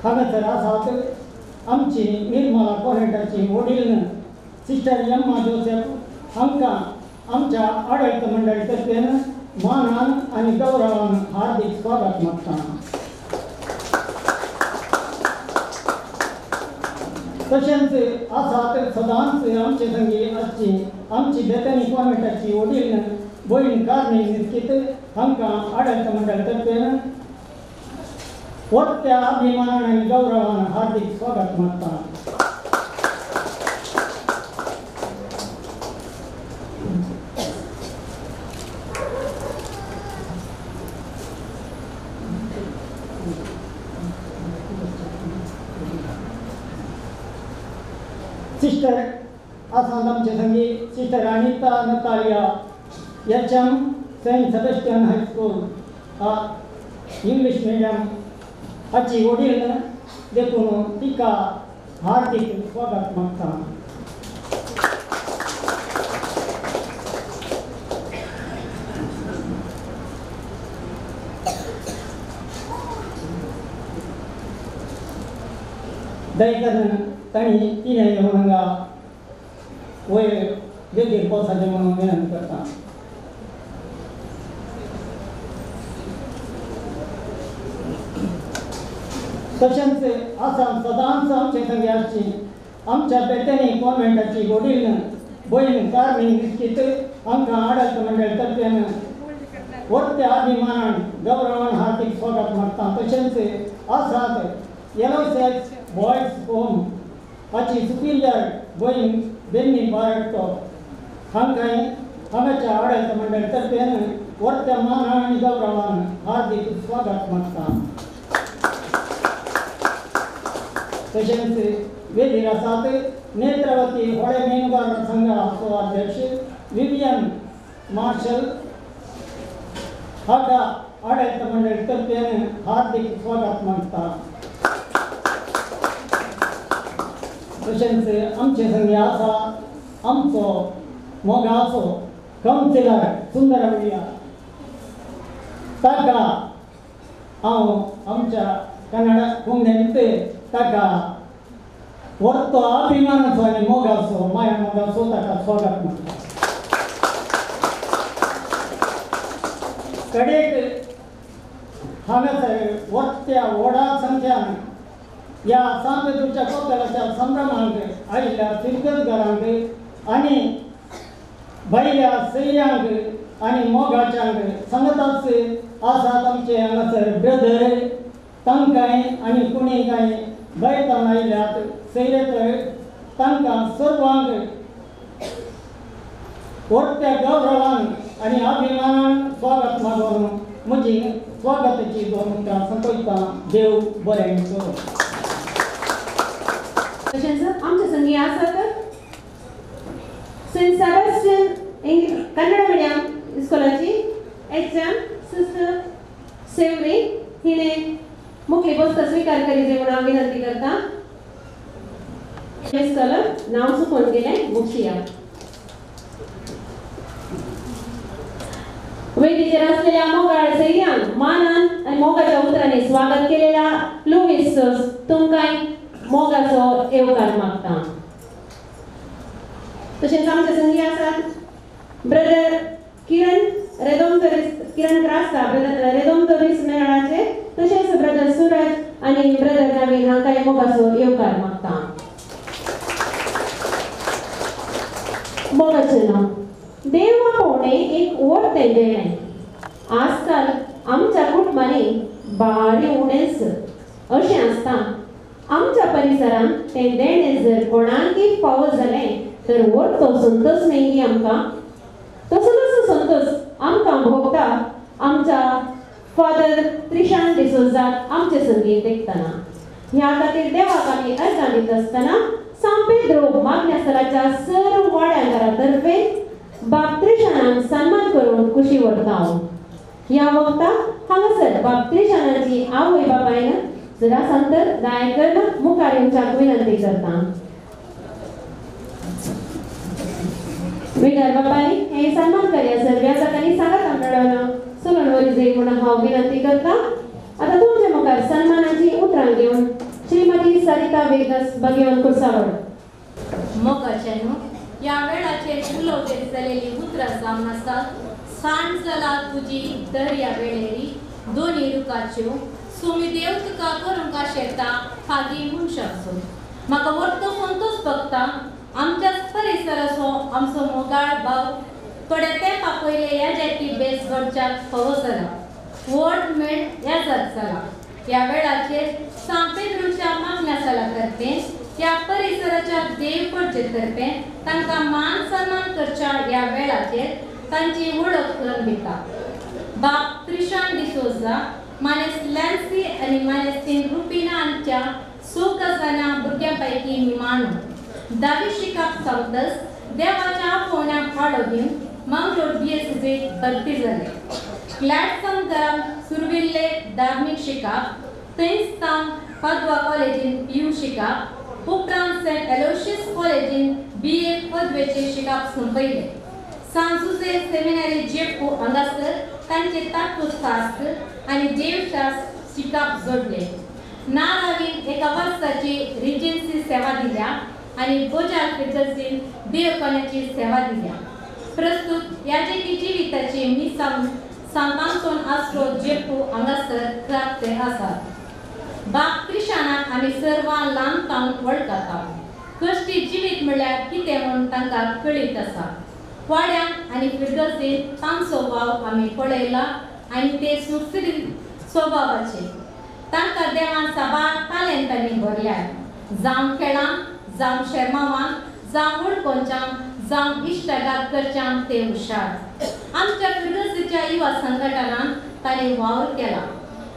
हांगासर आसात आमची निर्मला कॉन्व्हेंटाची वडील सिस्टर एम्मा जोसेफ हांकां आमच्या आडळीत मंडळी तर्फेन मानान आनी गौरवान हार्दिक स्वागत मागता. तशेंच आसात सदांच आमचे संगी आसची आमची बेतनी कॉन्व्हेंटाची वडील भयण कार्मी निस्कीत हांकां आडळीत मंडळ तर्फेन वट्ट्या अभिमानान आनी गौरवान हार्दिक स्वागत मागता. सिस्टर आसात आमचे संगी sister Anita Natalia H M Saint Sebastian high school English medium हाची वडील देखून तिका हार्दिक स्वागत मागता. दयकरून तांणी तिणें येवन हांगा वयर वेगीर पोसाचें म्हणून विनंती करता. तशेंच आसा सदांच आमचे संगी आसची आमच्या बेतनी कॉन्व्हेंटाची वडील भयण कार्मी निस्कीत हांकां आडळीत मंडळ तर्फेन वट्ट्या अभिमानान गौरवान हार्दिक स्वागत मागता. तशेंच आसात एलोसेक्स बॉयज होम हाची सुपिरियर भयण बेन्नी बारटो हांकांय हांगाच्या आडळीत मंडळ तर्फेन वट्ट्या मानान आनी गौरवान हार्दिक स्वागत मागता. तशेंच वेदीर आसात नेत्रावती होळे मेनुगार संघाचो अध्यक्ष विवियन मार्शल हाका आडळीत मंडळ तर्फेन हार्दिक स्वागत मागता. तशेंच आमचे संगी आसा आमचो मोगाचो कावन्सिलर सुंदर विया ताका हांव आमच्या कन्नडा कोंकणींत ताका व्हडतो अभिमानाचो आनी मोगाचो माया मोगाचो ताका स्वागत मागता. कडेक हांगासर व्हडत्या व्हडा संख्यान ह्या सांपेदूच्या कोपेलाच्या संभ्रमांक आयिल्ल्या फिरगतगारांक आनी भायल्या सैन्यांक आनी मोगाच्यांक सांगताच आसात आमचे हांगासर ब्रदर तांकांय आनी कोणी कांय भायतान आयल्यात सैरे तर तांकां सर्वांक व्हडत्या गौरवान आनी अभिमानान स्वागत मागून म्हजी स्वागताची दोन उतरां सोंपयता. देव बरें करूं. तशेंच आमचे संगी आसात सेंट सेबास्टियन कन्नड मिडियम इस्कॉलाची एच एम सिस्टर सेवरी हिणें मुखली बसका स्विकार करीजे म्हणून हांव विनंती करता. इस्कॉलर नांव चुकोवन गेलें मुक्षिया. वेदीचेर आसलेल्या मोगाळ सैन्यान मानान आनी मोगाच्या उतरांनी स्वागत केलेल्या लुवीस तुमकांय मोगाचो येवकार मागता. तशेंच आमचे संगी आसात ब्रदर किरण रेदोमदोरीस, किरण क्रास्ता ब्रदर रेदोमदोरीस मेळाचे, तशेंच ब्रदर सुरज आनी ब्रदर नवीन हांकां मोगाचो येवकार मागता। मोगाचें नांव देव आपोवणें एक व्हडलें देणें। आजकाल आमच्या कुटुंबांनी बारी उणेंच अशें आसता। आमच्या परिसरांत तें देणें जर कोणाकय फावो जालें तर व्हड तो संतोष न्ही आमकां, तसलोच संतोष आमकां भोगता आमच्या फादर त्रिशान डिसोजाक आमचे संगीत देखतना। ह्या खातीर देवाक आमी अर्जां दिता आसतना सांत पेद्रो मागण्या स्थलाच्या सर्व वाड्याघरा तर्फे बाप त्रिशानाक सन्मान करून खुशी व्हरता। ह्या वखदाक हांगासर बाप त्रिशानाची आवय बापायन जरा संतर गायकर मुखार येवच्याक विनंती करता। विगर बापांनी हे सन्मान करया सर व्यासकांनी सांगात मेळोवन सोलून वरी जाय म्हणून हांव विनंती करता। आतां तुमच्या मुखार सन्मानाची उतरां घेवन श्रीमती सरिता वेगस बगेवन कुरसावड। मोगाचे न्हू ह्या वेळाचेर उलोवचेर जालेली उतरां जावन आसात सांड जाला तुजी दर्या वेळेरी दोनी रुखाच्यो सुमी देव तुका करूंक आशेता फागी मनशाचो। म्हाका व्हडलो संतोश भोगता आमच्याच परिसराचो आमचो मोगाळ भाव थोड्या तेंपा पयले ह्या जाती बेस घडच्याक फावो जाला, व्हड मेळ ह्या जात जाला। ह्या वेळाचेर सांत पेद्रूच्या मागण्या साला तर्फे ह्या परिसराच्या देव पडचे तर्फे तांकां मान सन्मान करच्या ह्या वेळाचेर तांची वळख करून दिता। बाप त्रिशान डिसोजा मानेस लॅन्सी आनी मानेस तीन रुपिना हांच्या सुख जाणां भुरग्यां पैकी निमाणो धावी शिकाप सोंपतच देवाच्या आपोवण्याक पाळो दिवन मंगलोर डिएसीजीत भरती जाले। ग्लॅडसन घरांत सुरविल्ले धार्मीक शिकाप थंयच तावन पादवा कॉलेजीन पी यू शिकाप उपरांत सेंट एलोशियस कॉलेजीन बी ए पदवेचे शिकाप सोंपयले। सांजुजे सेमिनारी जेप्पू हांगासर तांचे तत्वशास्त्र आनी देवशास्त्र शिकाप जोडले। नारावीन एका वर्साची रिजन्सी सेवा दिल्या आनी बोजाल फिर्गजीन देवकोण्याची सेवा दिल्या। प्रस्तुत याजकी जिविताची मिसांव सांतांतोन आस्रो जेप्पू हांगासर क्राप्ते आसात। बाप क्रिशानाक आमी सर्वां ल्हान तावन वळखता। कश्टी जिवीत म्हणल्यार कितें म्हूण तांकां कळीत आसा। वाड्यांक आनी फिर्गजीन तांचो वाव आमी पळयला आनी ते सुटसुटीत स्वभावाचे। तांकां देवान साबार तालेंतांनी भरल्यात, जावं खेळान, जावं शेर्मावान, जावं वळखोंच्यान, जावं इश्टागात करच्यान ते हुशार। आमच्या फिर्गजीच्या युवा संघटनान तांणी वावर केला।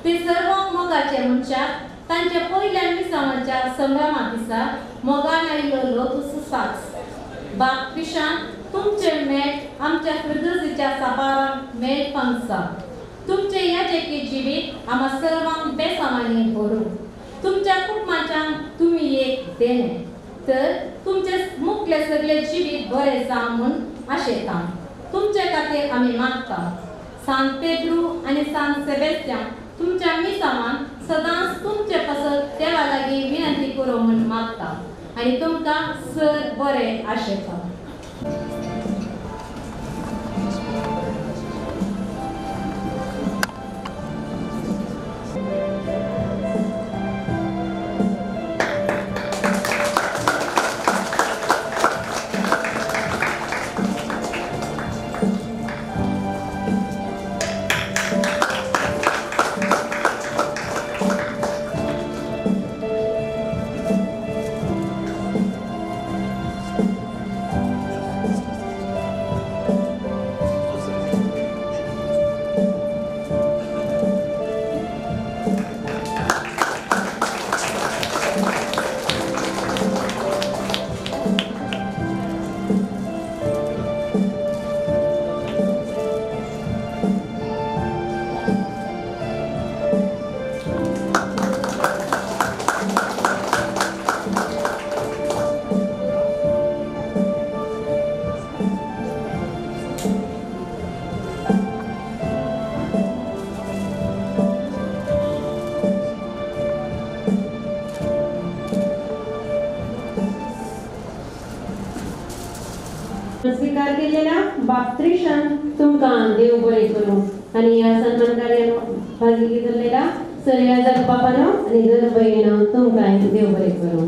ते सर्व मोगाचे मनशाक तांच्या पयल्या मिसांवाच्या संभ्रमा दिसा मोगान आयिल्लो लोक साक्ष। बाप क्रिशान तुमचे मेळ आमच्या फिर्गजीच्या साबारांक मेळ पंगसा। तुमचे याजकी जिवीत आमा सर्वांक बेसामांनी भरू। तुमच्या कुटुंबाच्यान तुमी एक देणें तर तुमचे मुखले सगळे जिवीत बरें जावं म्हूण आशेता। तुमचे खातीर आमी मागता। सांत पेद्रू आनी सांत सेबेस्त्यांव तुमच्या मिसावान सदांच तुमचे पासत देवा लागीं विनंती करूं म्हूण मागता आनी तुमकां सर बरें आशेता। स्वीकार केलेल्या बाप त्रिशान तुमकां देव बरें करूं आनी ह्या सन्मान कार्यान भागी जाल्लेल्या सर याजाक बापानो आनी दर भयणीनो तुमकां देव बरें करूं.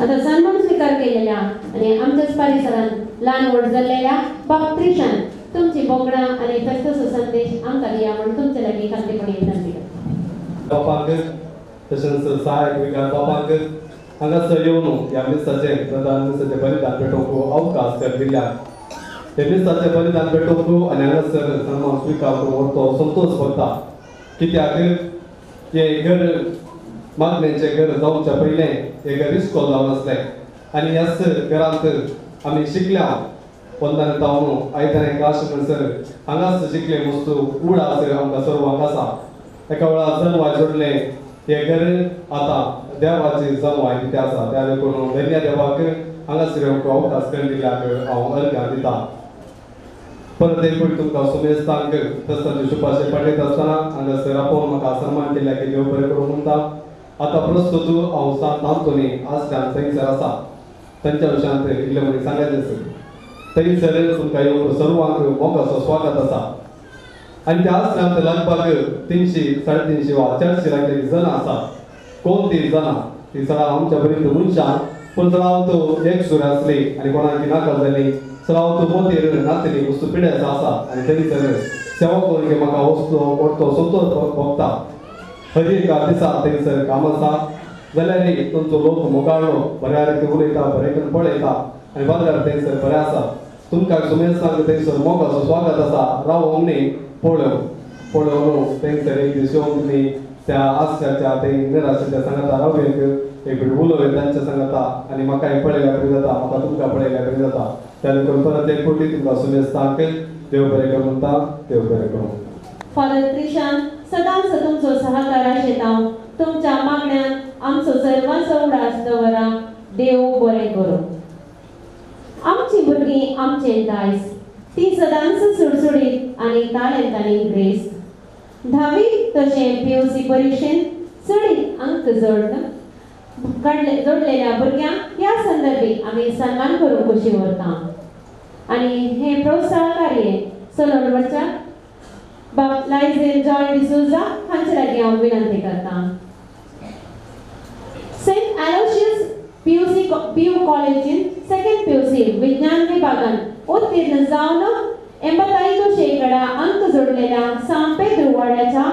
आतां सन्मान स्वीकार केलेल्या आनी आमच्याच परिसरांत ल्हान व्हड जाल्लेल्या बाप त्रिशान तुमची बोगडां आनी फेस्ताचो संदेश आमकां दिया म्हूण तुमचे लागीं खात्रीपणी विनंती करता. बापांक तशेंच सहायक विकार बापांक हांगासर येवन ह्या मिसाचें प्रधान मिसाचें बलिदान पेटोवंक अवकाश कर दिल्या. हे मिसाचें बलिदान पेटोवंक आनी हांगासर सन्मान स्विकार करून तो संतोश भोगता. कित्याक हें घर मागण्यांचें घर जावच्या पयलें हें घर इस्कोल जावन आसलें आनी ह्याच घरांत आमी शिकल्या वंदन तावन आयतारे क्लास म्हणसर हांगाच शिकले वस्तू उडास आमकां सर्वांक आसा. एका वेळार जनवाय जोडलें हें घर आतां देवाची जनवाय कितें आसा त्या देखून धन्य देवाक हांगासर येवंक अवकाश करून दिल्याक हांव अर्घां दिता. परत एक फावटी तुमकां सुमेस्तांक तसो शुभाशय पाठयता आसतना हांगासर आपोवन म्हाका सन्मान केल्ल्या की देव बरें करूं म्हणटा. आतां प्रस्तुत हांव सांत आंतोनी आसल्यान थंयसर आसा तांच्या विशयांत इल्लें म्हणून सांगायचें आसा. थंयसर तुमकां येवंक सर्वांक मोगाचो स्वागत आसा आनी त्या आसरांत लगभग 300 350 वा 400 लागले जणां आसा. कोण ती जणां ती सगळ्या आमच्या बरी मनशां पूण चडावत एक सूर आसली आनी कोणाक नाका जाली चडावत मोतीर नातली वस्तू पिड्याचो आसा आनी थंयसर सेवा करून म्हाका वस्तू व्हरतो संतोष भोगता. हर एका दिसा थंयसर काम आसा जाल्यार तुमचो लोक मोगाळो बऱ्या रिती उलयता बरें करून पळयता आनी बाजार थंयसर बरें आसा. तुमकां सुमेस्तांक थंयसर मोगाचो स्वागत आसा. रावोंक न्ही पळोव पळोवन थंयसर एक दीस येवन तुमी त्या आसच्याच्या थंय निराशेच्या सांगाता रावयेक एक उलोवया तांच्या सांगाता आनी म्हाका पळयल्यार बरें जाता म्हाका तुमकां पळयल्यार बरें जाता. त्या देखून परत एक फावटी तुमकां सुमेस्तांक देव बरें करूं म्हणटा. देव बरें करूं. फादर त्रिशान सदांच तुमचो सहकार आशेता तुमच्या मागण्यान आमचो सर्वांचो उडास दवरा. देव बरें करूं. आमची भुरगीं आमचें दायज ती सदांच सुडसुडीत आनी तालेंतांनी ग्रेस्त. धावी तशें PUC परिक्षेंत चडीत अंक जोडलेल्या भुरग्यांक ह्या संदर्भी आमी सन्मान करूंक खोशी व्हरता आनी हें प्रोत्साहन कार्य चलोवन वचच्या बाप लायझेल जॉय डिसोजा हांचे लागीं हांव विनंती करता. सेंट एलोशियस PU कॉलेजीन सेकंड PUC विज्ञान विभागान उत्तीर्ण जावन 85% अंक जोडलेल्या सांत पेद्रू वाड्याच्या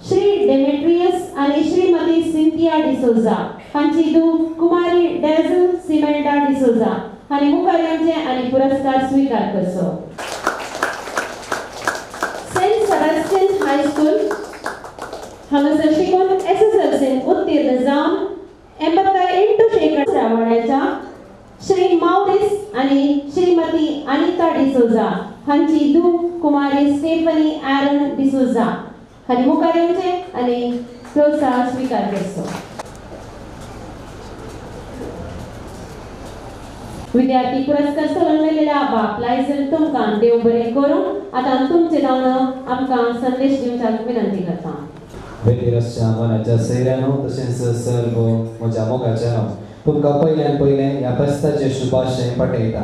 श्री डेमेट्रियस आनी श्रीमती सिंथिया डिसोजा हांची धूव कुमारी डेझल सिमेल्डा डिसोजा हांणी मुखार येवचें आनी पुरस्कार स्विकार करचो. सेंट सेबास्टियन हायस्कूल हांगासर शिकून SSLC उत्तीर्ण जावन 88% वाड्याच्या श्री मावरीस आनी श्रीमती अनिता डिसोजा हांची धूव कुमारी स्टेफनी एरन डिसोजा हांणी मुखार येवचें आनी प्रोत्साहन स्विकार करचो. विद्यार्थी पुरस्कार चलोवन मेळिल्ल्या बाप लायझल तुमकां देव बरें करूं. आतां तुमचे नांव आमकां संदेश दिवच्याक विनंती करता. वेदिरसच्या मनाच्या सैऱ्यानो तशेंच सर्व म्हज्या मोगाच्यानो तुमकां पयल्यान पयलें ह्या फेस्ताचें शुभाशय पाठयता.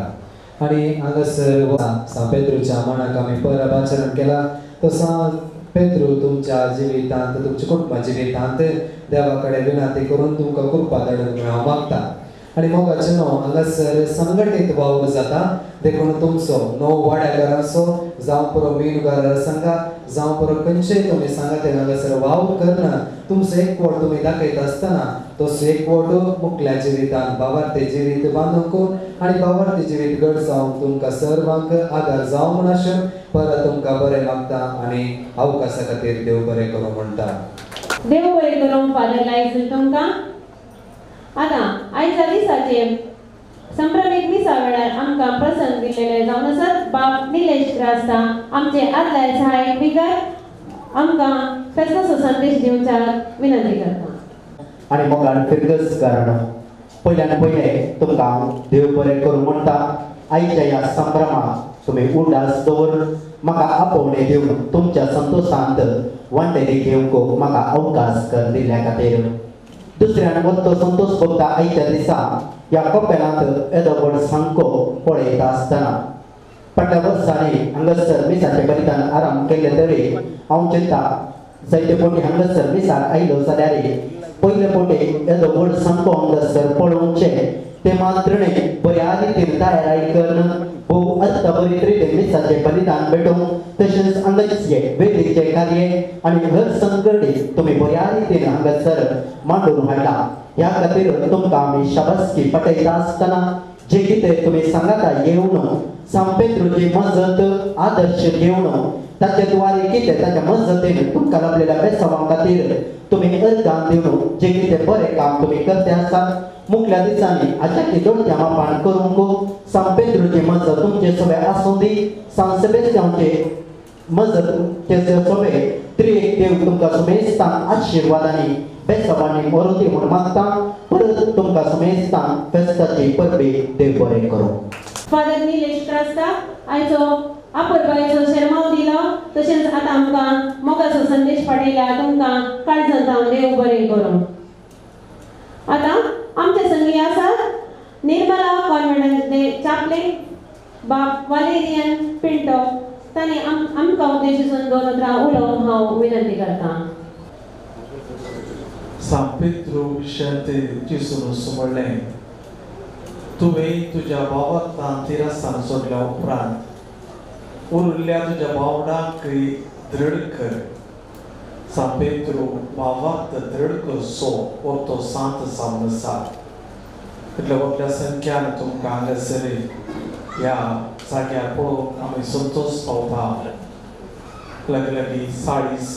आनी हांगासर सांत पेद्रूच्या मनाक आमी परब आचरण केला तसो पेद्रू तुमच्या जिवितांत तुमच्या कुटुंबा जिवितांत देवा कडेन विनंती करून तुमकां कृपा धाडून म्हूण हांव मागता. आनी मोगाचें न्हू हांगासर संघटीत वावर जाता देखून तुमचो णव वाड्याघरांचो जावं पुरो मीनगार संघा जावं पुरो खंयचेय तुमी सांगात हांगासर वावर करना तुमचो एकवट तुमी दाखयता आसतना तसो एकवट मुखल्या जिवितांत भावार्थी जिवीत बांदूंक आनी भावार्थी जिवीत घट जावंक तुमकां सर्वांक आदार जावं म्हूण आशेन परत तुमकां बरें मागता आनी अवकाशा खातीर देव बरें करूं म्हणटा. देव बरें करूं फादर लायझल तुमकां. आतां आयच्या दिसाचे संभ्रमीक मिसा वेळार आमकां प्रसंग दिल्लेले जावन आसात बाप निलेश क्रास्ता आमचे आदले सहायक विकार आमकां फेस्ताचो संदेश दिवच्याक विनंती करता. आनी मोगान फिरगस कारण पयल्यान पयलें तुमकां देव बरें करूं म्हणटा. आयच्या ह्या संभ्रमाक तुमी उडास दवरून म्हाका आपोवणें दिवन तुमच्या संतोशांत वांटेली घेवंक म्हाका अवकाश कर दिल्ल्या खातीर. दुसऱ्यान वत्तो संतोष भोगता आयच्या दिसा ह्या कपेलांत येदो व्हड सामको पळयता आसतना फाटल्या वर्सांनी हांगासर मिसाचें बलिदान आराम केल्लें तरी हांव चिंता जायते फावटी हांगासर मिसाक आयलो जाल्यार पयले फावटी येदो व्हड सामको हांगासर पळोवचें ते मात्र न्ही बऱ्या रितीन तयारी करून भोव अर्थ बरी रितीन मिसाचें बलिदान भेटोवंक तशेंच हांगाचे वेदीचें कार्य आनी हर संकटी तुमी बऱ्या रितीन हांगासर मांडून हाडला. ह्या खातीर तुमकां आमी शाबासकी पटयता आसतना जे कितें तुमी सांगाता येवन सांत पेद्रूची मजत आदर्श घेवन ताचे द्वारे कितें ताच्या मजतीन तुमकां लाभलेल्या बेसांवां खातीर तुमी अर्गां दिवन जे कितें बरें काम तुमी करते आसात मुखल्या दिसांनी आच्या दोळत्या मापान करूंक सांत पेद्रूची मजत तुमचे सगळे आसूं दी. सांत सेबेस्त्यांवचे मजत तुमचे सगळे त्रिएक देव तुमकां सुमेस्तान आशिर्वादांनी बेसांवांनी व्हरूं दी म्हूण मागता. परत तुमकां सुमेस्तान फेस्ताची परबी देव बरें करूं. फादर निलेश क्रास्ता आयचो आपरबायचो शेरमाव दिलो तशेंच आतां आमकां मोगाचो संदेश पाठयला. तुमकां काळजांत हांव देव बरें करूं. आतां आमचे संगी आसात निर्मला कॉन्व्हेंटाचे चापलेन बाब वालेरियन पिंटो. तांणी आमकां उद्देशून दोन उतरां उलोवंक हांव विनंती करतां. सांत पेद्रू विशयांत जेजून म्हणलें, तुवें तुज्या भावांतल्यान तिरसान सोडल्या उपरांत उरिल्ल्या तुज्या भावंडांक दृढ कर. सांत पेद्रू भावार्थ दृढ करचो हो तो सांत जावन आसा. इतल्या व्हडल्या संख्यान तुमकां हांगासर ह्या जाग्यार पळोवंक आमी संतोश पावता. लागीं लागीं 40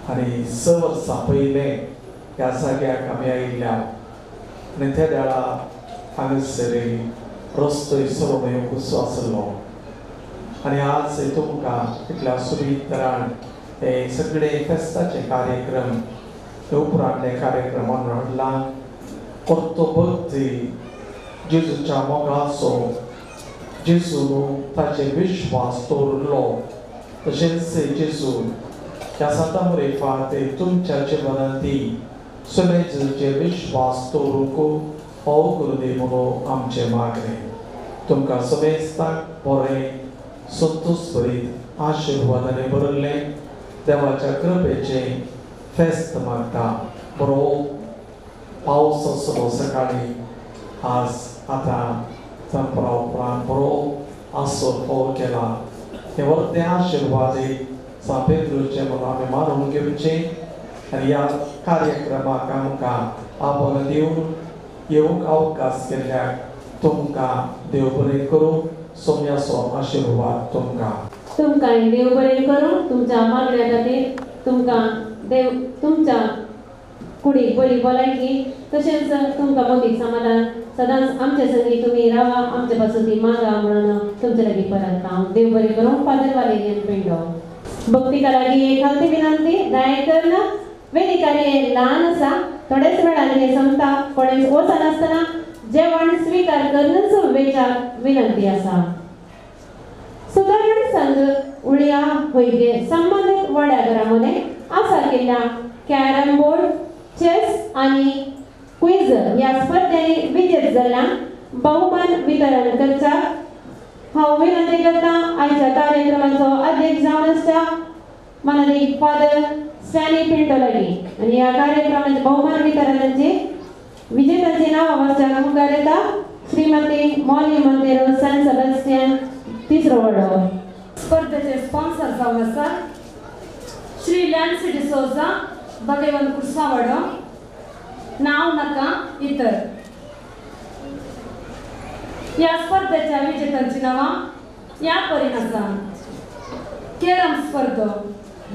आनी 6 वर्सां पयलें ह्या जाग्याक आमी आयिल्ल्या आनी त्या वेळा हांगासर रस्तो सरोन येवंक आसलो आनी आज तुमकां इतल्या सोबीत तरान हे सगळे फेस्ताचे कार्यक्रम हे उपरांतले कार्यक्रम हाडला. परतो भक्ती जेजूच्या मोगाचो जेजून ताचेर विश्वास दवरलो तशेंच जेजू ह्या सांता मुरेफात तुमच्या जिवनांत सुमे जेजूचेर विश्वास दवरूंक हो गुरुदेव म्हणून आमचें मागणें. तुमकां समेस्तांक बरें संतोष भरीत आशिर्वादांनी भरिल्लें देवाच्या कृपेचें फेस्त मागता. बरो पावस आसलो सकाळीं, आज आतां दनपरा उपरांत बरो आसो फोव केला. हे वर्ते आशिर्वाद सांत पेद्रूचे म्हणून आमी मानून घेवचें आनी ह्या कार्यक्रमाक आमकां आपोवन दिवन येवंक अवकाश केल्ल्याक तुमकां देव बरें करूं. सोम्याचो आशिर्वाद तुमकां. तुमकां देव बरें करूं. तुमच्या मागण्या खातीर तुमकां देव तुमच्या कुडीक बरी भलायकी तशेंच तुमकां मोदीक समाधान सदांच आमचे संगी तुमी रावा आमचे पासून ती मागा म्हणून तुमचे लागीं परत हांव देव बरें करूं. Father Valerian Pinto. भक्तिका लागीं एक खालती विनंती दया करून वेदिकारी ल्हान आसा थोडेच वेळान हें सोंपता. कोणेच वचनासतना जेवण स्विकार करूनच वेचाक विनंती आसा. सुदारण संघ उळया होयगे संबंदीत वाड्या घरामध्ये आसा केल्ल्या कॅरम बोर्ड चेस आनी क्विज ह्या स्पर्धेंनी विजेत जाल्ल्यांक बहुमान वितरण करच्याक हांव विनंती करता. आयच्या कार्यक्रमाचो अध्यक्ष जावन आसच्या माननीय फादर स्टॅनी पिंटो लागीं आनी ह्या कार्यक्रमाचे बहुमान वितरणाचे विजेत्यांची नांवां वाचच्याक मुखार येता श्रीमती मॉली मोंतेरो सान सेबास्टियन तिसरो वाडो. स्पर्धेचे स्पॉन्सर जावन आसा श्री लॅन्सी डिसोजा भगवंत कुर्सावाडो नांव नाका इतर. ह्या स्पर्धेच्या विजेत्यांची नांवां ह्या परीन आसा. कॅरम स्पर्धो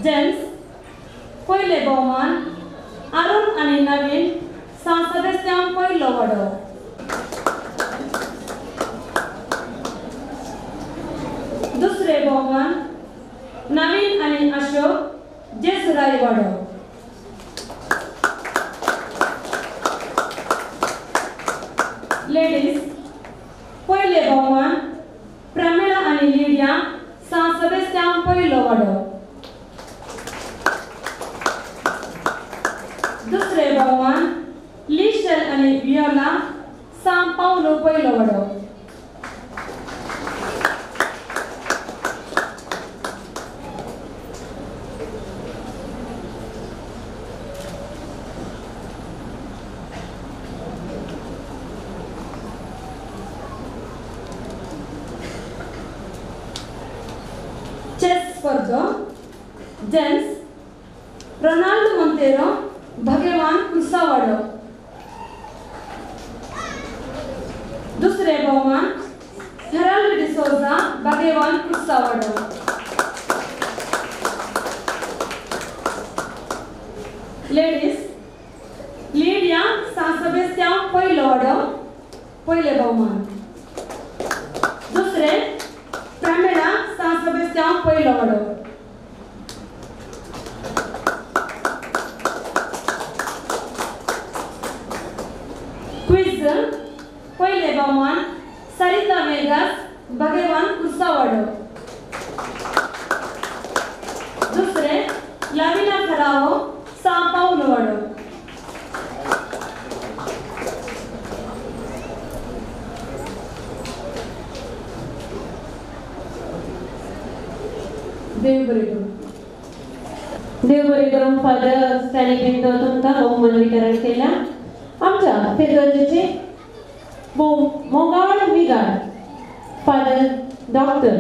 जेन्ट्स पयले भोवमान अरुण आनी नवीन सांत सेबास्तियांव पयलो वाडो. दुसरे भोवमान नवीन आनी अशोक जेसुराय वाडो. लेडीज पयले भोवमान प्रमिळा आनी लिडिया सांत सेबास्तियांव पयलो वाडो. दुसरे भोवमान स्पर्धो जेन्स रोनाल्ड मोंतेरो भगवान कुर्सावाडो. दुसरे भोवमान हेराल्ड डिसोजा भगवान कुर्सावाडो. लेडीज लिडिया सां सेबेस्तियांव पयलो वाडो पयले भोवमान. दुसरे प्रमिळा सां सेबेस्तियांव पयलो वाडो. क्विज पयले भोवमान सरिता वेगास भगवान कुर्सावाडो. दुसरे लाविना फरावो सां पावलो वाडो. देव बरें करूं. देव बरें करूं. फादर स्टॅनली पिंटो तुमकां बहुमान वितरण केला. आमच्या फिगर्जीचे मोगाळ विगार father doctor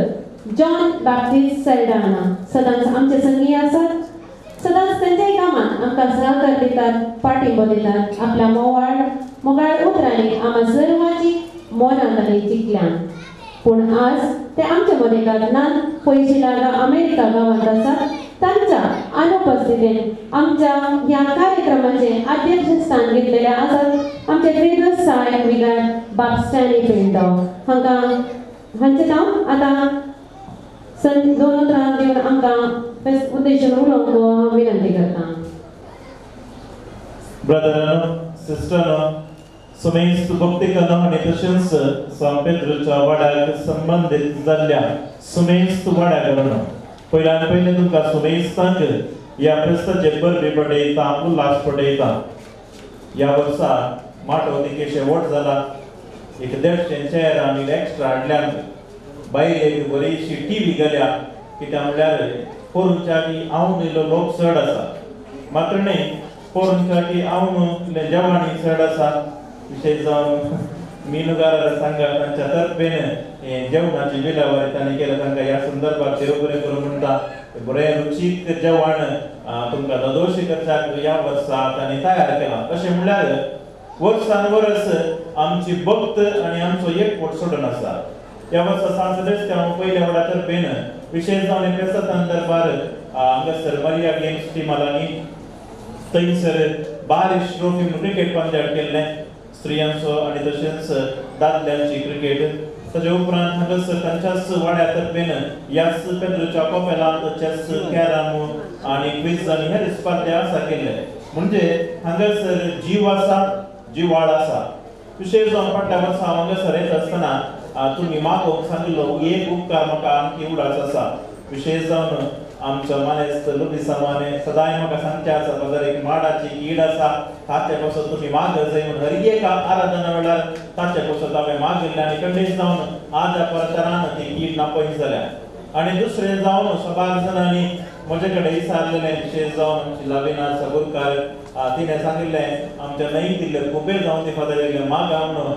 John Baptist Saldanha सदांच आमचे संगी आसात. सदांच तांच्याय कामांत आमकां सहकार दितात, पाठिंबो दितात. आपल्या मोगाळ उतरांनी आमकां सर्वांची मनां तांणी जिखल्यात. पूण आज ते आमच्या मदेकात नात, पयशे अमेरिका गांवांत आसात. तांच्या अनुपस्थितीन आमच्या ह्या कार्यक्रमाचे अध्यक्षस्थान घेतलेले आसात आमचे फिरोज साहेब विगार बाब स्टॅनली पिंटो हांकां हांचें नांव आतां दोन उतरां दिवन आमकां उद्देशून उलोवंक हांव विनंती करता. ब्रदरानो, सिस्टरानो, सुमेस्त भक्तिकानो आनी तशेंच सां पेद्रोच्या वाड्याक संबंदीत जाल्ल्या सुमेस्त वाड्याकरानो, पयल्यान पयलीं तुमकां सुमेस्तांक ह्या क्रिस्ताचे परबी पडयता, उल्हास पडयता. ह्या वर्सा माटो तिकेशे व्हड जाला, एक 150 चेअर आमी एक्स्ट्रा हाडल्यात. बायलेक बरीशी टी व्ही घाल्या, कित्याक म्हणल्यार पोरूंच्या की हांव इल्लो लोक चड आसा, मात्र न्हय पोरूंच्या की हांव इल्लें जेवण चड आसा. विशेश जावन मिनुगारार सांगा तांच्या तर्फेन जेवणाची विलेवारी तांणी केल्या. तांकां ह्या संदर्भात देव बरें करूं म्हणटा. बरें रुचीक जेवण तुमकां ददोशी करच्याक ह्या वर्सा तांणी तयार केलां. अशें म्हणल्यार वर्सान वर्स आमची भक्त आनी आमचो एकवट सोडून आसा. ह्या वर्सा सां सेबेस्तियांव पयल्या वडा तर्फेन विशेश जावन फेस्ता संदर्भार हांगासर मरिया गेम्स टिमा लागीं थंयसर बारिश ट्रॉफी क्रिकेट पंद्याट केल्लें स्त्रियांचो आनी तशेंच दादल्यांची क्रिकेट. ताजे उपरांत हांगासर तांच्याच वाड्या तर्फेन ह्याच पेद्रोच्या कोपेलांत चॅस, कॅरम आनी क्विज आनी हेर स्पर्धा आसा केल्ले. म्हणजे हांगासर जीव आसा, जिवाळ आसा. विशेश जावन फाटल्या वर्सा हांव हांगासर येता आसतना तुमी मागोवंक सांगिल्लो एक उपकार म्हाका आणखी उडास आसा. विशेश जावन आमचो मानेस्त लुबिसा माने सदांय म्हाका सांगचें आसा, बाजार एक माडाची कीड आसा, ताचे पासून तुमी माग जाय म्हणून हर एका आराधना वेळार ताचे पासून हांवें मागिल्लें आनी खंडीत जावन आजा परतरान ती कीड नापयस जाल्या. आनी दुसरें जावन सबार जाणांनी म्हजे कडेन विचारलेलें, विशेश जावन आमची लाविना सबुरकार तिणें सांगिल्लें आमच्या न्हंय दिल्ले खुबे जावन ती फादर येयले मागा म्हणून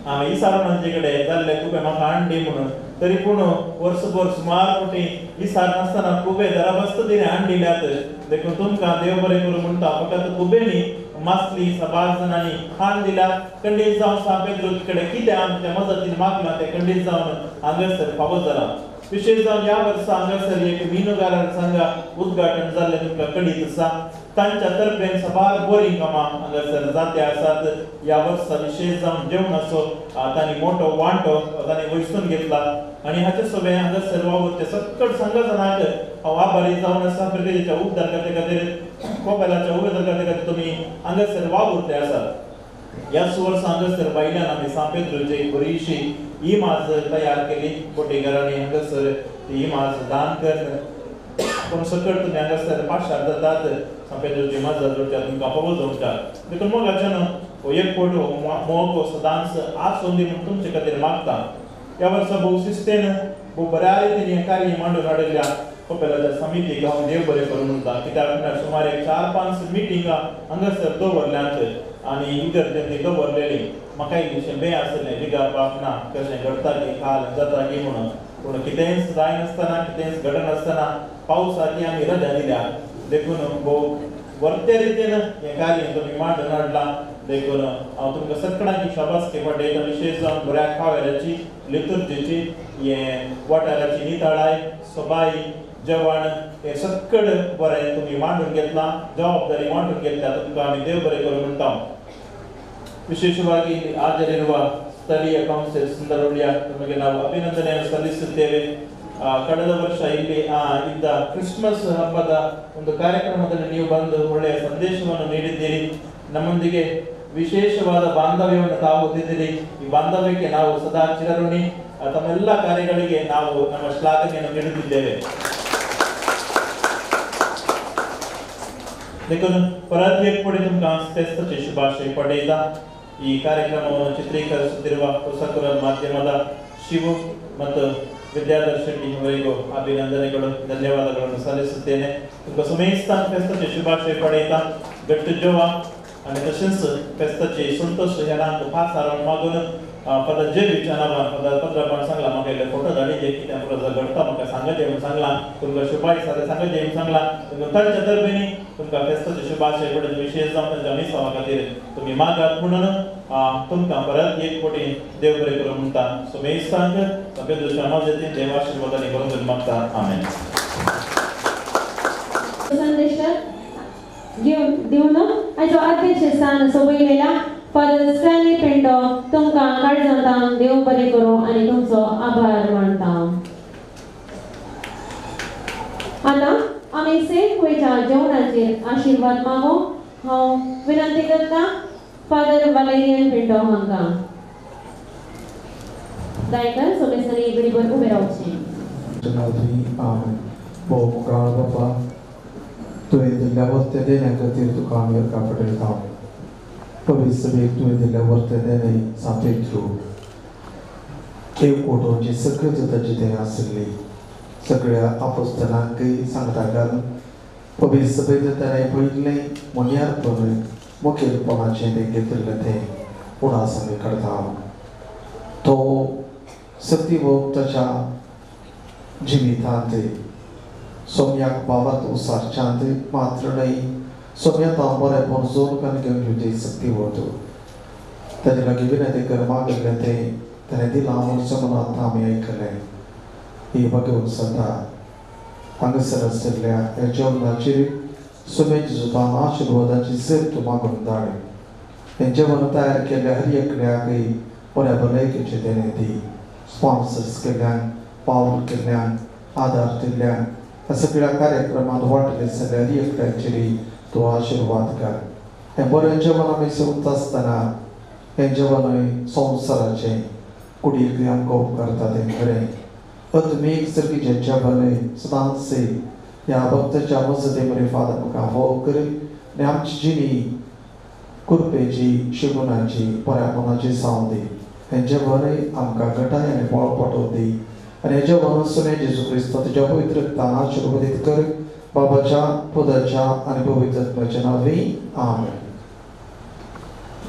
हांवें विचारून आमचे कडेन जाल्ले खुबे म्हाका हाडली म्हणून, तरी पूण वर्सभर सुमार फावटी विचार नासतना खुबे दराबस्त तिणें हाडल्यात. देखून तुमकां देव बरें करूं म्हणटा. फकत खुबे न्ही, मासली सबार जाणांनी खाण दिल्या. खंडीत जावन सां पेद्रो कडेन कितें आमच्या मजतीन मागलां तें खंडीत जावन हांगासर फावो जालां. विशेश जावन ह्या वर्सा हांगासर एक मिनुगारार संघा उद्घाटन जाल्लें तुमकां कळीत आसा. तांच्या तर्फेन सबार बोरींग कामां हांगासर जाते आसात. ह्या वर्सा विशेश जावन जेवणाचो तांणी मोटो वांटो तांणी वैसून घेतला आनी हाचे सोबें हांगासर वावुरचे सकट संघ जाणांक हांव आभारी जावन आसा. ब्रिगेडीच्या उबदार करते खातीर, कोपेलाच्या उबदार करते खातीर तुमी हांगासर वावुरते आसात. ह्याच वर्सा हांगासर बायल्यान आमी सां पेद्रोची एक बरीशी इमाज तयार केली. बोटेकारांनी हांगासर ती इमाज दान करून पूण सकट तुमी हांगासर पाशार जातात. सां पेद्रोची इमाज जोडच्या तुमकां फावो जावच्या. देखून मोगाच्यान हो एकवट, हो मोग सदांच आसून दी म्हूण तुमचे खातीर मागता. ह्या वर्सा भोव शिस्तेन भोव बऱ्या रितीन हें कार्य मांडून हाडिल्ल्या कपेलाच्या समितीक हांव देव बरें करूं म्हणटा. कित्याक म्हणल्यार सुमार एक 4-5 मिटिंगां हांगासर दवरल्यांत आनी इगर्जेंत दवरलेली. म्हाका इल्लीशें बें आसलें विगार बाप ना कशें घडटा की काल जाता की म्हणून पूण कितेंच जायनासतना कितेंच घडनासतना पावसाची आमी रजा दिल्या देखून भोव वर्ते रितीन हें कार्य तुमी मांडून हाडलां देखून हांव तुमकां सगळ्यांची शाबासकी पडटा विशेश जावन बऱ्या खावेराची लितुर्जीची हें वाठाराची नितळाय सोबाय जेवण हें सगळें बरें तुमी मांडून घेतलां जबाबदारी मांडून घेतल्या तुमकां आमी देव बरें करूं म्हणटा. ವಿಶೇಷವಾಗಿ ಹಾಜರಿರುವ ಸ್ಥಳೀಯ ಕೌನ್ಸಿಲ್ ಸುಂದರೊಳ್ಳಿಯ ತಮಗೆ ನಾವು ಅಭಿನಂದನೆಯನ್ನು ಸಲ್ಲಿಸುತ್ತೇವೆ. ಕಳೆದ ವರ್ಷ ಇಲ್ಲಿ ಇದ್ದ ಕ್ರಿಸ್ಮಸ್ ಹಬ್ಬದ ಒಂದು ಕಾರ್ಯಕ್ರಮದಲ್ಲಿ ನೀವು ಬಂದು ಒಳ್ಳೆಯ ಸಂದೇಶವನ್ನು ನೀಡಿದ್ದೀರಿ. ನಮ್ಮೊಂದಿಗೆ ವಿಶೇಷವಾದ ಬಾಂಧವ್ಯವನ್ನು ತಾವು ಹೊಂದಿದ್ದೀರಿ. ಈ ಬಾಂಧವ್ಯಕ್ಕೆ ನಾವು ಸದಾ ಚಿರಋಣಿ. ತಮ್ಮೆಲ್ಲ ಕಾರ್ಯಗಳಿಗೆ ನಾವು ನಮ್ಮ ಶ್ಲಾಘನೆಯನ್ನು ನೀಡುತ್ತಿದ್ದೇವೆ. देखून परत एक ಪಡಿ तुमकां फेस्ताचे ಶುಭಾಶಯ ಪಡೆಯುತ್ತಾ ಈ ಕಾರ್ಯಕ್ರಮವನ್ನು ಚಿತ್ರೀಕರಿಸುತ್ತಿರುವ ಹೊಸಕುರಲ್ ಮಾಧ್ಯಮದ ಶಿವು ಮತ್ತು ವಿದ್ಯಾಧರ್ ಶೆಟ್ಟಿ ಅವರಿಗೂ ಅಭಿನಂದನೆಗಳು ಧನ್ಯವಾದಗಳನ್ನು ಸಲ್ಲಿಸುತ್ತೇನೆ. तुमकां सुमेस्तान फेस्ताचे शुभाशय पडयता गट्ट जोवा आनी तशेंच फेस्ताचे संतोष हेरांक पासारण मागून फादर जेबीच्या नांवान फादर पत्रापान सांगला म्हाका इल्ले फोटो धाडी जे कितें घडटा म्हाका सांगत म्हणून सांगलां तुमकां शुभाय सांगत म्हणून सांगलां. तांच्या तर्फेनी तुमकां फेस्ताचे शुभाशय पडयता विशेष जावन तांच्या मिसावा खातीर तुमी मागात म्हणून तुमकां परत एक कोटी देव बरें करूं म्हणटा. सुमेस्तांक पेद्रुच्या मजतीन देवाशिर्वादांनी बरोवन मागता. आमेन. संदेश घेवन दिवन आयचो अध्यक्ष स्थान सोबयलेल्या फादर स्टॅनली पिंटो तुमकां काळजांत देव बरें करूं आनी तुमचो आभार मानता. आतां आमी सेफवेच्या जेवणाचेर आशिर्वाद मागो हांव विनंती करता फादर वालेरियन पिंटो हांकां. दायकर सोमेस्तांनी गडीभर उबें रावचें. बाबा तुवें दिल्ल्या वर्ते देण्या खातीर तुका आमी अर्गां पडयता. पवित्र सभेक तुवें दिल्ल्या वर्ते देणें सांत पेद्रू एक कोटोची सगळी ताची देणें आशिल्ली सगळ्या आपोस्तलांकय सांगता घालून पवित्र सभेक ताणें पयलें मुन्यारपण मुखेलपणाचें तें घेतिल्लें तें उणास आमी काडटा. तो सतीभोग ताच्या जिवितांत सोम्याक बाबात उसारच्यांत मात्र न्हय सोम्यात हांव बरेंपण जोड आनी घेवन घेवची सक्ती व्हरतो ताजे लागीं विनंती कर मागिल्लें तें ताणें दिलां म्हणून मनांत आमी आयकलें. ही भगवंत सदा हांगासर आशिल्ल्या ह्या जेवणाचेर सोम्याची सुद्दां आशिर्वादाची झेप तूं मागून धाड. हें जेवण तयार केल्ल्या हर एकल्याकय बऱ्या भलायकेचें देणें दी. स्पॉन्सर्स केल्ल्यान पावल केल्ल्यान आदार दिल्ल्यान ह्या सगळ्या कार्यक्रमांत वांटले जाल्यार हर एकल्याचेर तूं आशिर्वाद कर. हें बरें जेवण आमी जेवता आसतना हें जेवणूय संवसाराचें कुडीक आमकां उपकारता तें खरें. अत्मीक सर्गीचें जेवणूय सदांच ह्या भक्ताच्या मजती मरे फादर म्हाका हो कर आनी आमची जिणी कुरपेची शिगुणाची बऱ्यापणाची जावं दी. हें जेवणूय आमकां घटाय आनी बळ पटोवं दी आनी हें जेवण सुने जेजू क्रिस्त तुज्या पवित्र रक्तान आशिर्वादीत कर. बाबाच्या पुताच्या आनी पवित्र आत्म्याच्या नांवी आमेन.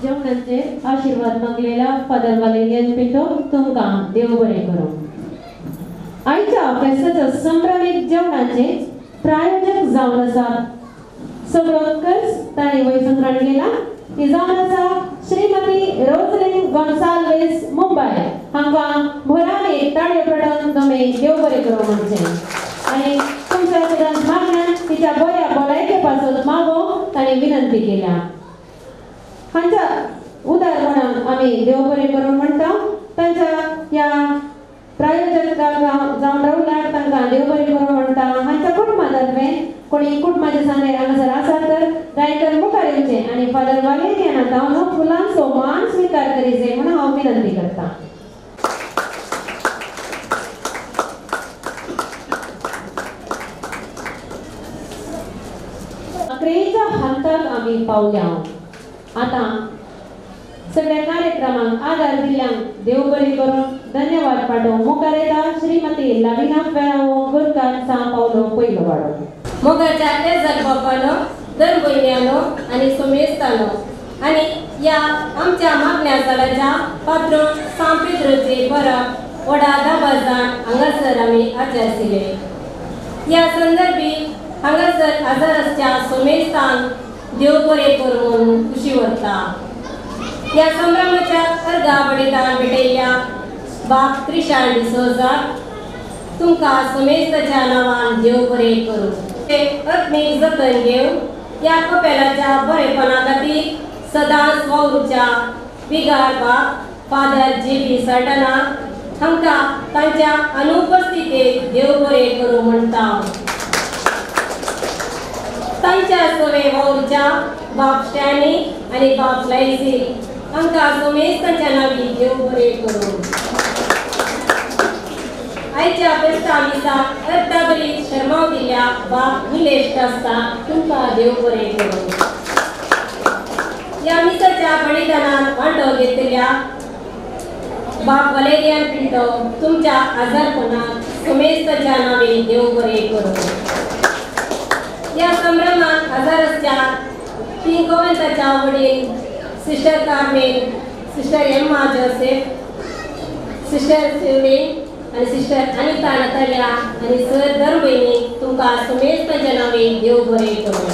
जेवणाचेर आशिर्वाद मागलेल्या फादर वालेरियन पिंटो तुमकां देव बरें करूं. आयच्या फेस्ताच्या संभ्रमीत जेवणाचे प्रायोजक जावन आसात सगळो खर्च तांणी वयसंत्रान केला. ती जावन आसा श्रीमती रोजलिन गोन्साल्वेस मुंबय हांकां भोरान एक ताळयो पडून तुमी देव बरें करूं म्हणचें आनी तुमच्या सदांच मागण्यान तिच्या बऱ्या भलायके पासून मागो तांणी विनंती केल्या. हांच्या उदार म्हणून आमी देव बरें करूं म्हणटा. तांच्या ह्या प्रायोजक जावन रावल्यार तांकां देव बरें करूं म्हणटा. हांच्या कुटुंबा तर्फे कोणी कुटुंबाचे सांगले हांगासर आसा तर गायकर मुखार येवचें आनी फादर वालेरियना जावन फुलांचो मान स्विकार करीचे म्हणून हांव विनंती करता. अकरेच्या हंताक आमी पावल्या. आतां सगळ्या कार्यक्रमांक आदार दिल्ल्यांक देव बरें करून धन्यवाद पाठोवंक मुखार येता श्रीमती लाविना फेरावो गुरकार सां पावलो पयलो वाडो. मोगाच्या तेजाल बापानो, दर भयण्यानो आनी सोमेस्तानो, आनी ह्या आमच्या मागण्या सालाच्या पात्रोन सांत पेद्रोचे परब व्हडा दबाजान हांगासर आमी आचरसिले. ह्या संदर्भी हांगासर आजाराच्या सोमेस्तान देव बरें करूं म्हणून खुशी व्हरता. ह्या संभ्रमाच्या अर्गा बडितान भेटयल्ल्या बाप त्रिशान डिसोजा तुमकां सोमेस्ताच्या नांवान देव बरें करूं. ते आत्मीक जतन घेवन ह्या कपेलाच्या बरेपणा खातीर सदांच वावुरच्या विगार बाप फादर जी बी साल्टाना हांकां तांच्या अनुपस्थितेक देव बरें करूं म्हणटा. तांच्या सवे वावुरच्या बाप स्टॅनी आनी बाप लायसी हांकां सोमेस्ताच्या नांवी देव बरें करूं. आयच्या फेस्ता मिसाक अर्दाबरी शर्माव दिल्या बाप निलेश कास्ता तुमकां देव बरें करूं. ह्या मिसाच्या बलिदानान वांटो घेतल्या बाप वलेरियन पिंटो तुमच्या आजारपणाक सोमेस्ताच्या नांवी देव बरें करूं. ह्या संभ्रमात आजाराच्या तीन गोवंताच्या वडील sister Carmen, sister Emma Joseph, sister Sivin आनी सिस्टर अनिता नतालिया आनी सर धर्मभयणी तुमकां सोमेस्ताच्या नांवी देव बरें करूं.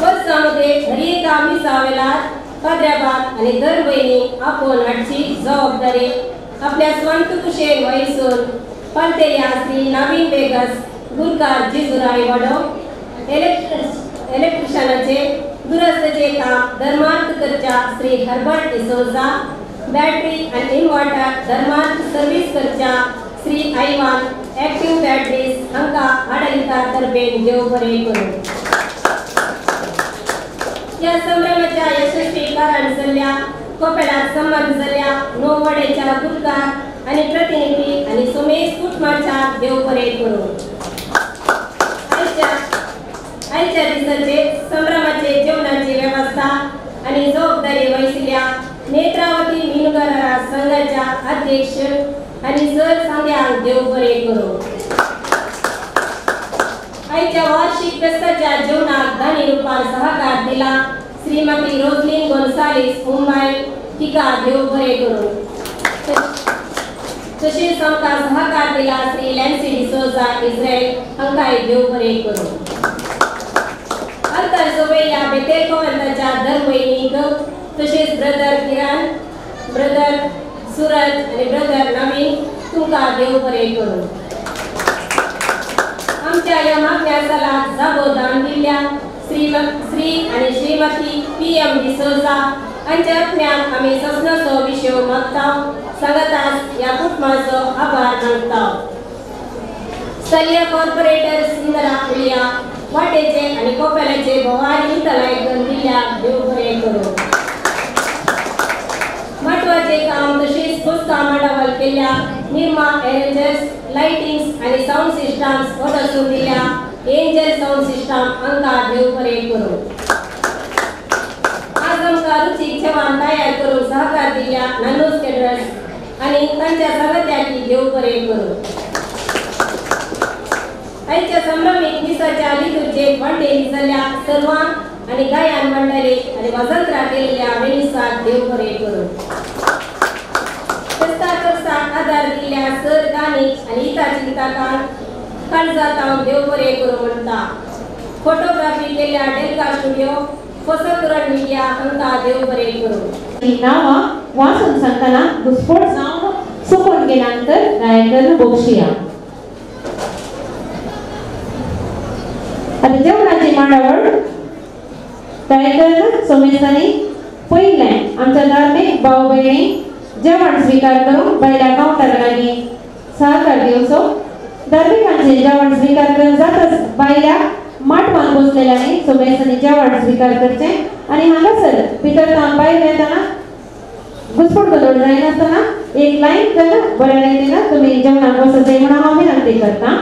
वर्सां मदें हर एका मिसा वेळार पाद्र्याबाब आनी धर्मभयणी आपोवन हाडची जबाबदारी आपल्या स्वांत कुशेन वयसून पालतेल्या श्री नवीन बेगस गुरकार जिजुराय वाडो इलेक्ट्रिशनाचे दुरस्ताचे काम धर्मार्थ करच्या श्री हर्बर्ट डिसोजा, बॅटरी आनी इन्वर्टर धर्मार्थ सर्वीस करच्या श्री आयवान ऍक्टिव्ह बॅटरीज हांकां आडलिता तर्फेन देव बरें करूं. ह्या संभ्रमाच्या यशस्वी कारण जाल्ल्या कोपेलाक संबंद जाल्ल्या णव वाड्याच्या गुरकार आनी प्रतिनिधी आनी सोमेश कुटुंबाच्या देव बरें करूं. आयच्या दिसाचे संभ्रमाचे जेवणाची वेवस्था आनी जबाबदारी वहिशिल्ल्या नेत्रावती मीनगारा संघाच्या अध्यक्ष आनी सर सांग्यांक देव बरें करूं. आयच्या वार्षिक फेस्ताच्या जेवणाक दानी रुपान सहकार दिला श्रीमती रोजलीन गोन्सालीस मुंबय हिका देव बरें करूं. तशेंच आमकां सहकार दिला श्री लॅन्सी डिसोजा इस्रायल हांकांय देव बरें करूं. अंतर सोबयल्या बेतेल कोवंताच्या धर्मभयणीक तशेंच ब्रदर किरण, ब्रदर सूरज आनी ब्रदर नवीन तुमकां देव बरें करूं. आमच्या ह्या मागण्या सालाक जागो दान दिल्ल्या श्री आनी श्रीमती पी एम डिसोजा हांच्या आत्म्याक आमी ससनाचो विशय मागता सांगताच ह्या कुटुंबाचो आभार मानता. स्थलीय कॉर्पोरेटर सुंदरा उलिया वाटेचे आनी कोपेलाचे भोवारी तलाय करून दिल्ल्या देव बरें करूं. म्हत्वाचे काम तशेंच पुस्तकां मांडावळ केल्ल्या निर्मा एरेंजर्स, लायटिंग्स आनी सावंड सिस्टम्स वदसून दिल्या एंजल सावंड सिस्टम हांकां देव बरें करूं. आज आमकां रुचीक जेवण तयार करून सहकार दिल्ल्या नानूस केटरर्स आनी तांच्या सांगात्याकी देव बरें करूं. आयच्या संभ्रमीक मिसाच्या लितुर्जेक वांटेली जाल्ल्या सर्वांक आनी गायन मंडळी आनी वाजंत्रा केल्ल्या वेनिसाक देव बरें करूं. फेस्ता करसाक आदार दिल्ल्या सर गानीक आनी इता चिंताकांक काळजांत देव बरें करूं म्हणटा. फोटोग्राफी केल्ल्या डेल्का स्टुडिओ, फसकुरण मिडिया हांकां देव बरें करूं. नांवां वाचून सांगतना घुस्फोट जावन चुकून गेल्यानंतर गायकन बोक्षिया. आतां जेवणाची मांडावळ गायकन सोमेस्तांनी पयलें आमच्या धार्मीक भाव भयणी जेवण स्विकार करूंक बायल्या कावंटरा लागीं सहकार दिवचो. धार्मिकांचें जेवण स्विकार करून जातच बायल्या माटवान बसलेल्यांनी सोमेस्तांनी जेवण स्विकार करचें आनी हांगासर भितर तावन भायर येतना घुसपूट गोंदळ जायनासतना एक लायन करून बऱ्या रितीन तुमी जेवणाक बसत जाय म्हणून हांव विनंती करतां.